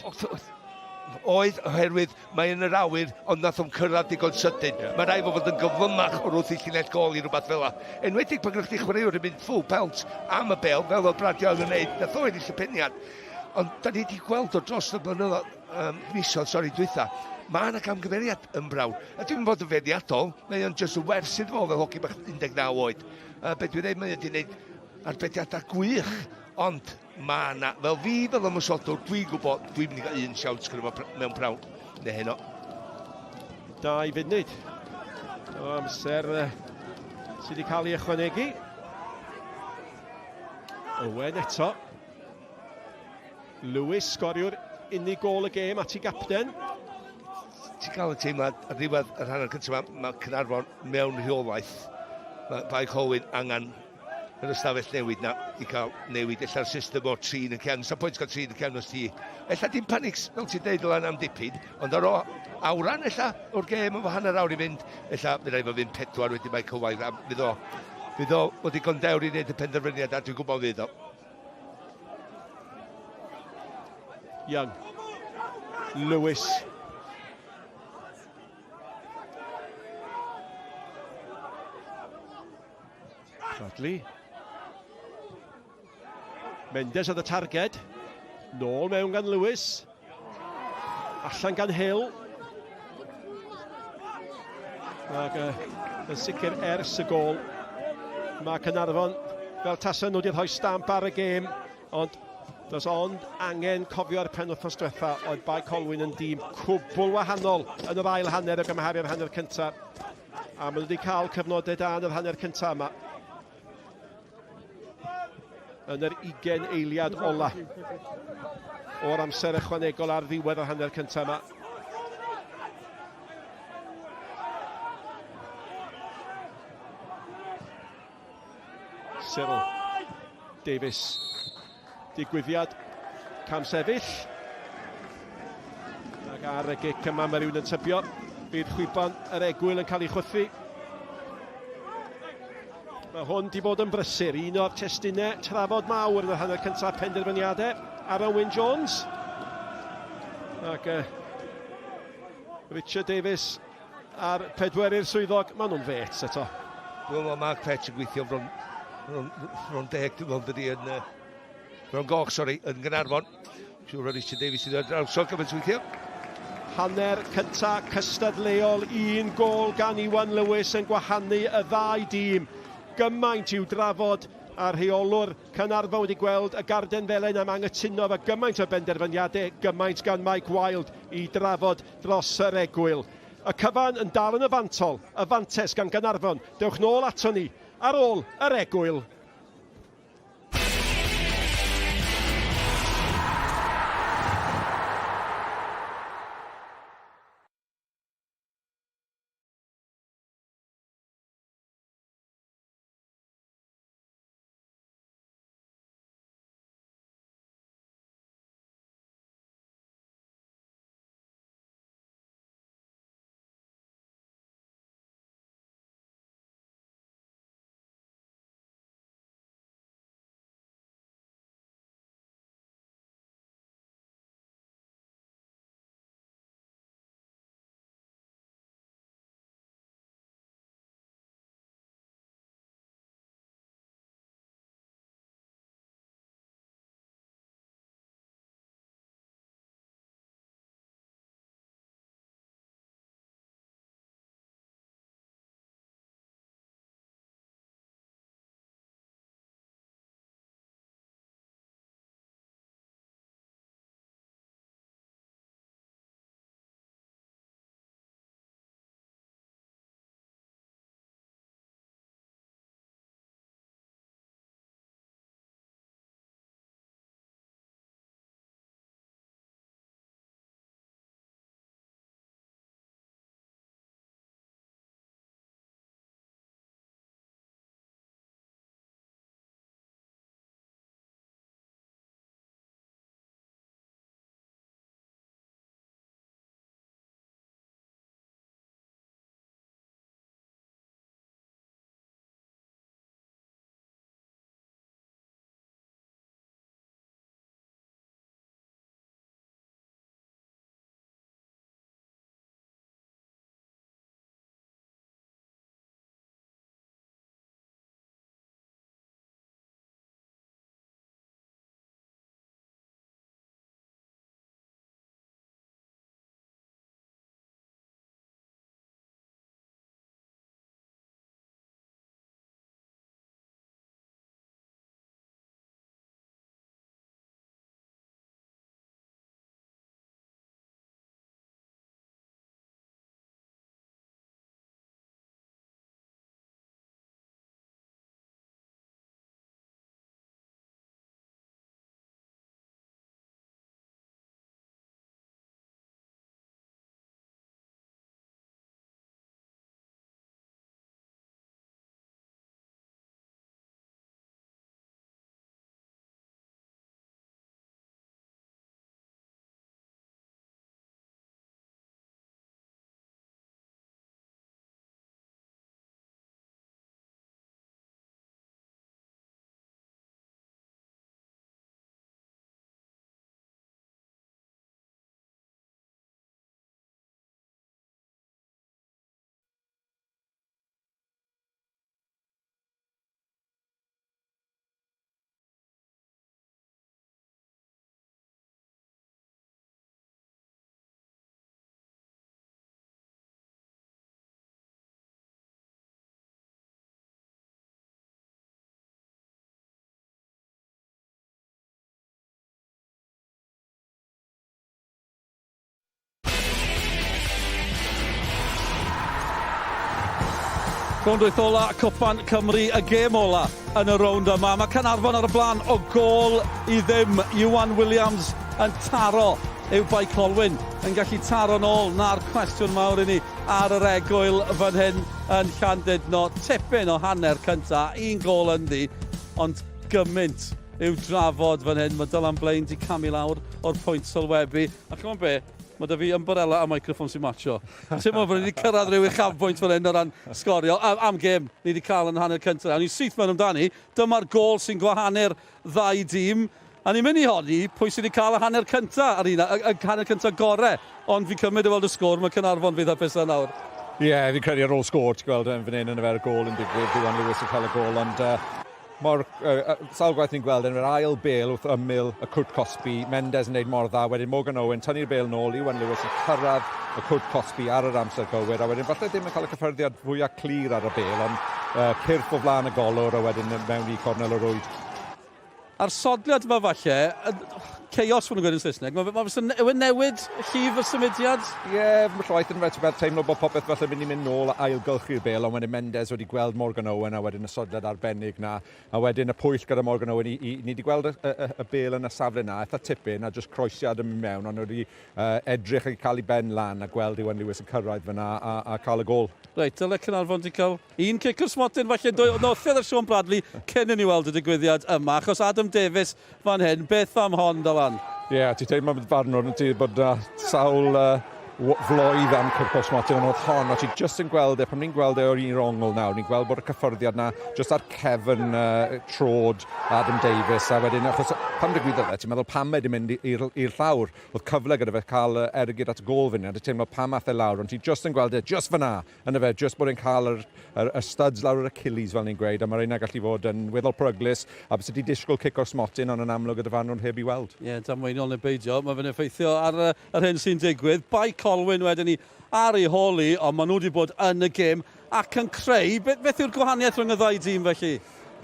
Oedd, oherwydd mae yn yr awyr, ond nath o'n cyrraedd digon sydyn. Yeah. Mae rhaid fo fod yn gyflymach o'r wrth i llinell gol i rhywbeth fel la. Enwedig pan gyda chdi chwaraewr yn mynd full pelt am y bel, fel oedd Brad Young yn neud, nath o ennill y peniad. Ond da ni wedi gweld o dros y blynyddoedd, um, misoedd, sori, dwytha, mae yna gamgymeriad yn Brown. A dwi'n bod yn feirniadol, mae o'n just yn wers iddo fo fel hoci bach 19 oed. Uh, be dwi'n dweud, mae wedi gwneud arbediadau gwych, ond mae yna, fel fi, fel ymwysodwr, dwi'n gwybod, dwi'n mynd i gael un siawns gyda fo mewn prawn, neu heno. Dau funud o amser sydd wedi cael ei ychwanegu. Owen eto. Lewis, sgoriwr unig gôl y gêm at ei gapten. Ti'n cael y teimlad ar ddiwedd yr hanner cyntaf yma, mae Caernarfon mewn rheolaeth. Mae Bae Colwyn angen yr ystafell newid na i cael newid ella'r system o'r trin y cefn. Sa'n pwynt cael trin y cefn os ti... Ella dim panics, fel ti'n deud, Dylan, am dipyn, ond ar o awran ella o'r gêm efo hanner awr i fynd, ella fydd rhaid fo fynd pedwar wedyn Michael White, a fydd o, fydd o wedi gondewr i wneud y penderfyniad a dwi'n gwybod fydd o. Young. Lewis. Bradley. Mendes oedd y targed. Nôl mewn gan Lewis. Allan gan Hill. Ac uh, yn sicr ers y gol, mae Caernarfon fel tasa nhw wedi rhoi stamp ar y gêm, ond does ond angen cofio'r penwythnos diwetha oedd Bae Colwyn yn dîm cwbl wahanol yn yr ail hanner o gymharu â'r hanner cyntaf. A maen nhw wedi cael cyfnodau da yn yr hanner cyntaf yma. Yn yr 20 eiliad ola o'r amser ychwanegol ar ddiwedd yr hanner cyntaf yma. Cyril Davies. Digwyddiad camsefyll. Ac ar y gic yma mae rhywun yn tybio bydd chwiban yr egwyl yn cael ei chwythu. Mae hwn di bod yn brysur, un o'r testunau trafod mawr yn yr hanner cyntaf penderfyniadau. Aaron Wyn Jones ac uh, Richard Davies a'r pedwerydd swyddog, maen nhw'n fets eto. Dwi'n meddwl Mark Petch yn gweithio bron, bron, bron deg, dwi'n meddwl, dydy yn... Uh, bron goch, sori, yn Gynarfon. Siŵr o Richard Davies sydd ar draws o gymaint weithio. Hanner cynta cystadleuol, un gôl gan Iwan Lewis yn gwahanu y ddau dîm. Gymaint i'w drafod a'r rheolwr Caernarfon wedi gweld y garden felen am anghytuno efo gymaint o benderfyniadau, gymaint gan Mike Wilde i drafod dros yr egwyl. Y cyfan yn dal yn y fantol, y fantes gan Gaernarfon. Dewch nôl ato ni ar ôl yr egwyl. Rownd wyth ola Cwpan Cymru, y gêm ola yn y rownd yma. Mae Caernarfon ar y blaen o gôl i ddim. Iwan Williams yn taro. Yw Bae Colwyn yn gallu taro nôl? Na'r cwestiwn mawr i ni ar yr egwyl fan hyn yn Llandudno. Tipyn o hanner cynta, un gôl ynddi, ond gymaint i'w drafod fan hyn. Mae Dylan Blaine di camu lawr o'r pwynt sylwebu. A chymod be? Mae 'da fi ymbarela a microffon sy'n matcho. Teimlo bod ni wedi cyrraedd rhyw uchafbwynt fan hyn o ran sgorio. Am, am gêm ni wedi cael yn hanner cyntaf. Awn ni syth mewn amdani. Dyma'r gôl sy'n gwahanu'r ddau dîm. A ni'n mynd i honni pwy sydd wedi cael y hanner cyntaf ar un, y, y hanner cyntaf gore. Ond fi'n cymryd o weld y sgôr, mae Caernarfon fydd hapusaf nawr. Ie, yeah, fi'n credu ar ôl sgôr, ti'n gweld yn fan hyn yn y fer y gôl yn digwydd, Iwan Lewis yn cael y gôl, ond uh, Mor, uh, sawl gwaith ni'n gweld yn yr ail bêl wrth ymyl y cwrt cosbi, Mendes yn neud mor dda, wedyn Morgan Owen tynnu'r bêl nôl, Iwan Lewis yn cyrraedd y cwrt cosbi ar yr amser gywir, a wedyn falle ddim yn cael y cyffyrddiad fwyaf clir ar y bêl, ond uh, cyrff o flaen y golwr a wedyn mewn i cornel o rwyd. A'r sodliad yma falle, chaos maen nhw'n gweud yn Saesneg, mae, mae fysa, yw e'n newid llif y symudiad? Ie, yeah, fy llwaith yn fe, ti'n teimlo bod popeth falle mynd i mynd nôl a ailgylchu'r bêl, ond wedyn Mendes wedi gweld Morgan Owen a wedyn y sodliad arbennig na, a wedyn y pwyll gyda Morgan Owen, i, i, ni wedi gweld y, y, y, y bêl yn y safle na, eitha tipyn, a just croesiad yn mynd mewn, ond wedi uh, edrych ac cael ei ben lan a gweld Iwan Lewis yn cyrraedd fyna a, a cael y gôl. Reit, dyle Caernarfon wedi cael Un cic o'r smotyn falle, dwy, nothiad ar Sean Bradley cyn i ni weld y digwyddiad yma, achos Adam Davies fan hyn, beth am hon, Dylan? Ie, yeah, ti'n teimlo bod farnwr yn ti bod uh, sawl uh, floedd am cic o'r smotyn, ond oedd hon, o ti jyst yn gweld e, pan ni'n gweld e o'r un ongl nawr, ni'n gweld bod y cyffyrddiad na jyst ar cefn uh, trod Adam Davies, a wedyn, achos pan digwyddodd e, ti'n meddwl pam mae wedi mynd i'r llawr, oedd cyfle gyda fe cael ergyd at y gôl fan hyn, a ti'n teimlo pam ath e lawr, ond ti jyst yn gweld e, jyst fyna, Yna fe, jyst bod e'n cael yr, yr, y studs lawr yr Achilles, fel ni'n gweud, a mae'r reina gallu fod yn weddol peryglus, a byse ti disgwyl cic o'r smotyn, ond yn amlwg y dyfarnwr heb i weld. Ie, yeah, damweiniol neu beidio, mae fe'n effeithio ar yr hyn sy'n digwydd. Bae Colwyn wedyn ni ar ei hôl hi, ond maen nhw wedi bod yn y gêm ac yn creu. Beth, beth yw'r gwahaniaeth rhwng y ddau dîm felly?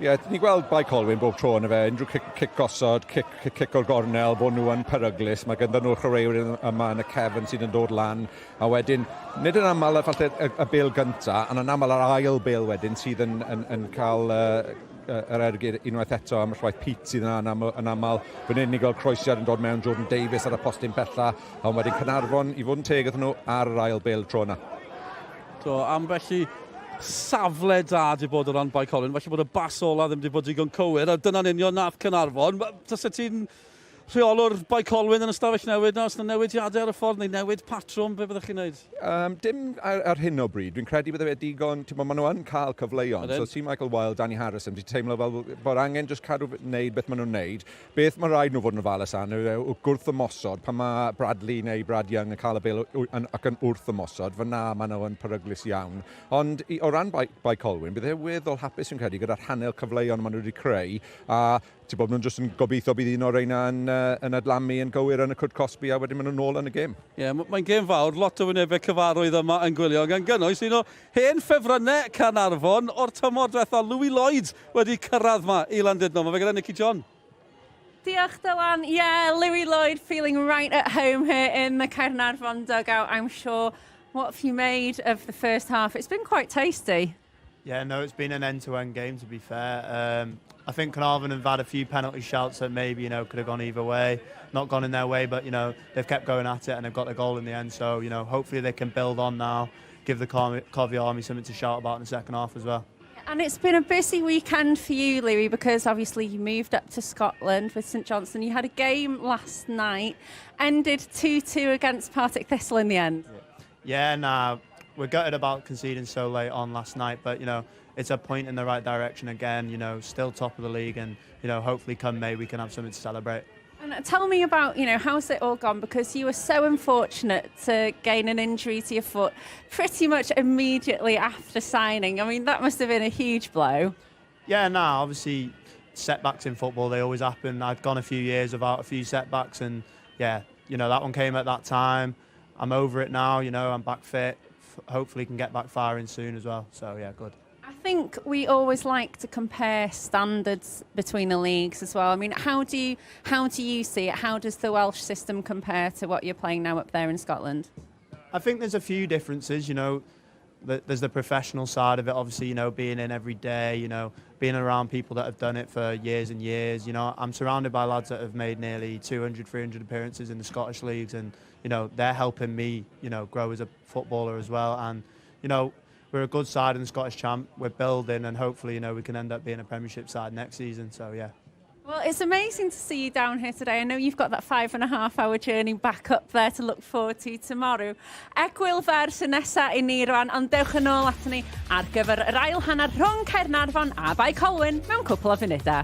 Ie, yeah, ni'n gweld Bae Colwyn bob tro yn y fe, unrhyw cic, cic gosod, cic, cic, cic o'r gornel, bod nhw yn peryglus. Mae gyda nhw'r chwaraewyr yma yn y cefn sydd yn dod lan. A wedyn, nid yn aml falle y, y bêl gynta, ond yn aml yr ail bêl wedyn sydd yn, yn, yn cael uh, yr ergyd unwaith eto am y llwaith Pete sydd yna yn, aml, yn aml. Fan hyn ni'n gweld croesiad yn dod mewn Jordan Davies ar y postyn bella, ond wedyn Caernarfon, i fod yn teg iddyn nhw, ar yr ail bêl tro yna. Do, ambell i safle da 'di bod o ran Bae Colwyn, falle bod y bas ola ddim 'di bod digon cywir, a dyna'n union nath Caernarfon. Tase ti'n rheolwr Bae Colwyn yn y stafell newid na, os yna newidiadau ar y ffordd neu newid patrwm, be byddech chi'n neud? Um, dim ar, ar hyn o bryd. Dwi'n credu bydde fe digon, ti'n maen nhw yn cael cyfleon. So si Michael Wilde, Danny Harrison, ti'n teimlo fel bod angen just cadw wneud beth maen nhw'n wneud. Beth mae rhaid nhw fod yn ofalus am yw gwrth-ymosod, pan mae Bradley neu Brad Young yn cael y bêl ac yn wrth-ymosod, fan'na maen nhw yn peryglus iawn. Ond i, o ran Bae, Bae Colwyn, bydd e weddol hapus fi'n credu gyda'r hanner cyfleon maen nhw wedi creu, a ti'n bod nhw'n jyst yn gobeithio bydd un o'r reina yn, uh, yn adlamu yn gywir yn y cwrt cosbi a wedyn maen nhw'n nôl yn y gêm. Ie, yeah, mae'n gêm fawr, lot o wynebau cyfarwydd yma yn gwylio, gan gynnwys un o hen ffefrynnau Caernarfon o'r tymor diwetha, Louis Lloyd, wedi cyrraedd ma i Landudno. Mae fe gyda Nicky John. Diolch Dylan. Yeah, Louis Lloyd feeling right at home here in the Caernarfon dugout, I'm sure. What have you made of the first half? It's been quite tasty. Yeah, no, it's been an end-to-end game, to be fair. Um, I think Carnarvon have had a few penalty shouts that maybe, you know, could have gone either way. Not gone in their way, but, you know, they've kept going at it and they've got the goal in the end. So, you know, hopefully they can build on now, give the Cofi Army something to shout about in the second half as well. And it's been a busy weekend for you, Louis, because obviously you moved up to Scotland with St Johnstone. You had a game last night, ended 2-2 against Partick Thistle in the end. Yeah, nah, we're gutted about conceding so late on last night, but, you know, it's a point in the right direction again, you know, still top of the league and, you know, hopefully come May we can have something to celebrate. And tell me about, you know, how's it all gone? Because you were so unfortunate to gain an injury to your foot pretty much immediately after signing. I mean, that must have been a huge blow. Yeah, no, nah, obviously setbacks in football, they always happen. I've gone a few years without a few setbacks and, yeah, you know, that one came at that time. I'm over it now, you know, I'm back fit. Hopefully can get back firing soon as well. So, yeah, good. I think we always like to compare standards between the leagues as well. I mean, how do you, how do you see it? How does the Welsh system compare to what you're playing now up there in Scotland? I think there's a few differences, you know. There's the professional side of it, obviously, you know, being in every day, you know, being around people that have done it for years and years. You know, I'm surrounded by lads that have made nearly 200, 300 appearances in the Scottish leagues, and, you know, they're helping me, you know, grow as a footballer as well. And, you know, we're a good side in the Scottish champ. We're building, and hopefully, you know, we can end up being a Premiership side next season. So, yeah. Well, it's amazing to see you down here today. I know you've got that 5.5 hour journey back up there to look forward to tomorrow. Egwyl fer sy'n nesa i ni rwan, ond dewch yn ôl aton ni ar gyfer yr ail hanner rhwng Caernarfon a Bae Colwyn mewn cwpl o funudau.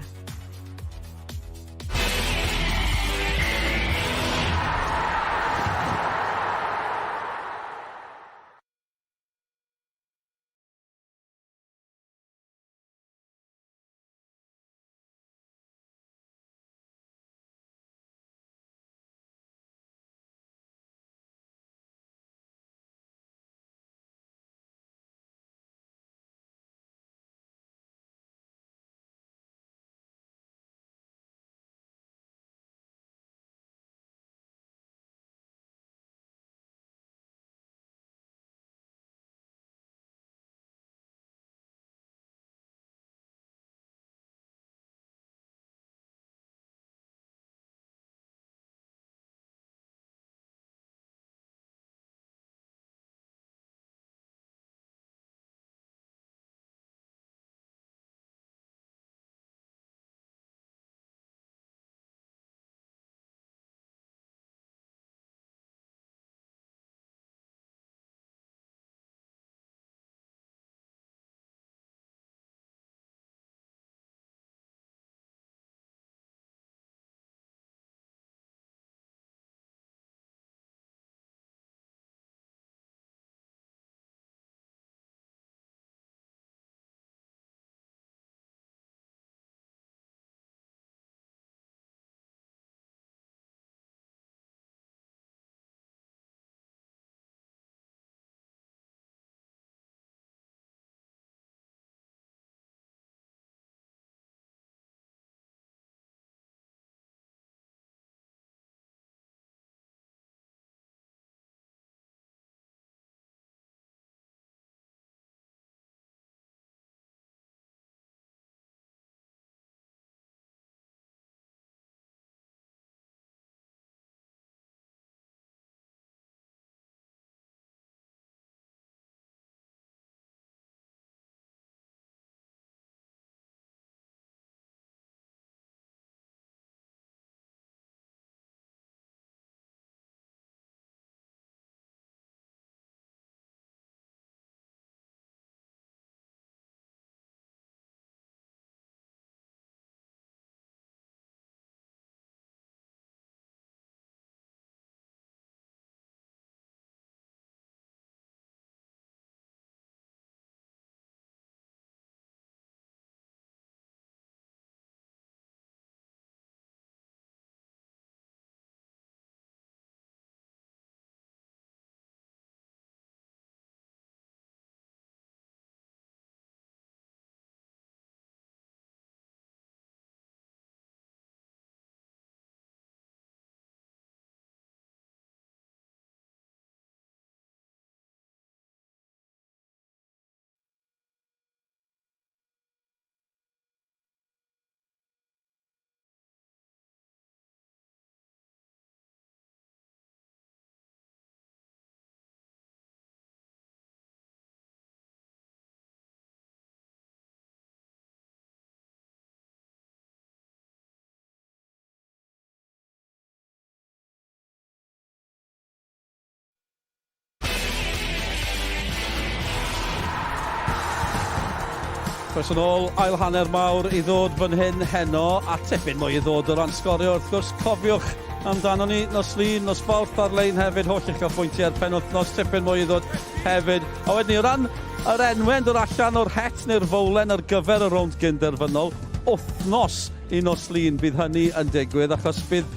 Croeso nôl, ail hanner mawr i ddod fan hyn heno, a tipyn mwy i ddod o ran sgorio wrth gwrs. Cofiwch amdano ni nos Lun, nos Fawrth ar-lein hefyd, holl uchafbwyntiau'r penwythnos, tipyn mwy i ddod hefyd. A wedyn ni, o ran yr enwau yn dod allan o'r het neu'r fowlen ar gyfer y rownd gynderfynol, wythnos i nos Lun bydd hynny yn digwydd, achos bydd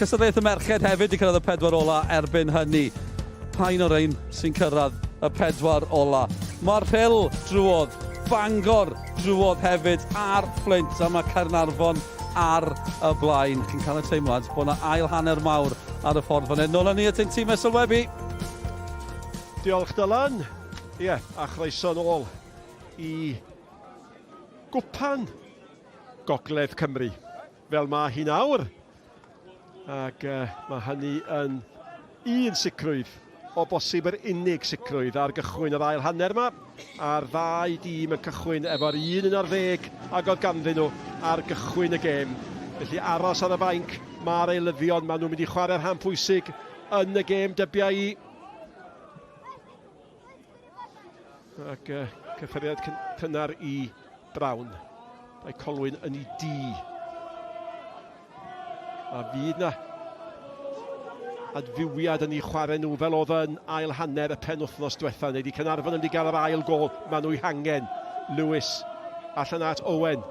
cystadleuaeth y merched hefyd wedi cyrraedd y pedwar ola erbyn hynny. Pa un o'r rhain sy'n cyrraedd y pedwar ola? Mae'r Rhyl drwodd, Bangor drwodd hefyd, a'r Fflint, a mae Caernarfon ar y blaen. Chi'n cael y teimlad bod yna ail hanner mawr ar y ffordd fan hyn. Nôl â ni at ein tîm sylwebu. Diolch, Dylan. Ie, yeah, a chroeso nôl i Gwpan Gogledd Cymru. Fel mae hi nawr. Ac uh, mae hynny yn un sicrwydd, o bosib yr unig sicrwydd ar gychwyn yr ail hanner yma. A'r ddau dîm yn cychwyn efo'r un un ar ddeg ag oedd ganddyn nhw ar gychwyn y gêm. Felly aros ar y fainc mae'r eilyddion, maen nhw'n mynd i chwarae rhan pwysig yn y gêm dybia i. Ac uh, cyffyrddiad cynnar i Brown. Mae Colwyn yn ei di. A fydd na adfywiad yn ei chwarae nhw fel oedd yn ail hanner y penwythnos diwetha. Neu di Caernarfon yn mynd i gael yr ail gol, maen nhw'i hangen. Lewis allan at Owen.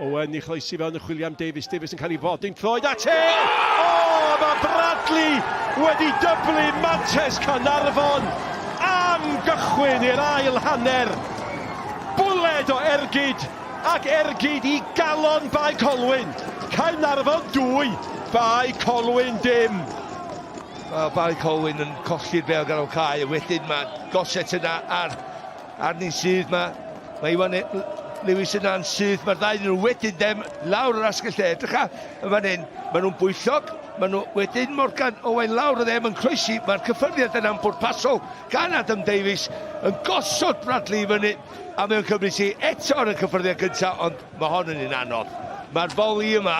Owen i chroesi fewn y chwilio am Davies. Davies yn cael ei fodyn troed at e! O, mae Bradley wedi dyblu mantes Caernarfon am gychwyn i'r ail hanner. Bwled o ergyd ac ergyd i galon Bae Colwyn. Caernarfon 2, Bae Colwyn dim. Wel, Bae Colwyn yn colli'r bêl ganol cae, a wedyn mae Gossett yna ar Arni'n syth mae, mae Iwan e- Lewis yna'n syth, mae'r ddau nhw wedyn dem lawr yr asgell dde. Edrycha yn fan hyn, maen nhw'n bwyllog, maen nhw wedyn Morgan Owen lawr y dde, mae'n croesi, mae'r cyffyrddiad yna'n bwrpasol gan Adam Davies yn gosod Bradley i fyny, a mae'n cymryd si eto ar y cyffyrddiad cyntaf, ond mae hon yn un anodd. Mae'r foli yma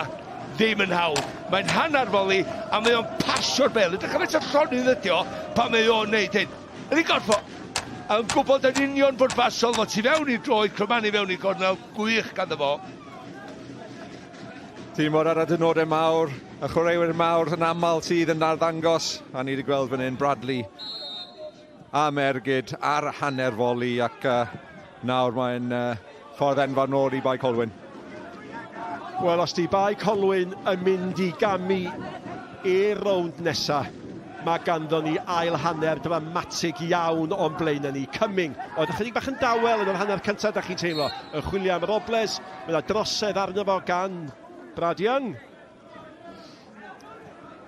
ddim yn hawdd. Mae'n hanner foli, a mae o'n pasio'r bel. Edrych am eto llonydd ydi o pan mae o'n neud hyn. Ydy gorffo! Yn gwybod yn union bwrpasol fod tu fewn i'r droed, crymanu fewn i'r gornel, gwych ganddo fo. Tîm o'r adnodau mawr, y chwaraewyr mawr yn aml sydd yn arddangos, a ni wedi gweld fan hyn Bradley am ergyd ar hanner foli ac uh, nawr mae'n uh, ffordd enfawr nôl i Bae Colwyn. Wel, os di Bae Colwyn yn mynd i gamu i'r rownd nesaf, mae ganddo ni ail hanner dramatig iawn o'n blaenau ni. Cumming, oedd ychydig bach yn dawel yn yr hanner cyntaf, da chi'n teimlo, yn chwilio am Robles, mae yna drosedd arno fo gan Brad Young.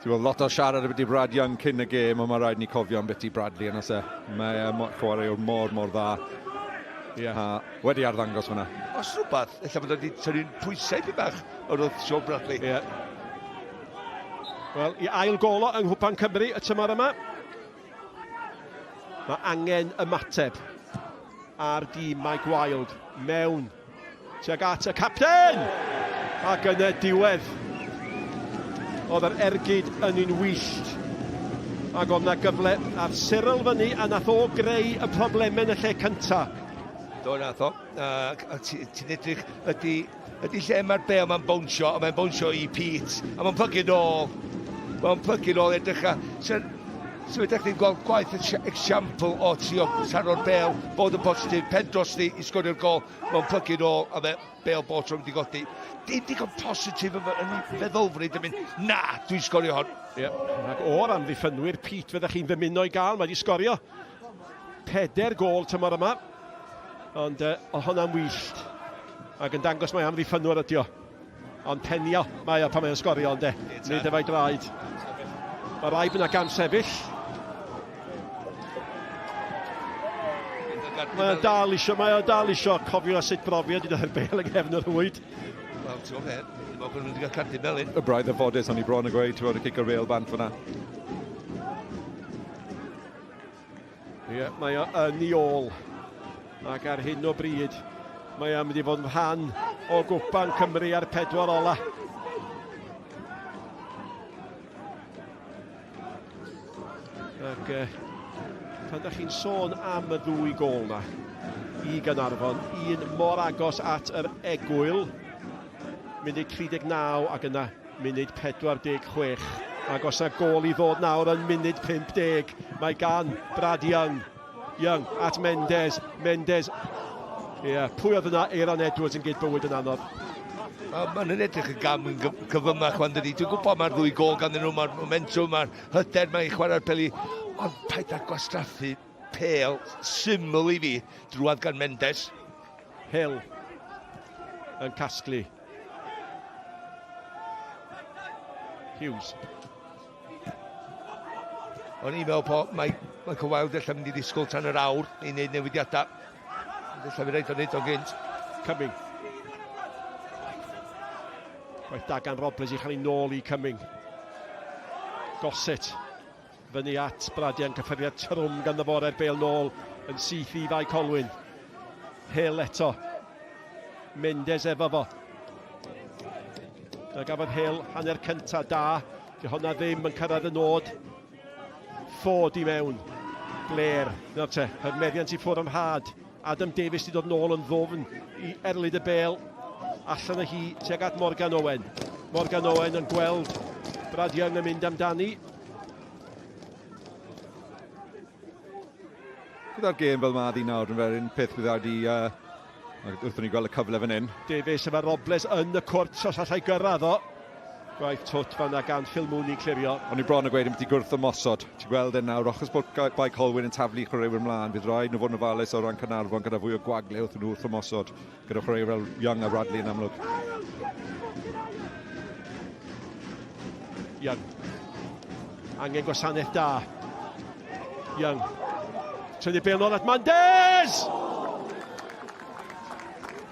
Ti'n gweld lot o siarad ambiti Brad Young cyn y gêm, ond mae rhaid ni cofio ambiti Bradley yn oes e. Mae e chwaraewr mor, mor dda. Yeah. A wedi arddangos fyna. Os rhywbeth, ella bod wedi tynnu'n pwysau di bach o'r wrth Sean Bradley. Yeah. Wel, i ail golo yng Nghwpan Cymru y tymor yma. Mae angen ymateb ar dîm Mike Wilde mewn tuag at y capten! Ac yn y diwedd, oedd yr ergyd yn un wyllt. Ac oedd na gyfle ar Cyril fyny a nath o greu y problemau yn y lle cynta. Do, nath o. Uh, Ti'n ti edrych, ydy, ydy lle mae'r bel mae'n bownsio, a mae'n bownsio i Pete, a mae'n plygu nôl. Mae'n plygu nôl edrych a... So, so ydych chi'n gweld gwaith esiampl o trio taro'r bel, bod yn positif, pen drosti i sgorio'r gol, mae'n plygu nôl, a fe bel bob tro mynd i godi. Dim digon positif yn, yn ei feddylfryd yn mynd, na, dwi'n sgorio hon. Ie, yeah. ac o'r amddiffynwyr, Pete fyddech chi'n ddymuno i gael, mae wedi sgorio peder gol tymor yma. Ond uh, oedd hwnna'n wyllt. Ac yn dangos mai amddiffynwr ydi o. Ond penio mae o pan mae'n sgorio, ond e. Nid efo'i draed. Mae rai bynnag gam sefyll. Mae o dal isio, mae o dal isio cofio sut brofiad i ddod bel yng nghefn y rhwyd. Wel, ti'n gwybod beth, dwi'n meddwl bod nhw wedi cael cardyn melyn. Y braidd y fodus, o'n i bron yn gweud, ti'n gwybod, y cico'r bel bant fyna. Ie, yeah, mae o yn ei ôl. Ac ar hyn o bryd, mae o'n mynd i fod yn rhan o Gwpan Cymru ar pedwar ola. Ac eh, pan da chi'n sôn am y ddwy gol na i Gaernarfon, un mor agos at yr egwyl, munud 39 ac yna Munud 46, ac os na gôl i ddod nawr yn munud 50, mae gan Brad Young. Young at Mendes, Mendes. Ie, yeah, pwy oedd yna? Eiran Edwards yn gyd bywyd yn anodd. Mae'n edrych yn gam yn cyfymach wan dydi. Dwi'n gwybod mae'r ddwy gol ganddyn nhw, mae'r momentum, mae'r hyder, mae'n chwarae'r peli. Ond paid â gwastraffu pêl syml i fi drwad gan Mendes. Hill yn casglu. Hughes. O'n i'n meddwl bod Michael Wilde ella mynd i ddisgwyl tan yr awr i wneud newidiadau. Ond ella fi rhaid o'n neud o'n gynt. Cumming. Gwaith da gan Robles i chael ei nôl i Cumming. Gossett. Fyny at Bradian, cyffyrddiad trwm ganddo fo ar bêl nôl yn syth i Fae Colwyn. Hill eto. Mendes efo fo. Na gafodd Hill hanner cynta da. Di honna ddim yn cyrraedd y nod. Ford i mewn. Blair. Nawr te, yr meddiant i ffwrdd am rhad. Adam Davies wedi dod nôl yn ddwfn i erlid y bêl. Allan â hi tuag at Morgan Owen. Morgan Owen yn gweld Brad Young yn mynd amdani. Gyda'r gêm fel mae ddi nawr, yn fel un peth bydd wedi uh, wrth ni gweld y cyfle fan hyn. Davies efo Robles yn y cwrt os allai gyrraedd o. Gwaith twt fanna gan Phil Mooney clirio. O'n i bron yn gweud ambiti gwrth ymosod. Ti'n gweld e nawr, achos bod Bae Colwyn yn taflu chwaraewyr mlaen, bydd rhaid nhw fod yn ofalus o ran Caernarfon gyda fwy o gwagle wrth nhw wrth ymosod, gyda chwaraewyr fel Young a Bradley yn amlwg. Young. Angen gwasanaeth da. Young. Tynnu bêl nôl at Mendes!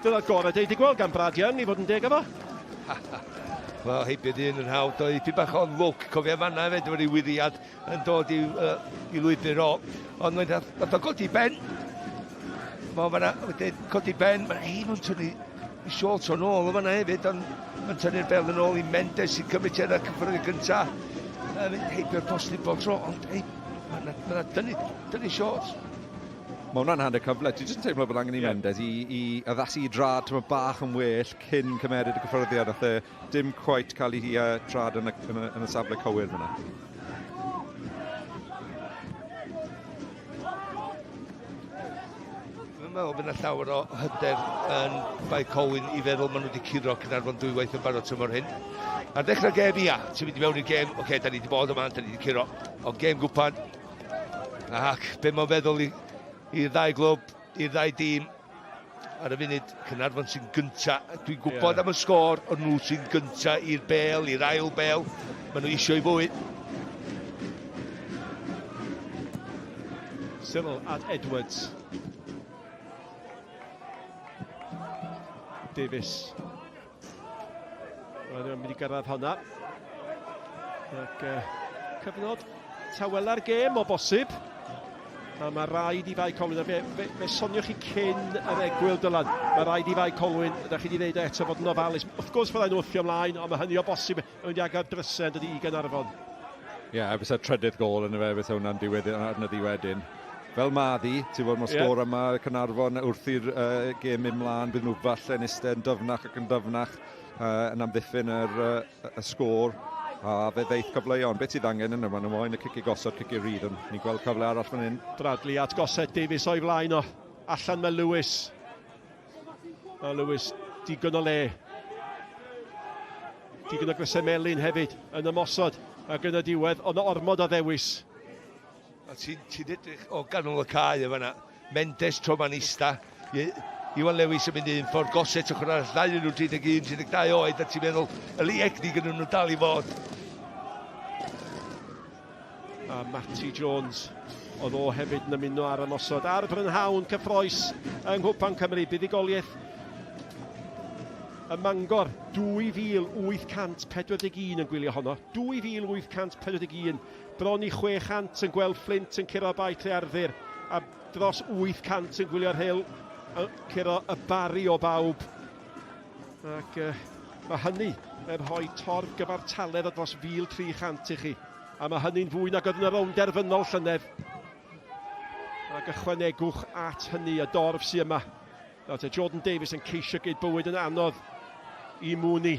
Dyna'r gorau dweud i gweld gan Brad Young i fod yn deg efo. Wel, heibio dyn yn hawdd, doedd dipyn bach o lwc, cofio fanna hefyd, wedi wiriad yn dod i, uh, i lwybr o. Ond mae'n nath o godi ben. Mae fanna, wedyn codi ben, mae'n ei, mae'n tynnu i siôl o'n ôl o fanna hefyd, ond mae'n tynnu'r bel yn ôl i Mendes sy'n cymryd tua'r cyffwrdd gynta. Mynd heibio'r postyn bob tro, ond ei, mae'n ma dynnu, dynnu siôl. Mae hwnna'n hanner cyfle. Ti jyst yn teimlo bod angen i yeah. Mendes i, i addasu i drad tyma bach yn well cyn cymeryd y cyffyrddiad. Nath e dim quite cael ei uh, trad yn y, yn y, yn y safle cywir fyna. Dwi'n meddwl bod yna llawer o hyder yn Bae Colwyn i feddwl maen nhw wedi curo Caernarfon dwywaith yn barod tymor hyn. Ar ddechrau gêm, ia, ti'n mynd i mewn i'r gêm, oce, okay, da ni wedi bod yma, da ni wedi curo. Ond gêm gwpan, Ac be mae'n feddwl i'r ddau glwb, i'r ddau dîm, ar y funud, Caernarfon sy'n gynta. Dwi'n gwybod yeah. am y sgôr, ond nhw sy'n gynta i'r bel, i'r ail bel. Maen nhw eisiau i fwy. Cyril at Edwards. Davies. Roedd nhw'n mynd i gyrraedd honna. Ac uh, cyfnod tawela'r gêm o bosib. A mae rhaid i Fae Colwyn, a fe, fe, fe sonioch chi cyn yr egwyl Dylan, mae rhaid i Fae Colwyn, ydych chi wedi dweud eto, fod yn ofalus. Wrth gwrs fyddai'n wthio ymlaen, ond mae hynny o bosib yn mynd i agor drysau yn dydi i Gaernarfon. Ie, yeah, fysa trydydd gol yn y fe, fysa hwnna'n diwedd arno ddi wedyn. Fel maddi, ti'n fod, mae'r yeah. sgôr yma, Caernarfon wrth i'r uh, gêm mynd mlaen, bydd nhw falle yn eistedd yn dyfnach ac yn dyfnach uh, yn amddiffyn yr, uh, y sgôr. A fe ddeith cyfleon. Beth sydd angen yna? Maen nhw moyn y cic i gosod, cic i rydd, ond ni'n gweld cyfle arall fan hyn. Bradley at gosod Davies o'i flaen o. Allan mae Lewis. Mae Lewis digon o le. Digon o grysau melyn hefyd yn ymosod ac yn y diwedd, ond ormod o ddewis. A ti'n ti edrych o ganol y cae yn fanna. Mendes tro ma'n ista. Iwan Lewis yn mynd un ffordd, Gossett ochr arall, ddau yn nhw 31, 32 oed, a ti'n meddwl, y li egni gyda nhw dal i fod. A Matty Jones, oedd o hefyd yn ymuno ar ymosod. Ar Brynhawn cyffroes yng Nghwpan Cymru, buddugoliaeth ym Mangor, 2,841 yn gwylio honno. 2,841 Bron i 600 yn gweld Fflint yn curo Bae Trearddur a dros 800 yn gwylio'r Rhyl yn curo y Barri o bawb. Ac uh, mae hynny yn rhoi torf gyfartaledd o dros 1,300 i chi. A mae hynny'n fwy nag oedd yn y rownd derfynol llynedd. Ac ychwanegwch at hynny y dorf sydd yma. Nawr te, Jordan Davies yn ceisio gyd bywyd yn anodd i Mooney.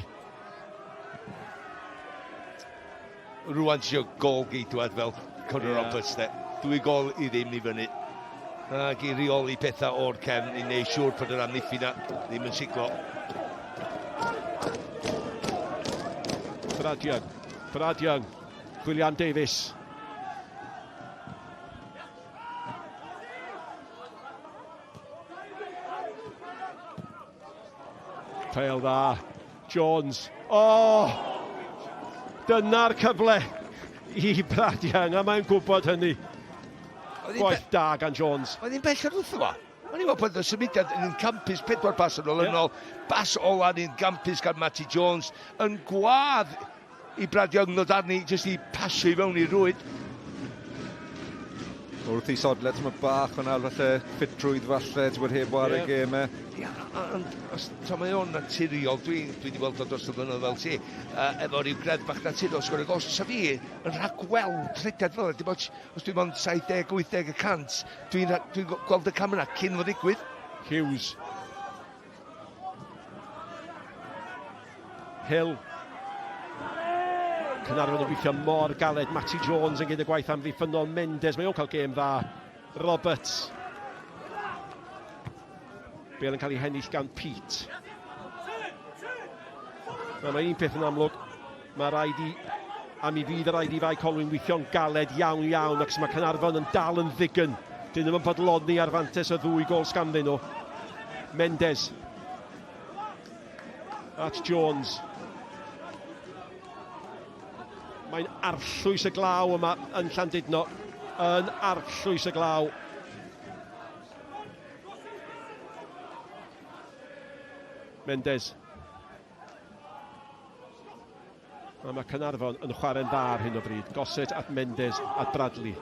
Rwan ti eisiau gol geidwad fel Conor yeah. Roberts, de. Dwy gol i ddim i fyny. Ac i reoli pethau o'r cefn i wneud siŵr bod yr amddiffyn na ddim yn siglo. Brad Young. Brad Young. William Davies. Pêl dda. Jones. O! Oh! Dyna'r cyfle i Brad Young, a mae'n gwybod hynny. Gwaith da gan Jones. Oedd hi'n bell o'r wrtho fo. O'n i'n meddwl bod y symudiad yn un campus, pedwar bas yn olynol, yeah. bas ola'n un gampus gan Matty Jones, yn gwadd i Brad Young ddod arni jyst i pasio i fewn i'r rwyd. Wrth i sodle, ti'n bach o'na falle ffitrwydd falle, ti'n bod heb wario yeah. gemau. Ia, ond os ta mae o'n naturiol, dwi, dwi wedi weld o dros y blynyddoedd fel ti, uh, efo rhyw greddf bach naturiol sgorio gol, sa fi yn rhagweld rhediad fel yna, dim ots os dwi'n ond 70-80 y cant, dwi'n dwi gweld y camera cyn fo ddigwydd. Hughes. Hill. Caernarfon yn gweithio mor galed. Matty Jones yn gwneud y gwaith amddiffynnol. Mendes, mae o'n cael gêm dda. Roberts. Bale yn cael ei hennill gan Pete. Na, mae un peth yn amlwg. Mae rhaid i, a mi fydd y rhaid i Fae Colwyn weithio'n galed iawn iawn, ac mae Caernarfon yn dal yn ddigon. Dyn nhw'n bodloni ar fantes y ddwy gol sganddyn nhw. Mendes. At Jones. Mae'n arllwys y glaw yma yn Llandudno. Yn arllwys y glaw. Mendes. A mae Caernarfon yn chwarae'n dda ar hyn o bryd. Gossett at Mendes at Bradley.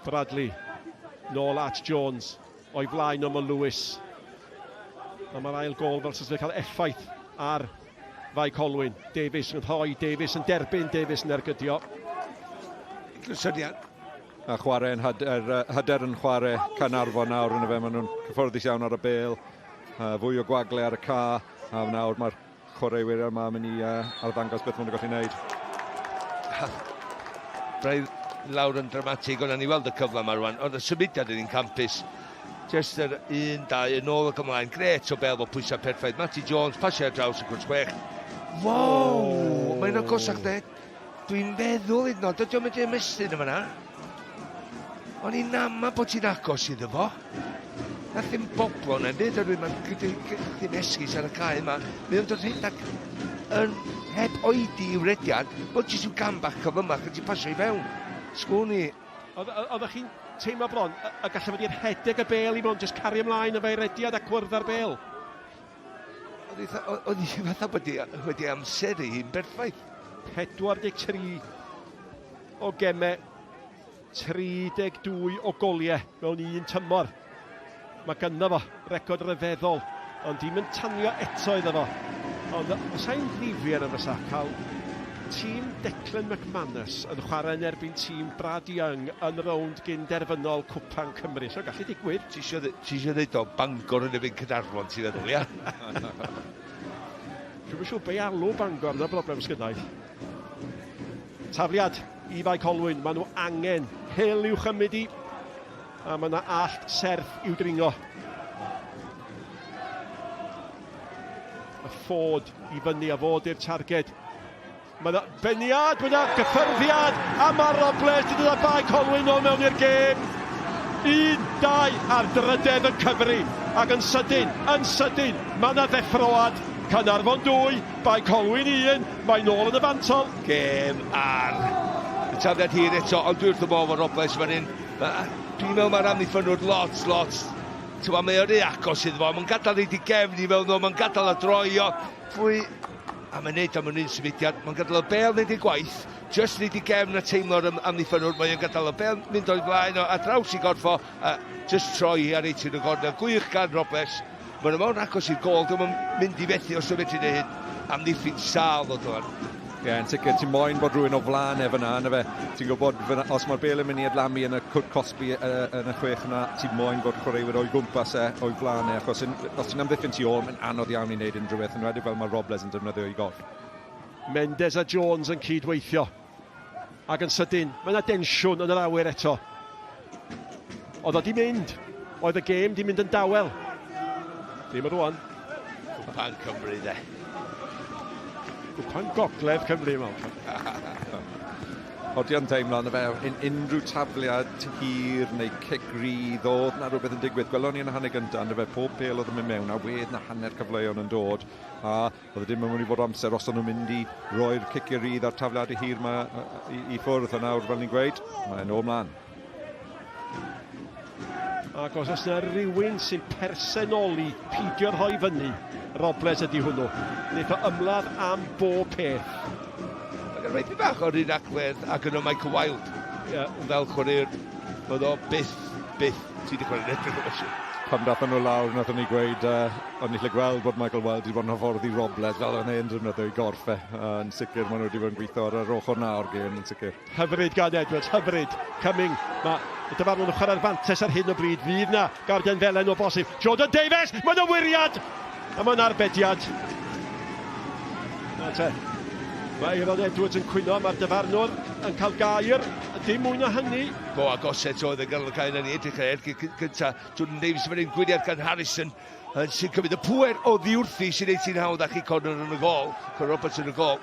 Bradley nôl at Jones. O'i flaen o mae Lewis. A mae'r ail gol fel sydd wedi cael effaith ar Fae Colwyn. Davies yn rhoi, Davies yn derbyn, Davies yn ergydio. Syniad. A chwarae yn hyder, hyder yn chwarae Caernarfon nawr yn y fe. Maen nhw'n cyfforddus iawn ar y bel. Fwy o gwagle ar y ca. A nawr mae'r chwaraewyr yma yn mynd i arddangos beth maen nhw'n gallu gwneud. Braidd lawr yn dramatig, ond ni weld y cyfle yma rwan. Ond y symudiad yn un campus. Just yr un, dau, yn ôl ac ymlaen. Gret o bel fo pwysau perffaith. Matty Jones, pasio ar draws y cwrs chwech. Wow! Mae'n agosach de. Dwi'n meddwl hyd yn oed, dydy o'm medru ymestyn yn fan'na. O'n i'n ama bod ti'n agos iddo fo. Nath ddim boblo na'n byd, oherwydd mae'n ddim esgus ar y cae yma. Mae o'n dod rhedeg yn heb oedi i'w rediad, bod jyst i'w gam bach cyflymach a ti'n pasio i fewn. Sgwn i. Oeddech chi'n teimlo bron y gallai fod wedi rhedeg y bêl i mewn, jyst cario ymlaen efo'i rediad a cwrdd â'r bêl? Oedd hi fatha bod hi wedi amseru hi'n berffaith. 43 o gemau, 32 o goliau mewn un tymor. Mae gynno fo record ryfeddol, ond dim yn tanio eto iddo fo. Ond fysa hi'n ddifyr yn fysa cael tîm Declan McManus yn chwarae yn erbyn tîm Brad Young yn rownd gyn-derfynol Cwpan Cymru. So gallu digwydd. Ti eisiau dweud o Bangor yn erbyn Caernarfon ti'n feddwl, ia? Dwi'm yn siŵr be alw Bangor, na broblem sgynnau. Tafliad i Fae Colwyn, maen nhw angen Hill i'w chymryd i, a mae yna allt serth i'w dringo. Y Ford i fyny a fod i'r targed. Mae yna beniad, mae yna gyffyrddiad, a mae Robles wedi dod â Bae Colwyn nôl mewn i'r gêm. 1, 2 a'r drydedd yn cyfri, ac yn sydyn, yn sydyn, mae yna ddeffroad. Caernarfon 2, Bae Colwyn 1, mae nôl yn y fantol. Gêm ar y tafliad hir eto, ond dwi wrth y modd efo Robles fan hyn. Dwi'n meddwl mae'r amddiffynwr lot, lot, ti'n mae o'n rhy agos iddo fo, mae'n gadael i di gefn i fewn o, mae'n gadael o droi o, pwy, a mae'n neud am yn un symudiad, mae'n gadael o bel neud ei gwaith, just neud i gefn a teimlo'r amddiffynwr, mae'n gadael o bel mynd o'i flaen o, a draws i gorffo, a just troi hi ar eityn y gornel, gwych gan Robles, Maen nhw mor agos i'r gol, dwi'm yn mynd i fethu os dwi'n medru neud hyn. Amddiffyn sâl ddod o'n. Ie, yeah, yn sicr, ti'n moyn bod rhywun o flaen e fyna, yna fe. Ti'n gwybod, fyna, os mae'r bel yn mynd i adlamu yn y cwrt cosbi uh, yn y chwech yna, ti'n moyn bod chwaraewyr o'i gwmpas e, o'i flaen e, achos in, os ti'n amddiffyn tu ôl, mae'n anodd iawn i wneud unrhyw beth, yn enwedig fel mae Robles yn defnyddio ei gorff. Mendes a Jones yn cydweithio. Ac yn sydyn, mae yna densiwn yn yr awyr eto. Oedd o di mynd. Oedd y gêm di mynd yn dawel. Ddim yn rwan. Cwpan Cymru, de. Cwpan Gogledd Cymru, Malcolm. Odi o'n teimlo ynddo fe, un, unrhyw tafliad hir neu cic rydd, oedd na rhywbeth yn digwydd. Gwelon ni yn y hanner gyntaf, ynddo fe, pob pêl oedd yn mynd mewn, a wedd na hanner cyfleon yn dod, a oedd e ddim yn mynd i fod amser os o'n nhw'n mynd i roi'r ciciau rydd a'r tafliadau hir ma i, i ffwrdd, a nawr, fel ni'n gweud, mae'n ôl mlaen. Ac os oes yna rhywun sy'n persenoli pidio rhoi fyny, Robles ydy hwnnw. Wneith o ymladd am bob peth. Mae gen rhaid bach o'r un agwedd ac yno Michael Wilde. Yeah. Fel chwaraewr, oedd o byth, byth, ti wedi chwarae'n edrych o felly. Pan dathon nhw lawr, nathon ni gweud, o'n ni lle gweld bod Michael Wilde wedi bod yn hyfforddi Robles fel o'n e'n defnyddio i gorff e. Yn sicr, maen nhw wedi bod yn gweithio ar yr ochr na o'r gêm, yn sicr. Hyfryd gan Edwards, hyfryd. Cumming, mae y dyfarnwr yn chwarae'r fantes ar hyn o bryd. Fydd na garden felen o bosib. Jordan Davies, mae'n ywyriad! A mae'n arbediad. Na te. Mae Aeron Edwards yn cwyno, mae'r dyfarnwr yn cael gair. Dim mwy na hynny. Go agoset oedd yn gael y cael yn ei edrych ar ergyd cynta. Jordan Davies fan hyn, gwyriad gan Harrison yn sy'n cymryd y pŵer o ddiwrthi sy'n ei ti'n hawdd ac i Connor yn y gol. Conor Roberts yn y gol.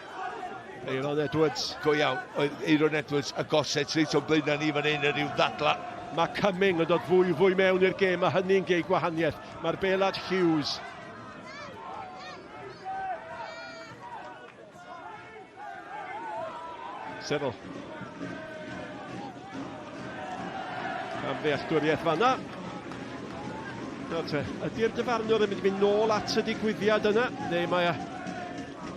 Aeron Edwards. Go iawn, oedd Aeron Edwards a Gossett reit o'n blaenau ni fan hyn yn rhyw ddadla. Mae Cumming yn dod fwy fwy mewn i'r gêm, mae hynny'n gei gwahaniaeth. Mae'r bel at Hughes. Cyril. Am ddealltwriaeth fanna. Nawr te, ydy'r dyfarnwr yn mynd i fynd nôl at y digwyddiad yna, neu mae e,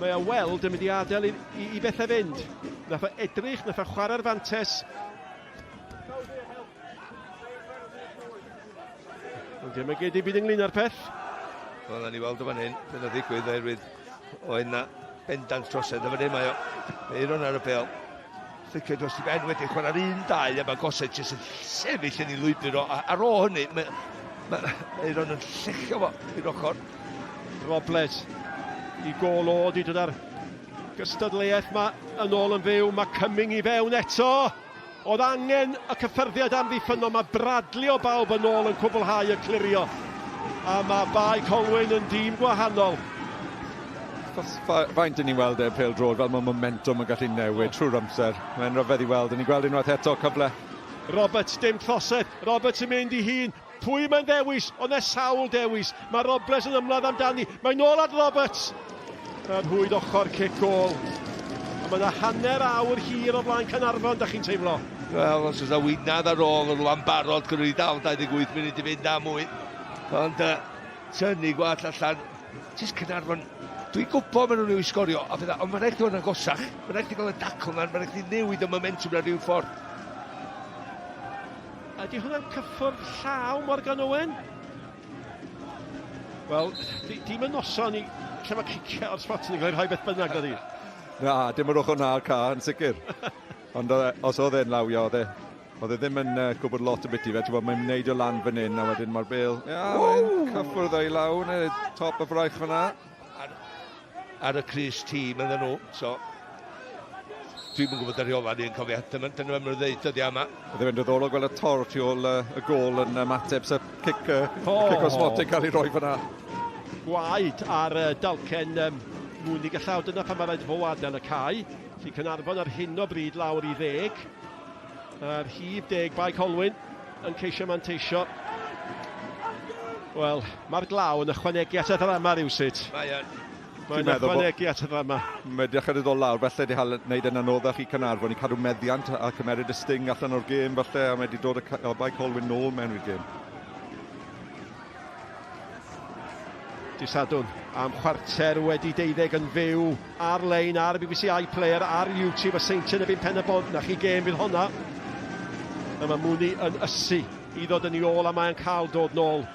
mae e weld yn mynd i adael i, i, i bethau fynd. Nath o edrych, nath o chwarae'r fantes. Ond dim yn gyd i byd ynglyn â'r peth. Wel, na ni weld o fan hyn, dyna ddigwydd oherwydd oedd na bendant trosedd. A fan hyn mae o, Eiron ar y bel. Llicio dros i ben wedyn chwarae'r un dau a mae Gossett jyst yn sefyll yn ei lwybr o. A ar ôl hynny, mae, mae Eiron yn llechio fo i'r ochr. Robles i gôl o di dod ar gystadleuaeth ma yn ôl yn fyw. Mae Cumming i fewn eto. Oedd angen y cyffyrddiad amddiffynnol, mae Bradley o bawb yn ôl yn cwblhau y clirio. A mae Bae Colwyn yn dîm gwahanol. Faint yn ni'n weld e pêl droed fel mae momentum yn gallu newid trwy'r amser. Mae'n rhyfedd i weld. Yn ni'n gweld unwaith eto cyfle. Roberts, dim trosedd. Roberts yn mynd i hun. Pwy mae'n ddewis? Ond e sawl dewis. Mae Robles yn ymladd amdani. Mae'n nôl at Roberts. Yr hwyd ochr cic gôl. A mae yna hanner awr hir o flaen Caernarfon, da chi'n teimlo? Wel, os oes yna wynaf ar ôl yn rhywun barod, gyda ni dal 28 munud i fynd a mwy. Ond uh, tynnu gwallt allan, jyst Caernarfon, dwi'n gwybod maen nhw'n i'w sgorio, a fydda, ond mae'n rhaid chdi fod yn agosach. Mae'n rhaid chdi gael y dacl yna, mae'n rhaid chdi newid y momentum na rhyw ffordd. Ydy hwnna'n cyffwrdd llaw Morgan Owen? Wel, dim y noson i lle mae ciciau o'r spot yn cael ei rhoi beth bynnag, na di? Na, dim yr ochr na o'r ca, yn sicr. Ond os oedd e'n lawio, oedd e, oedd e ddim yn uh, gwybod lot o beth i fe. Ti'n gwybod, mae'n wneud o lan fan hyn, a wedyn mae'r bel, ia, mae'n cyffwrdd o'i law, neu top y fraich fyna. Ar, ar y crys tîm ydyn nhw, so Dwi'm yn gwybod y rheola ni yn cofio. Dyma, dyna maen nhw'n dweud dyddiau yma. Bydd e'n diddorol gweld y tor tu ôl uh, y gôl yn ymateb sef cic, uh, oh. cic o smotyn cael ei roi fyna. Gwaed ar uh, dalcen um, mwyn i gallaw. Dyna pan mae rhaid fo adael y cae. Felly Caernarfon ar hyn o bryd lawr i ddeg. A'r rhif deg Bae Colwyn yn ceisio manteisio. Wel, mae'r glaw yn ychwanegu at y ddrama rhywsut. Mae yn. Mae'n ychwanegu at y ddrama. Mae dechrau dod lawr, felly wedi cael wneud yn anoddach i Caernarfon i cadw meddiant a cymeryd y sting allan o'r gêm falle, a mae wedi dod y Bae Colwyn nôl mewn i'r gêm. Dydd Sadwrn am chwarter wedi deuddeg yn fyw ar-lein ar y BBC iPlayer, ar YouTube, y Seintiau yn erbyn Pen-y-bont, na chi gêm fydd honna. A mae Mooney yn ysu i ddod yn ei ôl a mae'n cael dod nôl.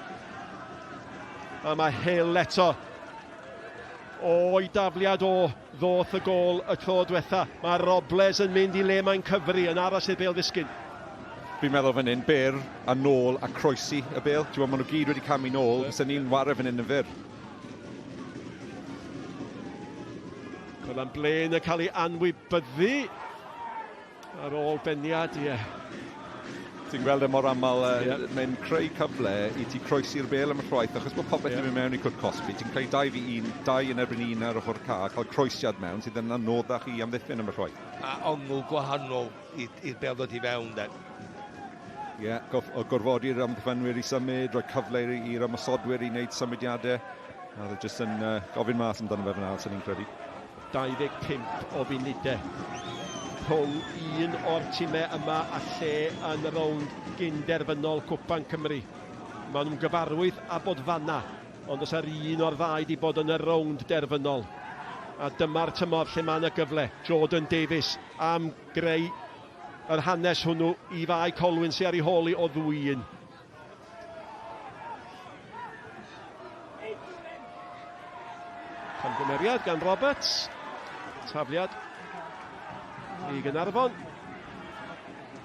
A mae Hill eto O'i dafliad o, ddoth y gôl y tro dwetha. Mae Robles yn mynd i le mae'n cyfri, yn aros i'r bêl ddisgyn. Fi'n meddwl fan hyn, byr a nôl a croesi y bêl. Ti'n gwybod, maen nhw gyd wedi camu nôl, fysen ni'n ware fan hyn yn fyr. Colan Blaine yn cael ei anwybyddu. Ar ôl beniad, ie. Ti'n gweld e mor aml, uh, yeah. mae'n creu cyfle i ti croesi'r bel am y chwaith, achos bod popeth yeah. yn mynd mewn i cwrt cosbi, ti'n creu 2 fi 1, 2 yn erbyn 1 ar ochr ca, cael croesiad mewn sydd yn anoddach i amddiffyn am y chwaith. a ongl gwahanol i'r bel ddod i fewn. De. Ie, yeah, gorfodi'r amddiffynwyr i symud, rhoi cyfle i'r ymosodwyr i wneud symudiadau. A oedd e jyst yn uh, gofyn mas amdano fe fyna, sy'n ni'n credu. 25 o funudau rhwng un o'r timau yma a lle yn y rownd gyn-derfynol Cwpan Cymru. Maen nhw'n gyfarwydd â bod fanna, ond os ar un o'r ddau di bod yn y rownd derfynol. A dyma'r tymor lle mae yna gyfle. Jordan Davies am greu yr hanes hwnnw i Fae Colwyn sy'n ar ei hôl i o ddwy un. Camgymeriad gan Roberts. Tafliad i Gynarfon.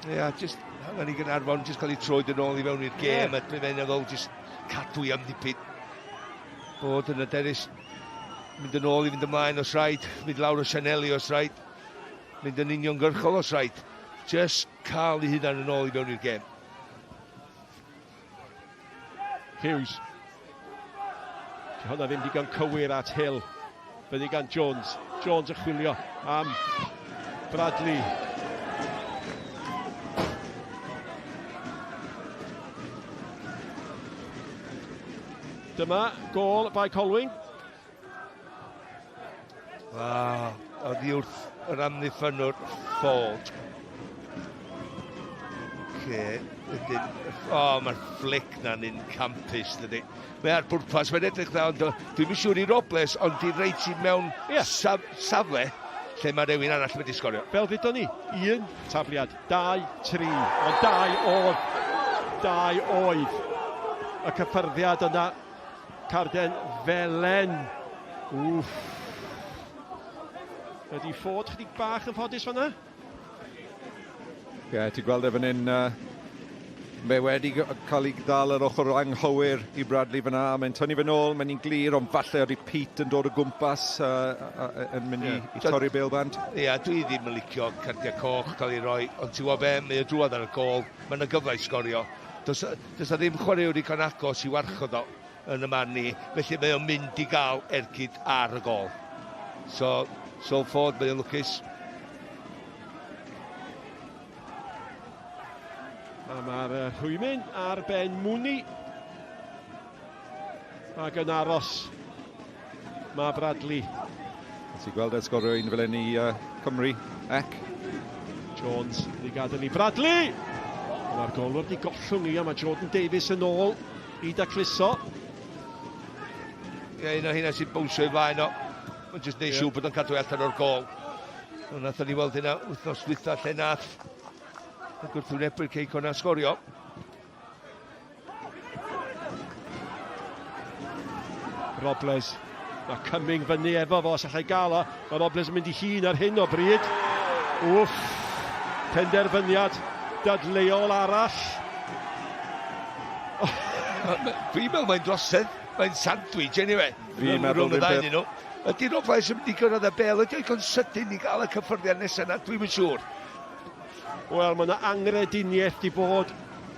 Ie, yeah, just angen i Gynarfon just cael ei troed yn ôl i fewn i'r gêm, yeah. a dwi'n meddwl just cadw i am ddipyn. Bod yn hyderus, mynd yn ôl i fynd ymlaen os rhaid, mynd lawr o sianeli os rhaid, mynd yn uniongyrchol os rhaid. Just cael ei hunan yn ôl i fewn i'r gêm. Hughes. Di hwnna ddim digon cywir at Hill. Fyny gan Jones. Jones yn chwilio am Bradley. Dyma gôl by Colwyn. Waw, oddi wrth yr amddiffynnwr Ford. Ce, wedyn, o, oh, mae'r flic na'n un campus, dydy. Mae ar bwrpas, mae'n edrych dda, ond dwi'n yn siŵr i Robles, ond di reit i mewn yeah. saf, safle lle mae rhywun arall wedi sgorio. Fel ddudon ni, un tafliad, dau, tri, ond dau oedd, dau oedd y cyffyrddiad yna Carden felen. Wff. Ydy Ford chydig bach yn ffodus fanna? Ie, yeah, ti'n gweld e fan hyn, uh, mae wedi cael ei ddal yr ochr anghywir i Bradley fyna, mae'n tynnu fe nôl, mae'n i'n glir, ond falle ydy Pete yn dod o gwmpas uh, uh, yn mynd yeah. i, i torri'r bêl bant. Ie, yeah, dwi ddim yn licio cardiau coch cael ei roi, ond ti'n gwybod be, mae o drwodd ar y gol, mae yna gyfle i sgorio. Does, does na ddim chwaraewr digon agos i warchod o yn y man ni, felly mae o'n mynd i gael ergyd ar y gol. So, so Ford, mae o'n lwcus. A mae'r rhwymyn ar ben Mooney. Ac yn aros mae Bradley. Ti'n gweld e'n sgorio un fel un i uh, Cymru, ec. Jones wedi gadael i Bradley! Mae'r golwr wedi gollwng i a mae Jordan Davies yn ôl i dacluso. Ie, un o hynna sy'n bwysio i flaen o. Mae'n jyst neud yeah. siŵr bod o'n cadw allan o'r gol. So, nathon ni weld hynna wythnos dwytha lle nath y gwrthwynebwyr Cei Connah sgorio. Robles. Mae Cumming fyny efo fo, os allai gael o. Mae Robles yn mynd i hun ar hyn o bryd. Wff! Penderfyniad dadleuol arall. Dwi'n meddwl mae'n drosedd, mae'n sandwich anyway. Fi'n meddwl rhwng y ddau nhw. Ydy Robles yn mynd i gyrraedd y bel, ydy o'n sydyn i gael y cyffyrddiad nesaf yna, dwi'n yn siŵr. Wel, mae yna angrediniaeth di bod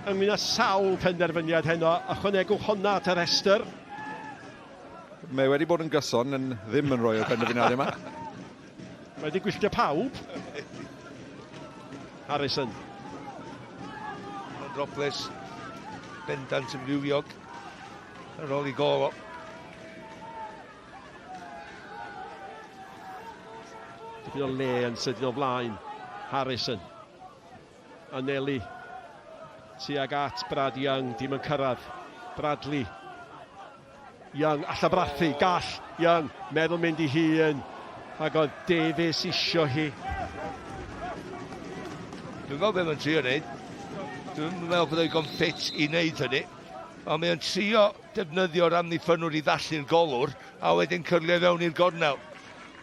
ynglyn â sawl penderfyniad heno. Ychwanegwch honna at y rhestr. Mae wedi bod yn gyson yn ddim yn rhoi o'r penderfyniadau yma. Mae wedi gwylltio pawb. Harrison. Ond Robles bendant yn fywiog ar ôl i gol o. Dipyn o le yn sydyn o flaen Harrison. Anelu tuag at Brad Young, dim yn cyrraedd. Bradley. Young, alla brathu, gall Young, meddwl mynd i hun. Ac oedd Davies isio hi. Dwi'n gweld beth mae'n trio wneud. Dwi'n meddwl bod o'n ffit i wneud hynny. Ond mae o'n trio defnyddio'r amddiffynnwr i ddallu'r golwr a wedyn cyrlio fewn i'r gornel.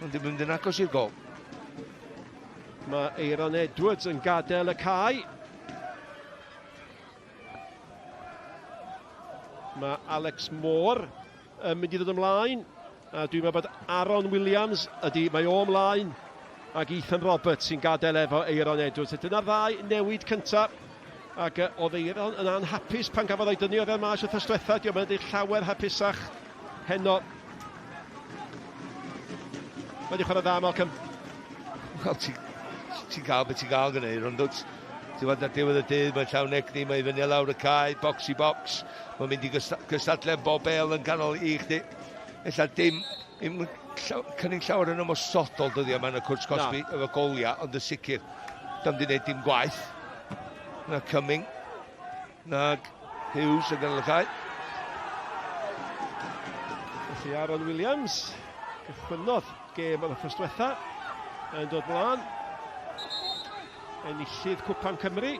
Ond ddim yn mynd yn agos i'r gol. Mae Eiron Edwards yn gadael y cae. Mae Alex Moore yn mynd i ddod ymlaen. A dwi'n meddwl bod Aaron Williams ydy, mae o ymlaen. Ac Ethan Roberts sy'n gadael efo Eiron Edwards. Dyna'r ddau newid cyntaf. Ac oedd Eiron yn anhapus pan gafodd ei dynnu oddi ar maes wythnos diwetha. Diolch yn edrych llawer hapusach heno. Mae wedi chwarae dda, Malcolm. Wel, ti... Ti'n cael beth ti'n gael gyda Euron, dwt? Ti'n gwybod, ar diwedd y dydd, mae'n llawn egni, mae'n fyny a lawr y cae, box i box. Mae'n mynd i gystadlu am bob bel yn canol i chdi. Ella dim, dim cynnig llawer yn ymosodol dyddiau yma yn y cwrt cosbi efo goliau, ond yn sicr, dam di wneud dim gwaith. Na Cumming, nag Hughes yn ganol y cae. Felly Aaron Williams gychwynnodd Gêm yr wythnos diwetha yn dod mlaen. Enillydd Cwpan Cymru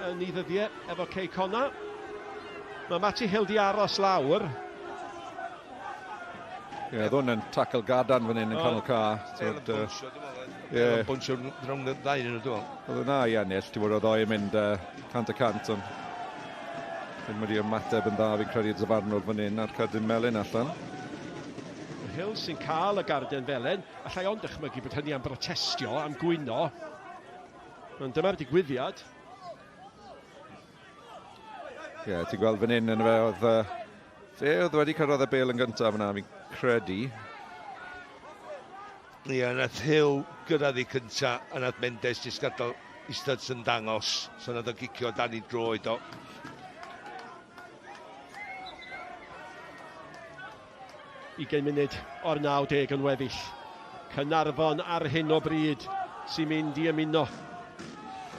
yn ei ddyddiau efo Cei Connah. Mae Matty Hill di aros lawr. Ie, yeah, oedd hwn yn tackle gadarn fan hyn yn canol ca. Ie. Ie. Bwnsio rhwng y ddau yn y dwi'n Oedd yna i ennill, ti'n bod oedd o'i mynd 100%, ond ddim wedi ymateb yn dda fi'n credu dyfarnwr fan hyn a'r cerdyn melyn allan. Hill sy'n cael y garden felen. Allai ond dychmygu bod hynny am brotestio, am gwyno. Ond dyma'r digwyddiad. Ie, yeah, ti'n gweld fan hyn yn fe, oedd... Uh, fe oedd wedi cyrraedd y bel yn gyntaf yna, fi'n credu. Ie, yeah, nath Hill gyrraedd i cynta, a nath Mendes jyst gadael i studs yn dangos, so nath o gicio dan i droed o. 20 munud o'r 90 yn weddill. Caernarfon ar hyn o bryd sy'n mynd i ymuno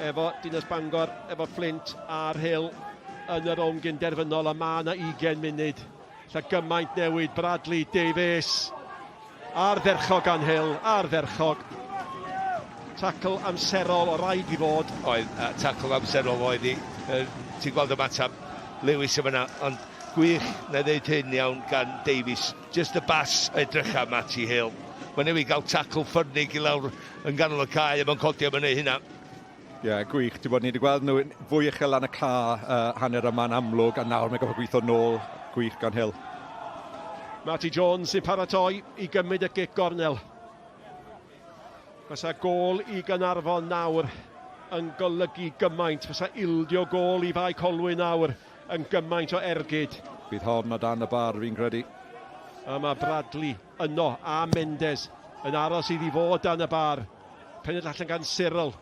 efo Dinas Bangor, efo Fflint a'r Rhyl yn y rownd gynderfynol a mae yna 20 munud. Lla gymaint newid, Bradley Davies ardderchog gan Hill, ardderchog. Tacl amserol o raid i fod. Oedd, uh, tacl amserol oedd hi. Uh, ti'n gweld ymateb Lewis yma, ond gwych na ddeud hyn iawn gan Davies. Just y bas edrycha Matty Hill. Mae newid gael tacl ffyrnig i lawr yn ganol y cae a mae'n codi am yn ei hynna. Ie, yeah, gwych. Ti'n bod, ni wedi gweld nhw fwy uchel lan y ca uh, hanner yma'n amlwg, a nawr mae'n gofod gweithio nôl. Gwych gan Hill. Matty Jones sy'n paratoi i gymryd y gic gornel. Fysa gôl i Gaernarfon nawr yn golygu gymaint. Fysa ildio gôl i Fae Colwyn nawr yn gymaint o ergyd. Bydd hon o dan y bar fi'n credu. A mae Bradley yno a Mendes yn aros iddi fod dan y bar. Pennill allan gan Cyril.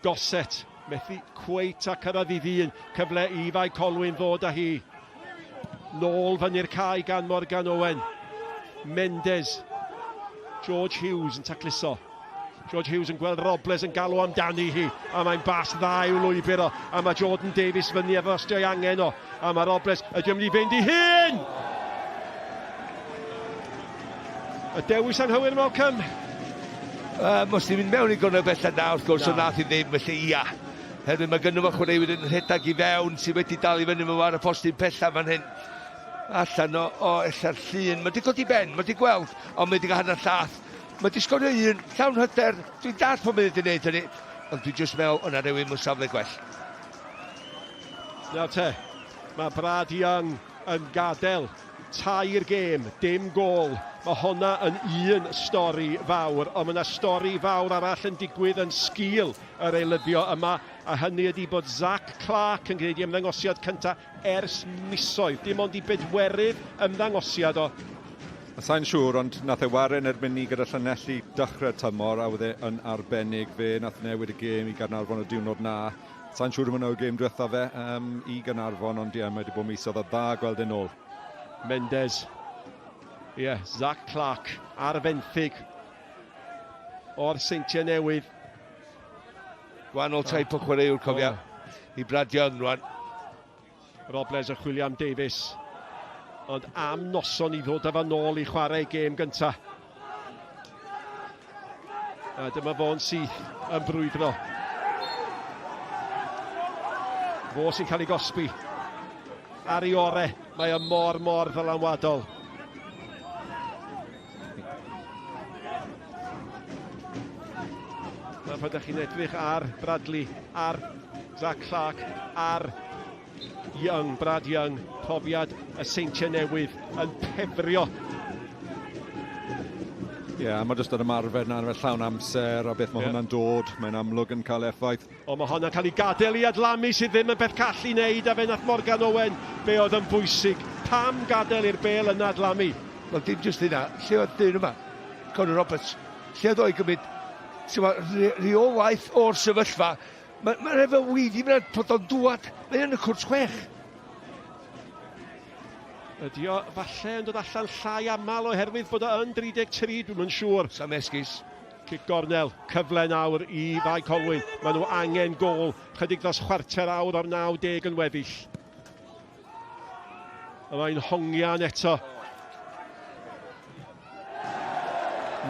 Gossett methu cweit a cyrraedd i ddyn. Cyfle i Fae Colwyn ddod â hi. Nôl fyny'r cae gan Morgan Owen. Mendes. George Hughes yn tacluso. George Hughes yn gweld Robles yn galw amdani hi, a mae'n bas dda i'w lwybr o, a mae Jordan Davies fyny efo os ei angen o, a mae Robles, ydy o'n mynd i fynd i hun! Y dewis anghywir, Malcolm? Um, os ti'n mynd mewn i gornel bellach na, wrth gwrs, ond nath i ddim, felly ia. Herwydd mae gynnu fo chwaraewyr yn rhedeg i fewn sydd wedi dal i fyny fo ar y postyn pellaf fan hyn. Allan o, o ella'r llun. Mae wedi codi ben, mae wedi gweld, ond mae wedi cael hanner llath. Mae wedi sgorio un, llawn hyder. Dwi'n dall pam mae wedi gwneud hynny, ond dwi'n just meddwl o'na rhywun mewn safle gwell. Nawr te, mae Brad Young yn gadael tair gêm, dim gôl. Mae honna yn un stori fawr, ond mae yna stori fawr arall yn digwydd yn sgil yr eilyddio yma, a hynny ydy bod Zac Clark yn gwneud ei ymddangosiad cyntaf ers misoedd. Dim ond i bedwerydd ymddangosiad o. A sa'n siŵr, ond nath e ware yn erbyn ni gyda Llanelli dechrau'r tymor, a oedd e yn arbennig. Fe nath newid y gêm i Gaernarfon y diwrnod na. Sa'n siŵr am hwnna yw'r gêm diwetha fe um, i Gaernarfon, ond ie, yeah, mae wedi bod misoedd a dda gweld e'n ôl. Mendes. Ie, yeah, Zach Clark ar fenthyg o'r Seintiau Newydd. Gwahanol type o chwaraewr, cofia. Oh. I Brad Young rwan. Robles yn chwilio am Davies. Ond am noson i ddod â fo nôl i chwarae gêm gynta. A dyma fo'n syth yn brwydro. Fo sy'n cael ei gosbi. Ar ei ore, mae o mor, mor ddylanwadol. Na pan ydych chi'n edrych ar Bradley, ar Zach Clark, ar Young, Brad Young, profiad y Seintiau Newydd yn pefrio. Ie, yeah, mae jyst yr ymarfer na, fe llawn amser a beth mae yeah. hwnna'n dod, mae'n amlwg yn cael effaith. Ond mae hwnna'n cael ei gadael i adlamu sydd ddim yn beth call i wneud a fe nath Morgan Owen be oedd yn bwysig. Pam gadael i'r bel yna adlamu? Wel, dim jyst hynna, lle oedd dyn yma? Conor Roberts, lle oedd o'i gymryd Rheolaeth o'r sefyllfa. Mae'n ma efo weiddi fyna bod o'n dŵad. Mae yn y cwrt chwech. Ydy o falle yn dod allan llai aml oherwydd bod o yn 33, dwi'm yn siŵr. Sam esgus. Cic gornel, cyfle nawr i Fae Colwyn. Maen nhw angen gôl, chydig dros chwarter awr o'r 90 yn weddill. A mae'n hongian eto.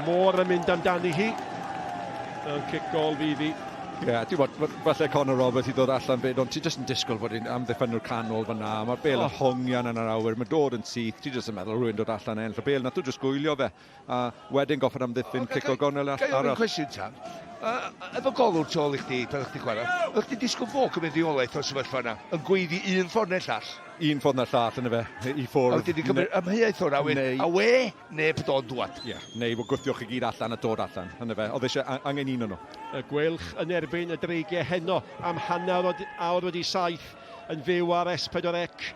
Moore yn mynd amdani hi. Yn cic gol fydd hi. Ie, yeah, ti'n bod, falle Conor Roberts i ddod allan fyd, ond ti jyst yn disgwyl fod hi'n amddiffynwr canol fyna. Mae'r bel yn oh. hongian yn yr awyr, mae'n dod yn syth, ti jyst yn meddwl rhywun dod allan enll y bel. Nath nhw jyst gwylio fe, a wedyn goffod amddiffyn oh, cic o gornel arall. Gael un cwestiwn tam. Uh, efo golwr tu ôl i chdi, pan o'ch chdi chwarae, o'ch chdi disgwyl fo cymryd reolaeth o'r sefyllfa yna, yn gweiddi un ffordd neu'r llall? Un ffordd neu'r llall, yna fe, i ffwrdd. A wedyn di cymryd amheuaeth o'r awyr, neu, a we, neu bod o'n dwad. Ie, yeah, neu bod gwthio chi gyd allan a dod allan, yna fe. Oedd eisiau angen un o'n nhw. Y Gweilch yn erbyn y Dreigiau heno am hanner awr wedi saith yn fyw ar S4C.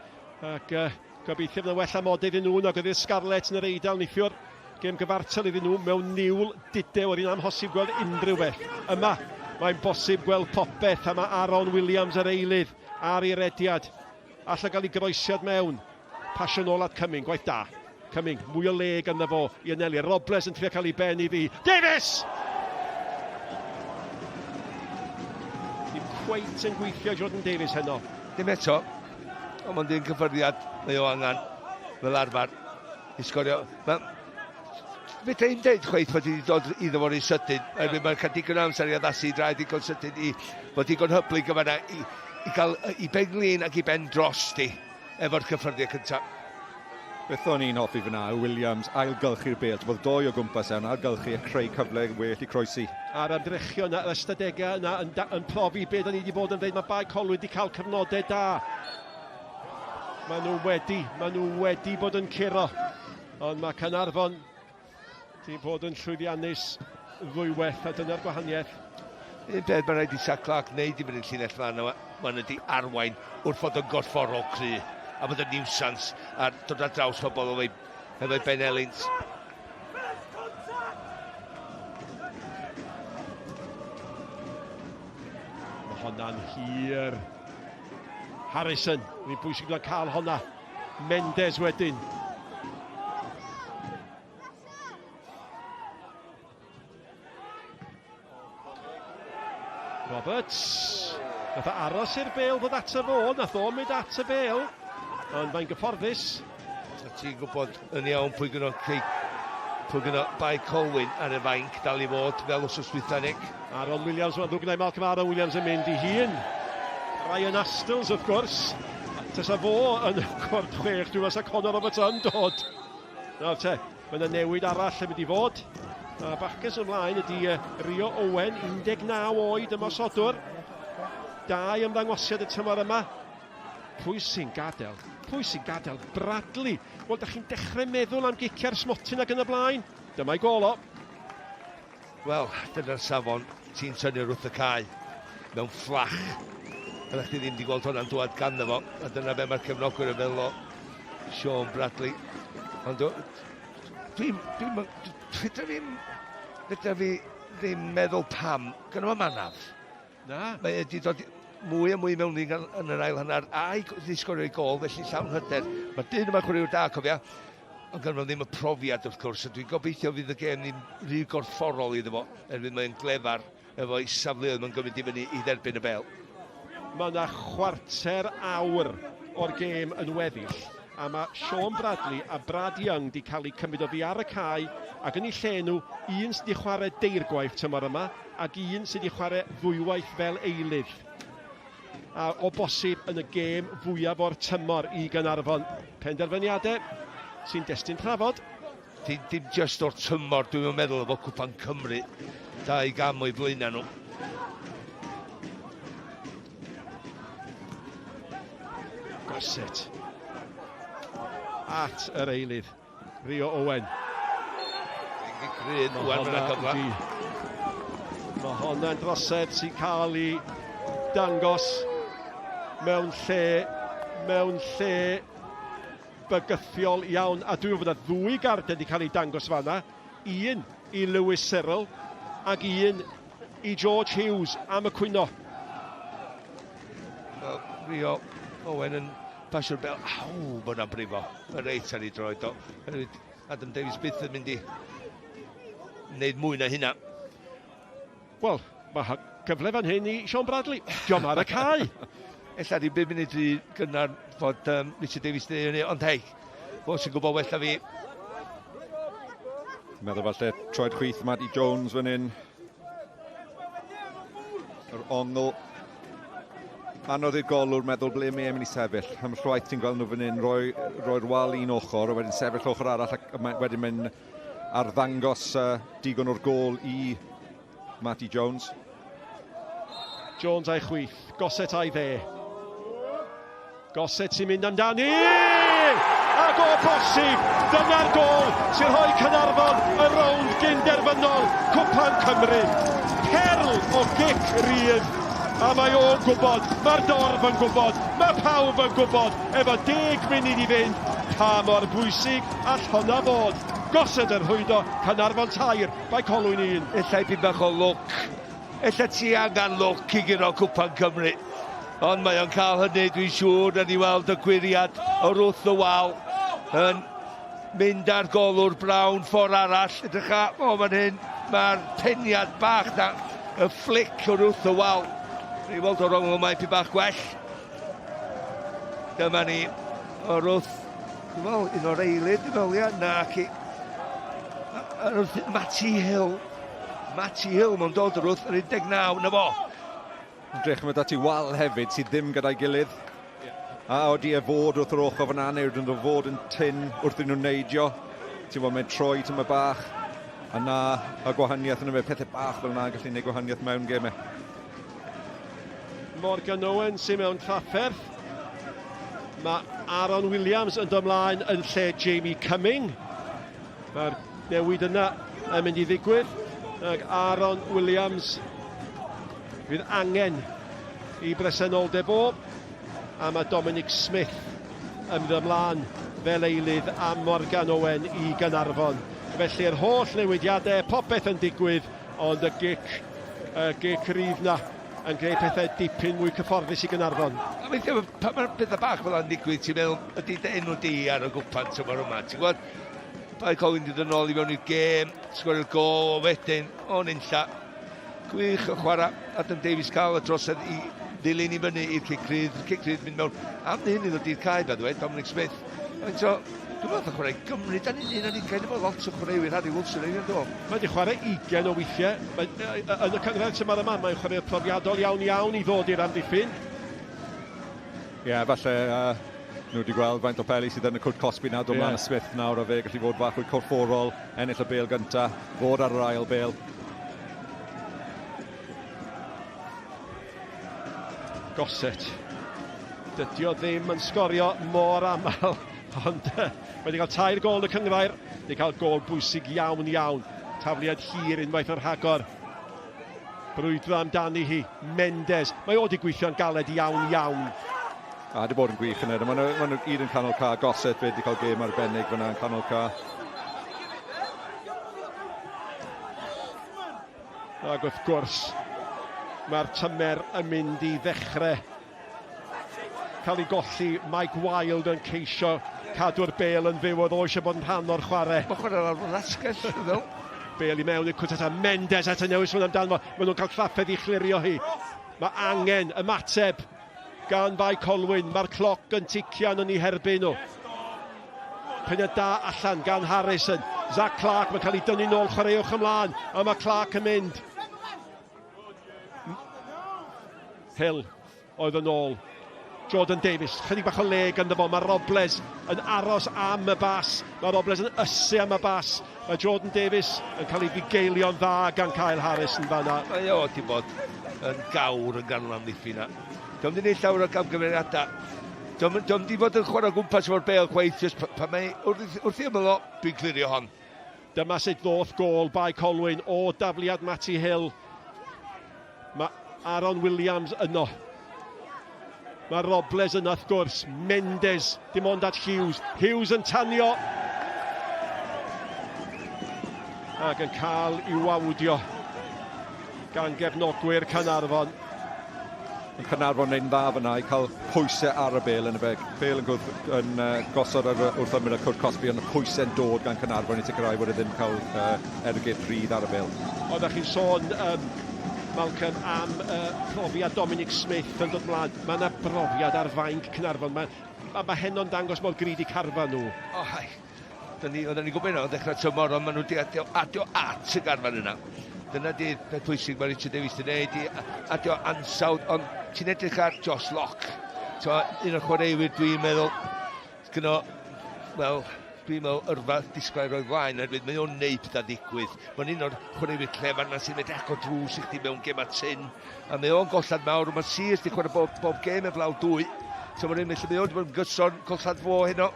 Ac uh, gobeithio fydd yn well amodau iddyn nhw nag oedd i'r Scarlets yn yr Eidal neithiwr. Gêm gyfartal iddyn nhw mewn niwl dudew, oedd hi'n amhosib gweld unrhyw beth. Yma, mae'n bosib gweld popeth a mae Aaron Williams yr eilydd ar ei rediad. Alla gael ei groesiad mewn. Pasio nôl at Cumming, gwaith da. Cumming, mwy o le ganddo fo i anelu. Robles yn trio cael ei ben iddi. Davies! Ddim cweit yn gweithio Jordan Davies heno. Dim eto, ond mae'n dyn cyffyrddiad, mae o angen, fel arfer, i sgorio. Mae, Fedra i'm deud chwaith bod wedi dod iddo fo rhy sydyn. Yeah. Mae'n cael digon o amser i addasu i draed digon sydyn i fod digon hyblyg yn fanna i, i gael i ben glin ac i ben dros di efo'r cyffyrddiad cyntaf. Beth o'n i'n hoffi fyna, Williams ailgylchu'r bêl. Ti'n bod doi o gwmpas ewn, ailgylchu a creu cyfle well i croesi. A'r ymdrechion yna, yr ystadegau yna yn, yn profi beth o'n i wedi bod yn dweud. Mae Bae Colwyn wedi cael cyfnodau da. Maen nhw wedi, maen nhw wedi bod yn curo. Ond mae Caernarfon wedi bod yn llwyddiannus ddwywaith a dyna'r gwahaniaeth. Un peth mae'n rhaid i Sa Clark wneud i fyny'r llinell fan yma, maen wedi arwain wrth fod yn gorfforol cry a bod yn niwsans a dod ar draws pobl efo'i efo ben helynt. Mae honna'n hir. Harrison, mae'n bwysig bod cael honna. Mendes wedyn. Roberts. Nath o aros i'r bel ddod ato fo, nath o mynd at y bel, ond mae'n gyfforddus. A ti'n gwybod yn iawn pwy gyno cei, pwy gyno Bae Colwyn ar y fainc dal i fod fel wsos dwytha, Nick. Aaron Williams, mae'n ddrwg gyda'i Malcolm Aaron Williams yn mynd i hun. Ryan Astles, wrth gwrs. Tasa fo yn cwrt chwech, dwi'n meddwl Conor Roberts yn dod. Nawr te, mae yna newid arall yn mynd i fod. A bachgen ymlaen ydy Rio Owen, 19 oed ymosodwr. Dau ymddangosiad y tymor yma. Pwy sy'n gadael? Pwy sy'n gadael? Bradley. Wel, da chi'n dechrau meddwl am giciau'r smotyn ac yn y blaen. Dyma'i gol o. Wel, dyna'r safon. Ti'n tynnu wrth y cae mewn fflach. Ydych chi ddim wedi gweld hwnna'n dŵad ganddo fo, a dyna be mae'r cefnogwyr yn feddwl o Sean Bradley. Ond dwi'n... Dwi'n... Fedra fi... Fedra fi ddim meddwl pam. Gynno fo manaf. Na. Mae wedi dod mwy a mwy mewn i yn yr ail hanner a wedi sgorio ei gol, felly llawn hyder. Mae dyn yma'n chwaraewr da, cofia. Ond gynno fo ddim y profiad wrth gwrs, a dwi'n gobeithio fydd y gêm ddim rhy gorfforol iddo fo, erbyn mae'n glefar efo'i safleoedd mae'n gymryd i fyny i dderbyn y bel. Mae yna chwarter awr o'r gêm yn weddill, a mae Sean Bradley a Brad Young di cael eu cymryd oddi ar y cae, ac yn eu lle nhw, un sydd wedi chwarae deirgwaith tymor yma, ac un sydd wedi chwarae ddwywaith fel eilydd. A o bosib yn y gêm fwyaf o'r tymor i Gaernarfon. Penderfyniadau sy'n destun trafod. Dim, dim just o'r tymor, dwi'n meddwl efo Cwpan Cymru. Dau gam o'i blaenau nhw. Gossett. At yr eilydd. Rio Owen. Gryn, wan mae'n cyfle. Mae honna'n drosedd sy'n cael ei dangos mewn lle, mewn lle bygythiol iawn. A dwi'n meddwl bod yna ddwy garden wedi cael ei dangos fanna. Un i Lewis Cyril Ac un i George Hughes am y cwyno. Wel, Rio Owen yn pasio'r bel. Aw, bod na'n brifo. Mae reit ar ei droed o. Adam Davies byth yn mynd i wneud mwy na hynna. Wel, mae cyfle fan hyn i Sean Bradley. Diolch ar y cae. Ella di 5 munud rhy gynnar fod um, Richard Davies wedi hynny, ond hei, fo sy'n gwybod well na fi. Meddwl falle troed chwith Matty Jones fan hyn. Yr ongl. Anodd i'r golwr meddwl ble mae e'n mynd i sefyll. Am llwaith ti'n gweld nhw fan hyn, roi'r roi, roi wal un ochr, a wedyn sefyll ochr arall ac wedyn mynd arddangos uh, digon o'r gôl i Matty Jones. Jones a'i chwith, Gossett a'i dde. Gossett sy'n mynd amdani! Ac o bosib, dyna'r gôl sy'n rhoi Caernarfon y rownd gyn-derfynol Cwpan Cymru. Perl o gic rydd, a mae o'n gwybod, mae'r dorf yn gwybod, mae pawb yn gwybod, efo deg munud i fynd, pa mor bwysig all honna fod. Gossett yn rhwydo Caernarfon tair, Bae Colwyn un. Ella ipyn bach o lwc. Ella ti angen lwc i guro Cwpan Cymru. Ond mae o'n cael hynny, dwi'n siŵr, na ni weld y gwyriad o wrth y wal yn mynd ar golwr Brown ffordd arall. Edrych a, o fan hyn, mae'r peniad bach na, y fflic o'r wrth y wal. Ni weld o'r ongl yma ipyn bach gwell. Dyma ni, o'r wrth, dwi'n meddwl, un o'r eilydd, dwi'n meddwl, ia, na, ci. Ar wrth Matty Hill. Matty Hill, mae'n dod o'r wrth yr 19, na fo. Edrych, mae dati wal hefyd sydd ddim gyda'i gilydd. A odi e fod wrth yr ochr fyna, neu ydyn nhw fod yn tyn wrth iddyn nhw neidio. Ti'n fod, mae'n troi tyma bach. A na, y gwahaniaeth yn y pethau bach fel yna yn gallu gwneud gwahaniaeth mewn gemau. Morgan Owen sy'n mewn trafferth. Mae Aaron Williams yn dod ymlaen yn lle Jamie Cumming. Mae'r newid yna yn mynd i ddigwydd. Ac Aaron Williams fydd angen i bresenoldeb o. A mae Dominic Smith yn mynd ymlaen fel eilydd am Morgan Owen i Gaernarfon. Felly'r holl newidiadau, popeth yn digwydd, ond y gic, y gic rydd na yn gwneud pethau dipyn mwy cyfforddus i Gaernarfon. A weithiau, pan mae'r pethau bach fel yna'n digwydd, ti'n meddwl, ydy dy enw di ar y gwpan tymor yma, ti'n gwybod? Bae Colwyn di dod yn ôl i mewn i'r gêm, sgorio'r gol, wedyn, o'n unlla. Gwych o chwarae, Adam Davies cael y drosedd i ddilyn i fyny i'r cic rhydd, cic rhydd mynd mewn. Am hyn i ddod i'r cae, by the way, Dominic Smith. Faint o, dwi'n meddwl chwarae Gymru, dan ni'n un ar ugain efo lot o chwaraewyr Harry Wilson ei do. Mae wedi chwarae ugain o weithiau. Mae, yn y cynghrair tymor yma, mae'n chwaraewr profiadol iawn iawn i ddod i'r amddiffyn. Ie, yeah, falle uh, nhw wedi gweld faint o peli sydd yn y cwrt cosbi nawr, dod yeah. mlaen y Smith nawr a fe gallu fod bach fwy corfforol, ennill y bel gynta, fod ar yr ail bel. Gossett. Dydy o ddim yn sgorio mor aml, ond mae wedi cael tair gol yn y cynghrair, wedi cael gol bwysig iawn iawn. Tafliad hir unwaith o'r rhagor. Brwydro amdani hi, Mendes. Mae o wedi gweithio'n galed iawn iawn. A wedi bod yn gwych yn Maen nhw, ma nhw gyd yn canol ca. Gossett fe wedi cael gêm arbennig fyna yn canol ca. Ac wrth gwrs, mae'r tymer yn mynd i ddechrau cael ei golli. Mike Wilde yn ceisio cadw'r bel yn fyw, oedd o eisiau bod yn rhan o'r chwarae. Mae chwarae ar yr asgell, fel. Bel i mewn i'r cwrt a Mendes at y newis hwn amdano fo. Maen nhw'n cael trafferth i chlirio hi. Mae angen ymateb gan Fae Colwyn. Mae'r cloc yn tician yn ei herbyn nhw. Peniad da allan gan Harrison. Zach Clark, mae'n cael ei dynnu nôl, chwaraewch ymlaen, a mae Clark yn mynd. Hill oedd yn ôl. Jordan Davies, chydig bach o le ganddo fo, mae Robles yn aros am y bas, mae Robles yn ysu am y bas, mae Jordan Davies yn cael ei fugeilio'n dda gan Kyle Harris yn fanna. Mae o wedi bod yn gawr yn ganol amddiffyn na. Dio'm 'di neud llawer o gamgymeriadau. Dio'm, dio'm 'di fod yn chwarae o gwmpas efo'r bêl chwaith, jyst pan mae wrth, wrth i ymyl o, dwi'n clirio hon. Dyma sut ddoth gôl Bae Colwyn o dafliad Matty Hill. Mae Aaron Williams yno. Mae Robles yno wrth gwrs. Mendes, dim ond at Hughes. Hughes yn tanio. Ac yn cael i'w wawdio. gan gefnogwyr Caernarfon. Mae Caernarfon wneud yn dda fyna i cael pwysau ar y bel yn y beg. Bel yn, gwrth, yn uh, gosod ar, wrth ymyl y cwrt cosbi, ond y pwysau'n dod gan Caernarfon i sicrhau bod e ddim cael uh, ergyd rhydd ar y bel. Oeddech chi'n sôn, um, Malcolm, am uh, profiad Dominic Smith yn dod mlaen. Mae yna brofiad ar fainc Caernarfon. Mae, mae, mae heno'n dangos mor gridi carfan nhw. Oh, hai. Dyn ni, oedden ni'n gwybod hynna o ddechrau tymor, ond maen nhw wedi adio, adio at y garfan yna. Dyna di peth pwysig mae Richard Davies wedi gwneud, i adio ansawdd, ond ti'n edrych ar Josh Locke. So, un o'r chwaraewyr dwi'n meddwl, gyno, wel, dwi'n meddwl yrfa disglair o'i flaen, oherwydd mae o'n neud pethau ddigwydd. Mae'n un o'r chwaraewyr clefar yna sy'n medru agor drws i chdi mewn gema tyn. A mae o'n gollad mawr, mae Sears wedi chwarae bob, bob gêm eblaw dwy. So mae'n un, felly mae o'n wedi bod yn gyson collad fo heno.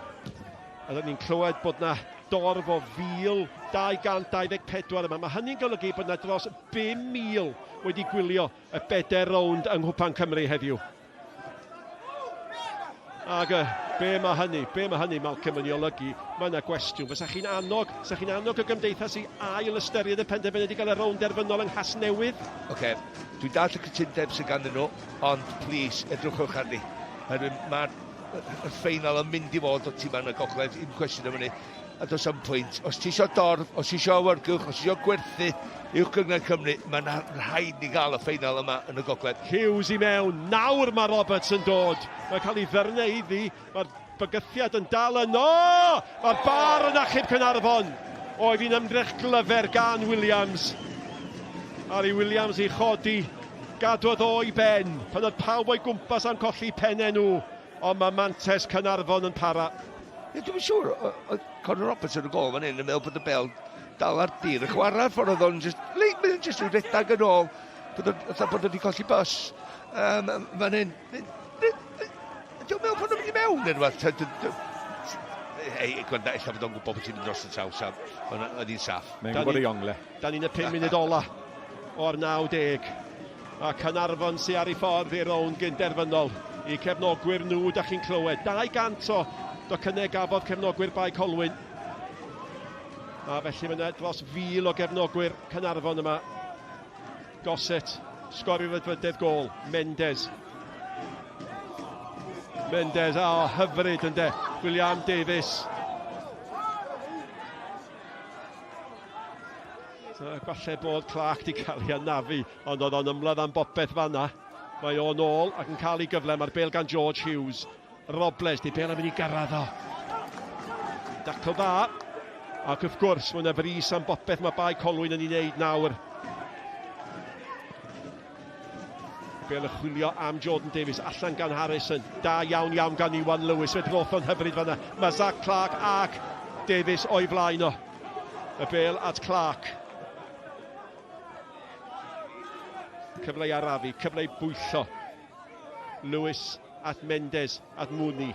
A rydyn ni'n clywed bod 'na dorf o 1,224 yma. Mae hynny'n golygu bod 'na dros 5,000 wedi gwylio y bedair rownd yng Nghwpan Cymru heddiw. Ac uh, be mae hynny, be mae hynny Malcolm yn ei olygu, mae yna gwestiwn. Fysa chi'n annog, fysa chi'n annog y gymdeithas i ail ystyried y penderfyniad i gael y rownd derfynol yng Nghasnewydd? Oce, okay. dwi'n dall y cytundeb sydd ganddyn nhw, ond please, edrychwch arni. Oherwydd mae'r y ffeinal yn mynd i fod o tîm yn y gogledd, un cwestiwn am hynny, a does am pwynt. Os ti eisiau dorf, os ti eisiau awyrgylch, os ti eisiau gwerthu uwch gynghrair Cymru, mae'n rhaid ni gael y ffeinal yma yn y gogledd. Hughes i mewn, nawr mae Roberts yn dod, mae'n cael ei ddyrnau iddi, mae'r bygythiad yn dal yno! Mae'r bar yn achub Caernarfon! Oedd hi'n ymdrech glyfer gan Williams. Ar i Williams i chodi, gadwodd o i ben, pan oedd pawb o'i gwmpas am colli pennau nhw, ond mae mantes Caernarfon yn para. Ie, dwi'n siŵr, oedd Conor Roberts yn y gol fan hyn yn meddwl bod y bel dal ar dir y chwarae, ffordd oedd o'n just, leit, mae'n just rhyw redag yn ôl, bod o'n, fatha bod o'n wedi colli bus. Um, fan hyn, Dwi'n meddwl bod nhw'n mynd i mewn neu rhywbeth. Ei, gwenda, ella bod o'n gwybod bod ti'n mynd dros y traws, a oedd hi'n saff. Mae'n gwybod ei ongle. Da ni'n y 5 munud ola o'r 90. A Caernarfon sy'n ar ei ffordd i'r rownd gynderfynol. I cefnogwyr nhw, da chi'n clywed. 200 o docynnau gafodd cefnogwyr Bae Colwyn. A felly mae yna dros 1,000 o gefnogwyr Caernarfon yma. Gossett, sgoriodd y drydedd gol. Mendes. Mendes, a oh, hyfryd ynddo. William Davies. So, falle bod Clark di cael ei anafu, ond oedd o'n ymladd am bopeth fanna. Mae o'n ôl ac yn cael ei gyfle. Mae'r bel gan George Hughes. Robles, di bel yn mynd i gyrraedd o. Dacl dda. Ac wrth gwrs, mae yna frys am bopeth mae Bae Colwyn yn ei wneud nawr. Bel yn chwilio am Jordan Davies, allan gan Harrison. Da iawn iawn gan Iwan Lewis, fe droth o'n hyfryd fanna. Mae Zach Clark ac Davies o'i flaen o. Y bel at Clark. Cyfle i arafu, cyfle i bwyllo. Lewis at Mendes, at Mooney.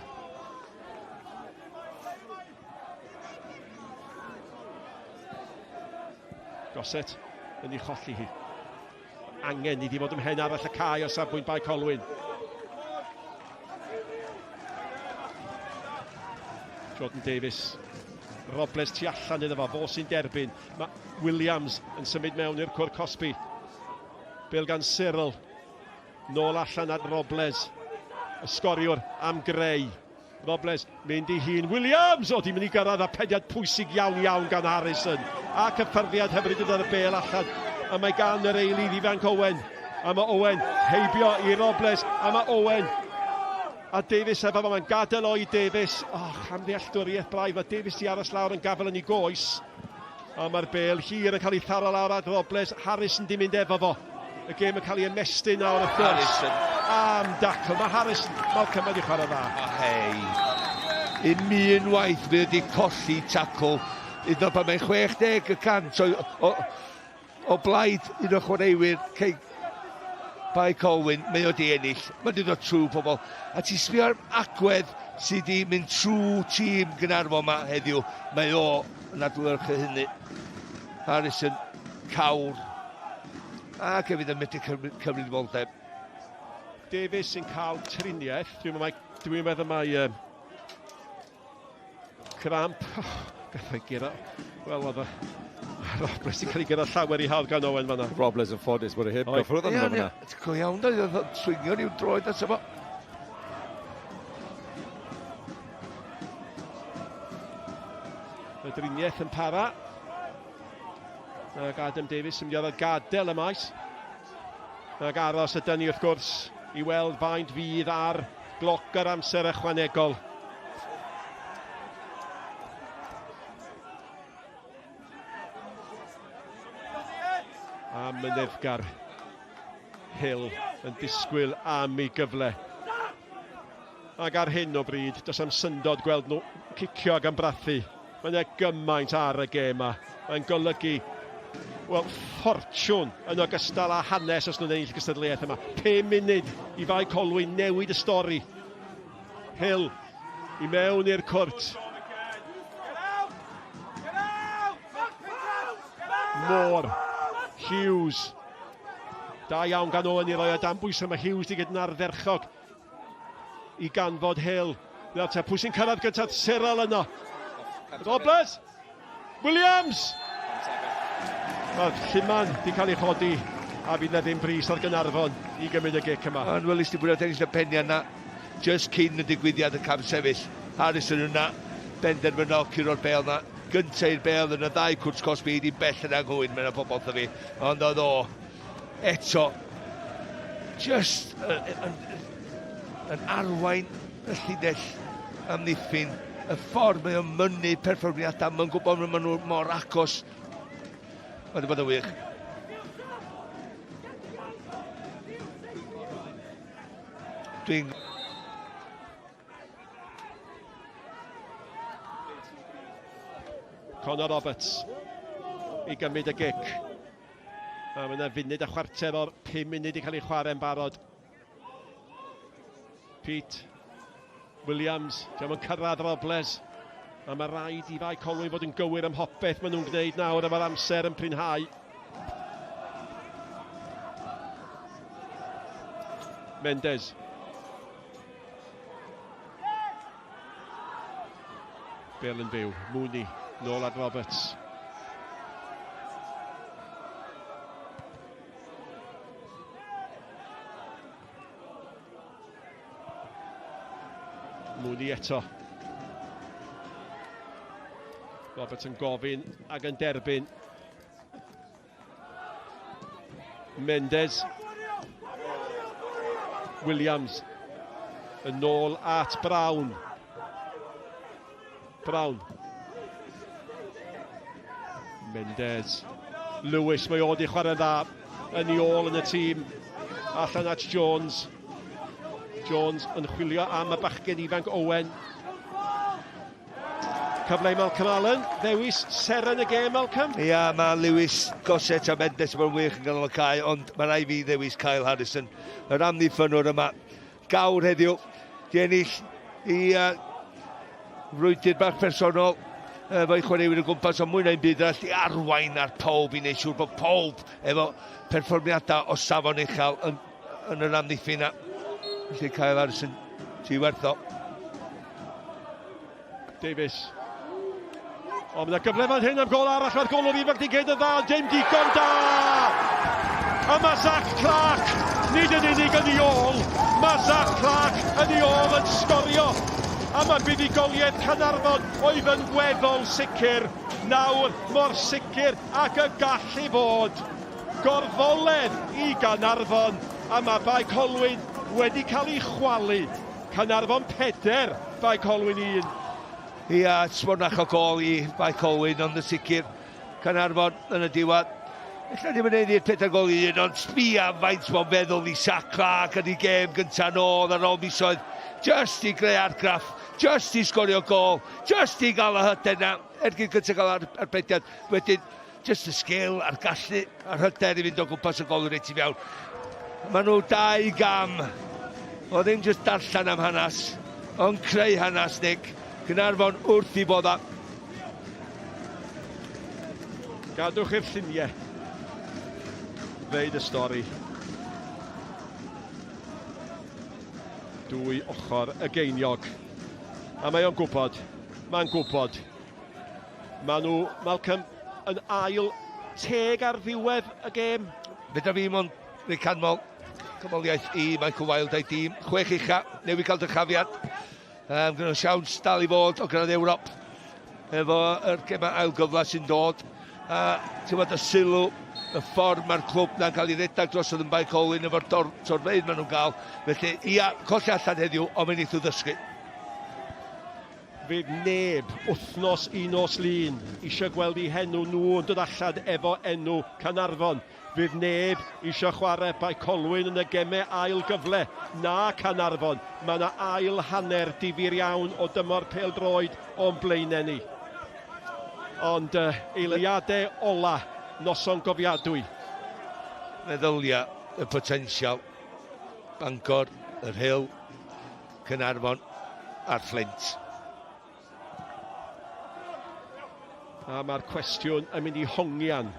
Gossett yn ei cholli hi. Angen iddi fod ymhen arall y cae o safbwynt Bae Colwyn. Jordan Davies. Robles tu allan iddo fo, fo sy'n derbyn. Mae Williams yn symud mewn i'r cwr cosbi. Bel gan Cyril. Nôl allan at Robles, y sgoriwr am greu. Robles mynd i hun. Williams! O, di mynd i gyrraedd a pediad pwysig iawn iawn gan Harrison. A cyffyrddiad hyfryd yn dod y bel allan. A mae gan yr eilydd ifanc Owen. A mae Owen heibio i Robles. A mae Owen a Davies efo fo. Mae'n gadael o i Davies. Oh, chamddealltwriaeth braidd. Mae Davies di aros lawr yn gafel yn ei goes. A mae'r bêl hir yn cael ei tharo lawr at Robles. Harrison di mynd efo fo. Y gêm yn cael ei ymestyn nawr wrth gwrs. Harrison. Am dacl. Mae Harrison, Malcolm wedi chwarae dda. O hei. Un un waith fe wedi colli tacl. Iddo pan mae'n 60 y cant o, o, o blaid un o chwaraewyr Cei Bae Colwyn, mae o di ennill. Mae wedi dod trwy pobl. A ti'n sbio ar agwedd sydd wedi mynd trwy tîm Gaernarfon yma heddiw. Mae o yn adlewyrchu hynny. Harrison, cawr. Ac hefyd yn medru cyfrifoldeb. Davies sy'n cael triniaeth. Dwi'n meddwl, dwi meddwl mai um, Cramp. Oh, gath o'i guro. Wel, oedd y Robles yn cael ei gyrraedd llawer i hawdd gan Owen fanna. Robles yn ffodus bod e heb gyffwrdd arno fo fanna. Go iawn, oedd o'n swingio rhyw droed ato fo. Y driniaeth yn para. Ac Adam Davies yn mynd i orfod gadael y maes. Ac aros ydy ni wrth gwrs i weld faint fydd ar gloc yr amser ychwanegol. A myneddgar Hill yn disgwyl am ei gyfle. Ac ar hyn o bryd, does am syndod gweld nhw cicio ac yn brathu. Mae yna gymaint ar y gêm yma. Mae'n golygu, wel, ffortiwn yn ogystal â hanes os nhw'n ennill y gystadleuaeth yma. 5 munud i Fae Colwyn newid y stori. Hill i mewn i'r cwrt. Moore, Hughes. Da iawn gan Owen i roi o dan bwysau. Mae Hughes wedi gwneud yn ardderchog i ganfod Hill. Nawr te, pwy sy'n cyrraedd gyntaf? Cyril yno. Robles! Williams! Mae'r lluman wedi cael ei chodi a fydd na ddim bris ar Gaernarfon i gymryd y gic yma. Ond welys di bod ennill y peniau yna just cyn y digwyddiad y cam sefyll. Harrison yna benderfynol curo'r bel yna. Gynta i'r bel yn y ddau cwrt cosbi i bell yn anghywir mewn pobl wrtho fi. Ond oedd o eto just yn, yn, yn arwain y llinell amddiffyn. Y ffordd mae o'n mynnu perfformiadau, mae'n gwybod maen nhw mor agos. Mae wedi bod yn wych. Dwi'n... Conor Roberts i gymryd y gic. A mae yna funud a chwarter o'r 5 munud i cael ei chwarae'n barod. Pete Williams, diolch yn cyrraedd Robles. A mae rhaid i Fae Conwy fod yn gywir am hopeth maen nhw'n gwneud nawr a mae'r amser yn prinhau. Mendes. Bale yn fyw. Mooney nôl at Roberts. Mooney eto. Roberts yn gofyn ac yn derbyn. Mendes. Williams yn ôl at Brown. Brown. Mendes. Lewis, mae o wedi chwarae'n dda yn ei ôl yn y tîm. Allan at Jones. Jones yn chwilio am y bachgen ifanc Owen. Cyfle i Malcolm Allen, ddewis seren y gêm, Malcolm. Ia, mae Lewis, Gossett a Mendes yn wych yn ganol y cae, ond mae rai fi ddewis Kyle Harrison, yr amddiffynwr yma. Gawr heddiw, di ennill i frwydr bach personol efo'i chwaraewyr o gwmpas, ond mwy na'n byd arall i arwain ar pawb i wneud siŵr bod pawb efo perfformiadau o safon uchel yn, yn yr amddiffyn yna. Felly Kyle Harrison, ti werth o. Davies. O, mae yna gyfle fan hyn am gol arall. Mae'r golwr ifanc di gyd yn dda, ond dim digon da! A mae Zach Clark, nid yn unig yn ei ôl, mae Zach Clark yn ei ôl yn sgorio. A mae buddugoliaeth Caernarfon oedd yn weddol sicr, nawr mor sicr ac y gallu fod. Gorfoledd i Gaernarfon, a mae Bae Colwyn wedi cael ei chwalu. Caernarfon 4, Bae Colwyn 1. Ia, sbonach o gol i Bae Colwyn, ond yn sicr Caernarfon yn y diwedd. Ella ddim yn ennill 4 gol i 1, ond sbia faint mae'n feddwl i Zach Clark yn ei gêm gyntaf nôl ar ôl misoedd. Just i greu argraff, just i sgorio gol, just i gael y hyder na. Ergyd gyntaf gael ar, arbediad. Wedyn, just y sgil a'r gallu a'r hyder i fynd o gwmpas y gol reit i fewn. Maen nhw dau gam. O ddim just darllen am hanes, ond creu hanes, Nick. Caernarfon wrth i bodda. Gadwch i'r lluniau ddeud y stori. Dwy ochr y geiniog. A mae o'n gwybod, mae'n gwybod. Maen nhw, Malcolm, yn ail teg ar ddiwedd y gêm? Fedra fi mond rhoi canmol, canmoliaeth i Michael Wilde a'i dîm. Chwech ucha, newydd cael dyrchafiad. Um, Gyda siawns dal i fod o gyrraedd Ewrop efo yr gemau ail gyfle sy'n dod. A ti'n gwybod y sylw, y ffordd mae'r clwb na'n cael ei redag drosodd yn Bae Colwyn efo'r torfeydd maen nhw'n gael. Felly, ia, colli allan heddiw, ond mae'n eithaf ddysgu. Fydd neb, wythnos i nos Lun, eisiau gweld eu henw nhw yn dod allan efo enw Caernarfon. Fydd neb eisiau chwarae Bae Colwyn yn y gemau ail gyfle, na Caernarfon. Mae yna ail hanner difyr iawn o dymor pêl-droed o'n blaenau ni. Ond uh, eiliadau ola, noson gofiadwy. Meddylia y potensial. Bangor, y Rhyl, Caernarfon a'r Fflint. A mae'r cwestiwn yn mynd i hongian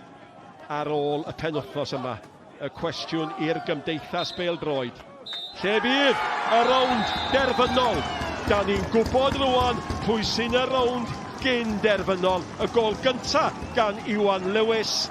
ar ôl y penwythnos yma. Y cwestiwn i'r Gymdeithas Bêl-droed. Lle bydd y rownd derfynol? Da ni'n gwybod rwan pwy sy'n y rownd gyn derfynol. Y gôl gynta gan Iwan Lewis.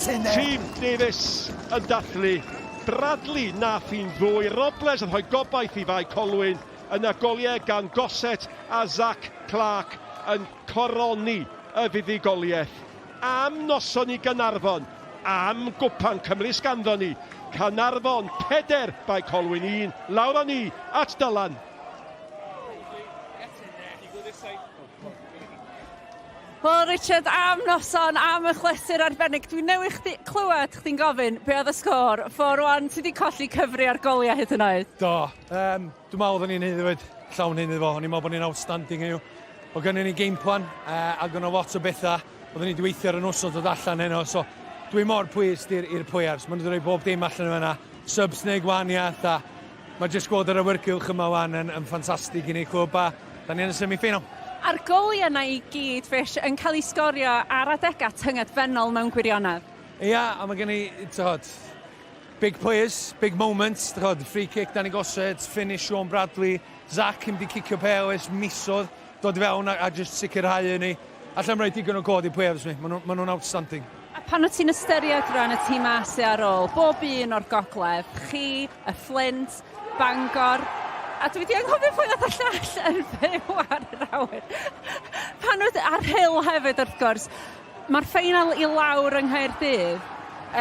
Tîm Davies yn dathlu. Bradley nath hi'n ddwy. Robles yn rhoi gobaith i Fae Colwyn. Yna goliau gan Gossett a Zac Clarke yn coroni y fuddugoliaeth. Am noson i Gaernarfon, am Gwpan Cymru sganddo ni. Caernarfon 4, Bae Colwyn 1. Lawr â ni at Dylan. Wel Richard, am noson, am y chlysur arbennig. Dwi'n newydd chdi, clywed chdi'n gofyn be oedd y sgôr. 4-1, ti wedi colli cyfri ar goliau hyd yn oed. Do, um, dwi'n meddwl oedden ni'n haeddu fyd, llawn haeddu fo. O'n i'n meddwl bod ni'n outstanding heddiw. Oedd gynnon ni game plan, uh, ac o'n lot o bethau oedden ni wedi weithio ar y noson dod allan heno. So, dwi mor pleased i'r players. Maen nhw wedi rhoi bob dim allan o fanna. Subs neu gwahaniaeth a Mae jyst gweld yr awyrgylch yma wan yn, yn ffantastig i ni clwb a da ni yn y semi-final. A'r goliau yna i gyd, Fish, yn cael eu sgorio ar adegau tyngedfennol mewn gwirionedd. Ia, a mae gen i, tywod, big players, big moments, tywod, free kick Danny Gossett, finish Sean Bradley, Zach yn di cicio pêl ers misodd, dod i fewn a, a just sicrhau ni. Allai'm rhoi digon o god i players mi, maen nhw'n ma outstanding. A pan wyt ti'n ystyried rwan y tîm A sy ar ôl, bob un o'r gogledd, chi, y Fflint, Bangor, a dwi wedi anghofio pwy oedd y llall yn fyw ar yr awyr. Pan wyt, a'r Rhyl hefyd wrth gwrs, mae'r ffeinal i lawr yng Nghaerdydd,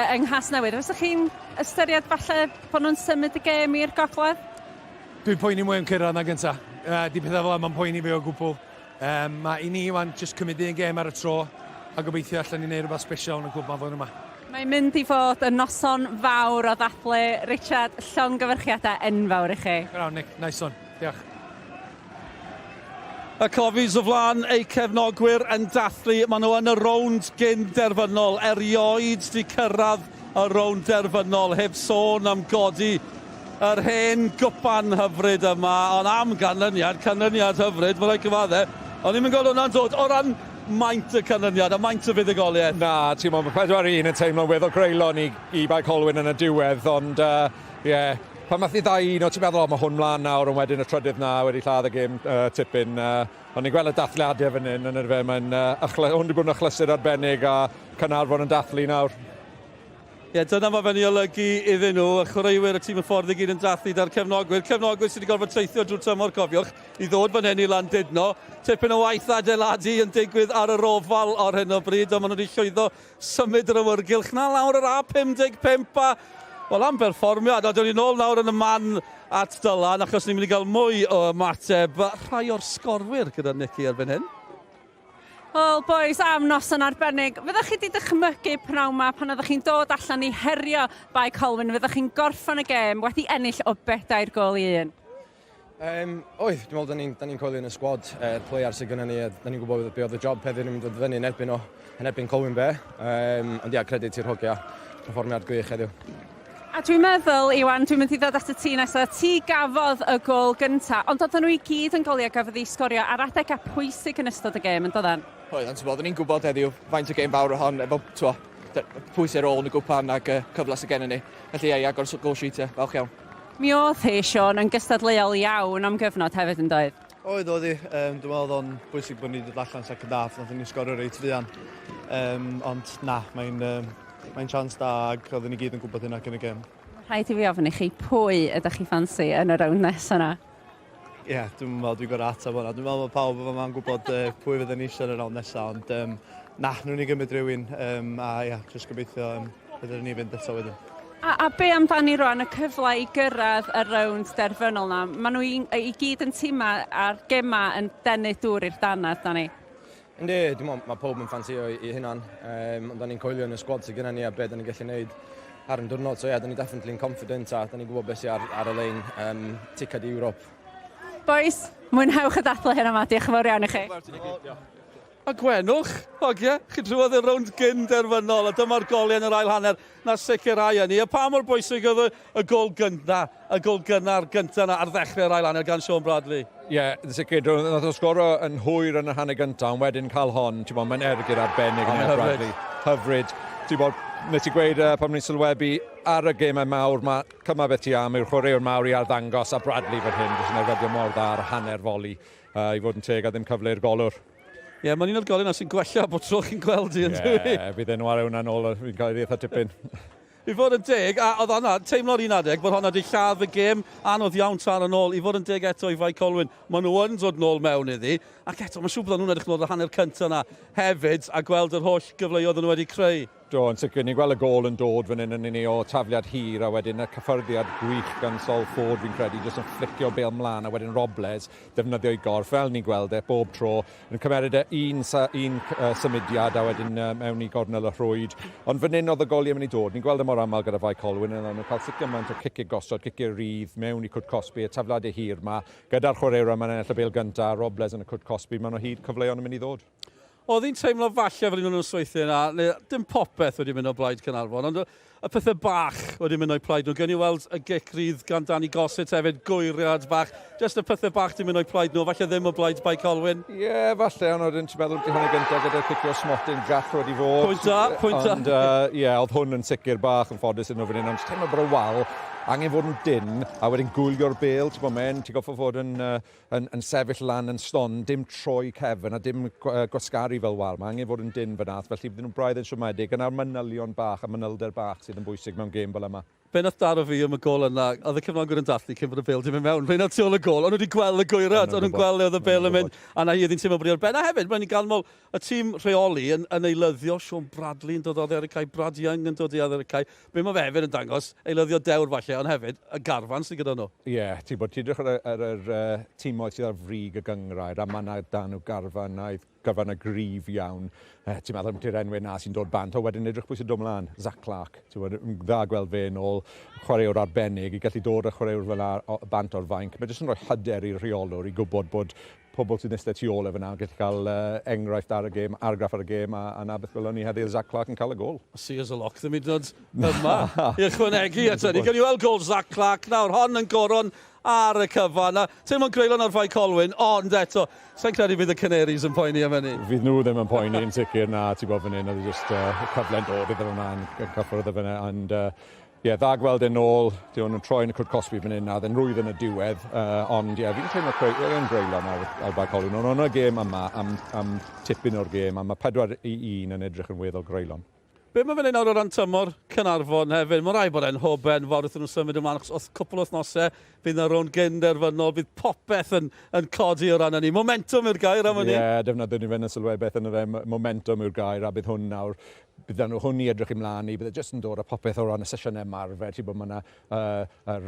yng Nghasnewydd. Fysa chi'n ystyried falle bod nhw'n symud y gêm i'r gogledd? Dwi'n poeni mwy am cyrraedd na gynta. Uh, di pethau fel yma'n poeni fi o gwbl. Um, mae i ni wan jyst cymryd un gêm ar y tro a gobeithio allan ni wneud rhywbeth special yn y clwb ma flwyddyn yma. Mae'n mynd i fod yn noson fawr o ddathlu. Richard, llongyfarchiadau enfawr i chi. Diolch Nick, nice one. Diolch. Y Cofis o flaen eu cefnogwyr yn dathlu. Maen nhw yn y rownd gyn derfynol. Erioed di cyrraedd y rownd derfynol, heb sôn am godi yr hen gwpan hyfryd yma. Ond am ganlyniad, canlyniad hyfryd, mae'n rhaid cyfadde. O'n i'm yn gweld hwnna'n dod. O ran maint y canlyniad a maint y fuddugoliaeth. Na, ti'n meddwl, mae 4-1 yn teimlo'n weddol greulon i, i Bae Colwyn yn y diwedd, ond ie, uh, yeah, pan math i ddau un, o ti'n meddwl, o, mae hwn mlaen nawr, ond wedyn y trydydd na wedi lladd y gêm uh, tipyn. Uh, ond ni'n gweld y dathliadau fan hyn, yn yr fe, mae'n uh, hwn wedi bod yn achlysur arbennig a Caernarfon yn dathlu nawr. Ie, dyna mae fe'n ei olygu iddyn nhw, y chwaraewyr, y tîm y ffordd i gyd yn dathlu da'r cefnogwyr. Cefnogwyr sydd wedi gorfod teithio drwy'r tymor, cofiwch, i ddod fan hyn i Landudno. Tipyn o waith adeiladu yn digwydd ar yr ofal ar hyn o bryd, ond maen nhw wedi llwyddo symud yr awyrgylch na lawr yr A55 a Wel, am berfformiad, a dod ni'n ôl nawr yn y man at Dylan, achos ni'n mynd i gael mwy o ymateb rhai o'r sgorwyr gyda Nicky erbyn hyn. Wel, boys, am noson arbennig. Fyddech chi wedi dychmygu pnawn 'ma pan oeddech chi'n dod allan i herio Bae Colwyn, fyddech chi'n gorffen y gêm wedi ennill o bedair gôl i un? Um, oedd, dwi'n meddwl da ni'n ni coelio yn y sgwad, er, player sydd gennym ni, a da ni'n gwybod be oedd y job heddiw ni'n mynd dod fyny yn erbyn o, yn erbyn Colwyn Bay. Um, ond ia, credit i'r hogia, perfformiad gwych heddiw. A dwi'n meddwl, Iwan, dwi'n mynd i ddod atat ti nesa, ti gafodd y gôl gynta, ond oedden nhw i gyd yn goliau gafodd eu sgorio ar adegau pwysig yn ystod y gêm, yn doedden? Oedd, ond ti'n ni'n gwybod heddiw faint o gêm fawr o hon, efo, t'wo, pwy sy'n ar ôl yn y gwpan ac uh, cyfle sydd gennym ni. Felly ie, i agor goal sheet, ie, falch iawn. Mi oedd hi, Siôn, yn gystadleuol iawn am gyfnod hefyd yn doedd? Oedd, oedd hi. Um, dwi'n meddwl oedd o'n bwysig bod ni wedi dod allan second half, nath ni sgorio reit fuan. Um, ond na, mae'n um, mae chance da ac oedden ni gyd yn gwybod hynna cyn y gêm. Rhaid i fi ofyn i chi pwy ydych chi ffansi yn y rownd nesaf yna? Ie, yeah, dwi'n meddwl dwi'n gorau ateb hwnna. Dwi'n meddwl bod pawb efo ma'n gwybod uh, pwy fydden ni eisiau yn y rownd nesaf, ond um, na, nhw'n ni gymryd rhywun, um, a ia, yeah, jyst gobeithio um, fydden ni fynd eto wedyn. A, a be amdani rwan, y cyfle i gyrraedd y rownd derfynol na? Maen nhw i, i gyd yn tîma a'r gema yn denu dŵr i'r dannedd, da ni. Yndi, dwi'n meddwl mae pawb yn ffansio i, i hunan, um, ond da ni'n coelio yn y sgwad sydd gennym ni a be da ni'n gallu gwneud ar yn diwrnod. So ie, yeah, da ni definitely yn confident a da ni'n gwybod beth sydd ar, ar y lein um, ticad i Ewrop. Boys, mwynhewch y dathlu hyn yma. Diolch yn fawr iawn i chi. A gwenwch, hogie, chi drwodd i'r rownd gyn derfynol, a dyma'r goliau yn yr ail hanner na sicrhau hynny. A pa mor bwysig oedd y, y gol gynta, y gol gynnar gynta na ar ddechrau'r ail hanner gan Sean Bradley? Ie, yeah, yn sicr, nath o sgoro yn hwyr yn y hanner gyntaf, ond wedyn cael hon, ti'n bod, mae'n ergyd arbennig yn Bradley. Hyfryd. Ti'n bod, nes i gweud uh, pan ni'n sylwebu ar y gemau mawr, mae cyma beth ti am yw'r chwaraewr mawr i arddangos a Bradley fan hyn, jyst yn ergydio mor dda ar hanner foli, uh, i fod yn teg a ddim cyfle i'r golwr. Ie, yeah, mae'n un o'r goliau yna sy'n gwella bod tro chi'n gweld i, yn dwi? Ie, fydd e'n wario hwnna nôl, fi'n cael ei eitha tipyn. I fod yn deg, a oedd hwnna, teimlo'r un adeg bod honna wedi lladd y gêm, anodd iawn tar yn ôl. I fod yn deg eto i Fae Colwyn, maen nhw yn dod nôl mewn iddi. Ac eto, mae'n siŵr bod nhw'n edrych nôl ar hanner cyntaf yna hefyd, a gweld yr holl gyfleoedd nhw wedi creu. Do, yn sicr, ni'n gweld y gôl yn dod fan hyn yn ni o tafliad hir a wedyn y cyffyrddiad gwych gan Sol Ford fi'n credu, jyst yn fflicio bêl mlaen a wedyn Robles defnyddio ei gorff fel ni'n gweld e bob tro, yn cymeryd e un, un uh, symudiad a wedyn uh, mewn i gornel y rhwyd. Ond fan hyn oedd y goliau mynd i dod, ni'n gweld e mor aml gyda Fae Colwyn, yn nhw'n cael sut gymaint o ciciau gosod, ciciau rydd mewn i cwt cosbi, y tafliadau hir ma, gyda'r chwaraewr yma'n ennill y bêl gyntaf, Robles yn y cwt cosbi, maen nhw hyd cyfleon yn mynd i ddod. Oedd hi'n teimlo falle fel un o'r nosweithiau yna, neu dim popeth wedi mynd o blaid Caernarfon, ond y pethau bach wedi mynd o'i plaid nhw. Gewn ni weld y gic rydd gan Danny Gossett hefyd, gwyriad bach, jyst y pethau bach di mynd o'i plaid nhw, falle ddim o blaid Bae Colwyn. Ie, yeah, falle, ond wedyn ti'n meddwl di hwn y gyntaf gyda'r cicio smotyn gall wedi fod. Pwynt da, pwynt da. Ond ie, uh, yeah, oedd hwn yn sicr bach yn ffodus yn nhw fan hyn, ond teimlo bod y wal angen fod yn dyn a wedyn gwylio'r bêl, ti'n bod men, ti'n goffo fod yn, uh, yn, yn sefyll lan yn stond, dim troi cefn a dim gwasgaru fel wal. Mae angen fod yn dynn fan'na, felly bydden nhw'n braidd yn siomedig. Yna'r manylion bach a manylder bach sydd yn bwysig mewn gêm fel yma. Be nath daro fi am y gôl yna, oedd y cefnogwyr yn dathlu cyn bod y bêl 'di mynd mewn. Rheina tu ôl y gôl, o'n nhw wedi gweld y gwaerad, o'n nhw'n gweld le oedd y bêl yn mynd, a 'na hi, oedd hi'n teimlo bod hi ar ben. A hefyd, mae'n ganmol y tîm rheoli yn, yn eilyddio, Sean Bradley yn dod oddi ar y cae, Brad Young yn dod i oddi ar y cae. Be mae fe hefyd yn dangos, eilyddio dewr falle, ond hefyd y garfan sydd gyda nhw. Ie, yeah, ti'n bod, ti'n edrych ar, ar yr uh, tîmoedd sydd ar frig y gynghrair, a mae yna dan nhw garfan, garfan y gryf iawn. Eh, ti'n meddwl am ti'r enwau na sy'n dod bant, o wedyn edrych pwy sy'n dod mlaen, Zach Clark. Ti'n bod, yn dda gweld fe yn ôl, chwaraewr arbennig, i gallu dod â chwaraewr fel 'na bant o'r fainc. Mae jyst yn rhoi hyder i'r rheolwr i gwybod bod pobl sy'n eistedd tu ôl e fyna yn gallu cael uh, enghraifft ar y gêm, argraff ar y gêm, a, a na beth gwelwn ni heddiw, Zach Clark yn cael y gol. Sears y lock ddim hyd yn oed yma i ychwanegu at hynny. Gawn ni weld gol Zach Clark nawr, hon yn goron ar y cyfan. A teimlo'n greulon ar Fae Colwyn, ond eto, sa'n credu bydd y Canaries yn poeni am hynny. Fydd nhw ddim yn poeni yn sicr, na, ti'n bod fan hyn, oedd just uh, cyfle'n dod iddo fyna, yn cyffwrdd iddo fyna, ond uh, Ie, dda gweld e'n ôl. Di hwn yn troi yn y cwrt cosbi fan hyn a oedd e'n rwydd yn y diwedd. Uh, ond ie, yeah, fi'n teimlo creu, yn greulon ar, ar Bae Colwyn. Ond o'n y gêm yma am, am tipyn o'r gêm, a mae 4 i 1 yn edrych yn weddol greulon. Be mae fe'n ei nawr o ran tymor Caernarfon hefyd? Mae'n rhaid bod e'n hwb enfawr wrth nhw symud ymlaen, achos oedd cwpl o wythnosau, bydd yna rownd gyn-derfynol, bydd popeth yn, yn codi o ran hynny. Momentum yw'r gair am hynny. Ie, yeah, defnyddio ni fe'n y sylwebaeth yn y fe, momentum yw'r gair, a bydd hwn nawr byddan nhw hwn i edrych ymlaen i, bydde jyst yn dod â popeth o ran y sesiynau ymarfer, ti'n bod mae yna uh, yr,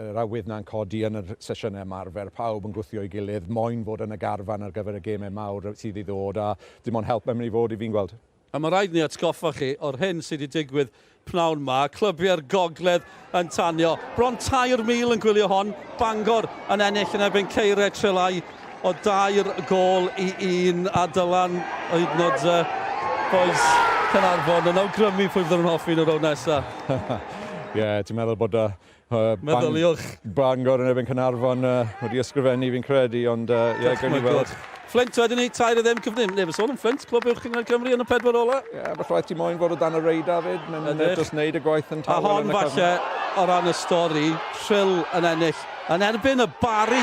yr awydd na'n codi yn yr sesiynau ymarfer, pawb yn gwthio i gilydd, moyn fod yn y garfan ar gyfer y gemau mawr sydd i ddod, a dim ond help mae'n mynd i fod i fi'n gweld. A mae rhaid ni atgoffa chi o'r hyn sydd wedi digwydd pnawn ma, clybiau'r gogledd yn tanio. Bron 3,000 yn gwylio hon, Bangor yn ennill yn erbyn Ceire Trelai o dair gôl i un a Dylan hyd yn oed uh, boys Caernarfon yn awgrymu pwy fydden nhw'n hoffi yn y rownd nesaf. Ie, yeah, ti'n meddwl bod uh, uh, Meddyliwch. Bangor yn erbyn Caernarfon uh, wedi ysgrifennu fi'n credu, ond ie, uh, yeah, gawn ni weld. Fflint wedyn ni, tair i ddim cyfnod. Neb yn sôn am Fflint, clwb uwch gynghrair Cymru yn y pedwar ola. Ie, yeah, falle ti moyn fod o dan y radar fyd, mae'n just neud y gwaith yn tawel. A hon falle, o ran y stori, Rhyl yn ennill yn erbyn y Barri.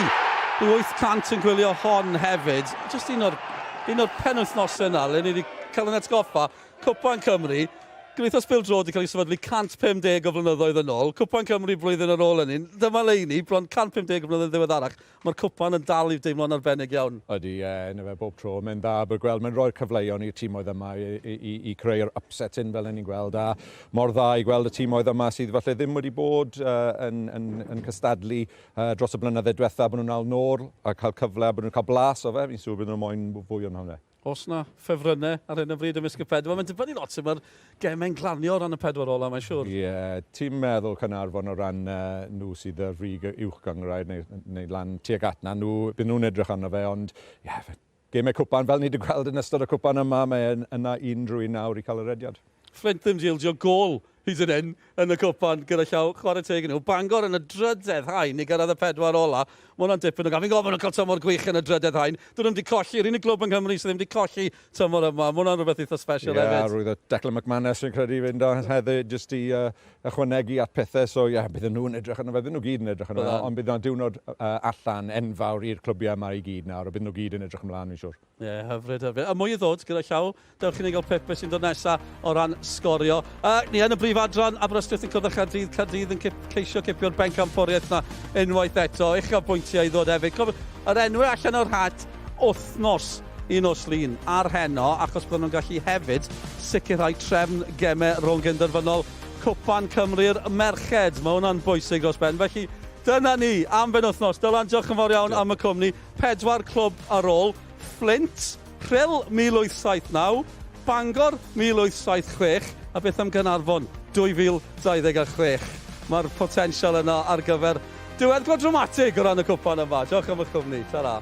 Rhyw 800 yn gwylio hon hefyd. Just un o'r, un o'r penwythnosau yna, le ni wedi cael yn atgoffa, Cwpan Cymru, Cymdeithas Bêl-droed wedi cael ei sefydlu 150 o flynyddoedd yn ôl, Cwpan Cymru blwyddyn ar ôl hynny, dyma le i ni, bron 150 o flynyddoedd ddiweddarach, mae'r cwpan yn dal i deimlo'n arbennig iawn. Ydy, ie, yna fe bob tro. Mae'n dda bod gweld, mae'n rhoi'r cyfleon i'r timoedd yma i, i, i, i creu'r upset hyn fel ni'n gweld, a mor dda i gweld y timoedd yma sydd falle ddim wedi bod uh, yn, yn, yn cystadlu uh, dros y blynyddoedd diwetha, bod nhw'n nôl nôl a cael cyfle, a bod nhw'n cael blas o fe, fi'n siŵr bydd nhw'n moyn fwy o'n hwnna. Oes 'na ffefrynnau ar hyn o bryd ymysg y pedwar? Mae'n dibynnu lot sut mae'r gemau'n glanio o ran y pedwar ola, mae'n siŵr. Ie, yeah, ti'n meddwl Caernarfon o ran uh, nhw sydd ar frig y uwch gynghrair neu, neu lan tuag at na, nhw, bydd nhw'n edrych arno fe, ond ie, yeah, gemau cwpan, fel ni wedi gweld yn ystod y cwpan yma, mae yna unrhyw un nawr i cael y rediad. Fflint ddim 'di ildio gôl hyd yn hyn yn y cwpan gyda llaw, chwarae teg i nhw. Bangor yn y drydedd haen i gyrraedd y pedwar ola. Mae hwnna'n dipyn o gamp. Fi'n gwybod bod nhw'n cael tymor gwych yn y drydedd haen. Dyn nhw'm 'di colli, yr unig glwb yng Nghymru sydd ddim 'di colli tymor yma. Mae hwnna'n rhywbeth eitha special yeah, hefyd. Ie, roedd y Declan McManus fi'n credu fynd o heddi jyst i uh, ychwanegu at pethau. So ie, yeah, bydden nhw'n edrych arno fe, bydden nhw gyd yn edrych arno fe. Ond bydd yna diwrnod uh, allan enfawr i'r clwbiau yma i gyd nawr, a bydden nhw gyd yn edrych ymlaen, fi'n siŵr. Ie, yeah, hyfryd, hyfryd. A mwy i ddod gyda llaw. Dewch i ni gael pip beth sy'n dod nesaf o ran sgorio. Uh, ni yn y brif adran, Aberystwyth yn cwrdd â Chaerdydd, Caerdydd yn cip, ceisio cipio'r bencampwriaeth na unwaith eto. Uchaf bwyntiau i ddod hefyd. Cofiwch, yr enwau allan o'r hat wythnos i nos Lun ar heno, achos bydden nhw'n gallu hefyd sicrhau trefn gemau rownd gynderfynol Cwpan Cymru'r Merched. Mae hwnna'n bwysig dros ben. Felly, dyna ni am benwythnos. Dylan, diolch yn fawr iawn am y cwmni. Pedwar clwb ar ôl, Fflint, Rhyl 1879, Bangor 1876 a beth am Gaernarfon 2026? Mae'r potensial yna ar gyfer diweddglo dramatig o ran y cwpan yma. Diolch am eich cwmni. Ta-ra.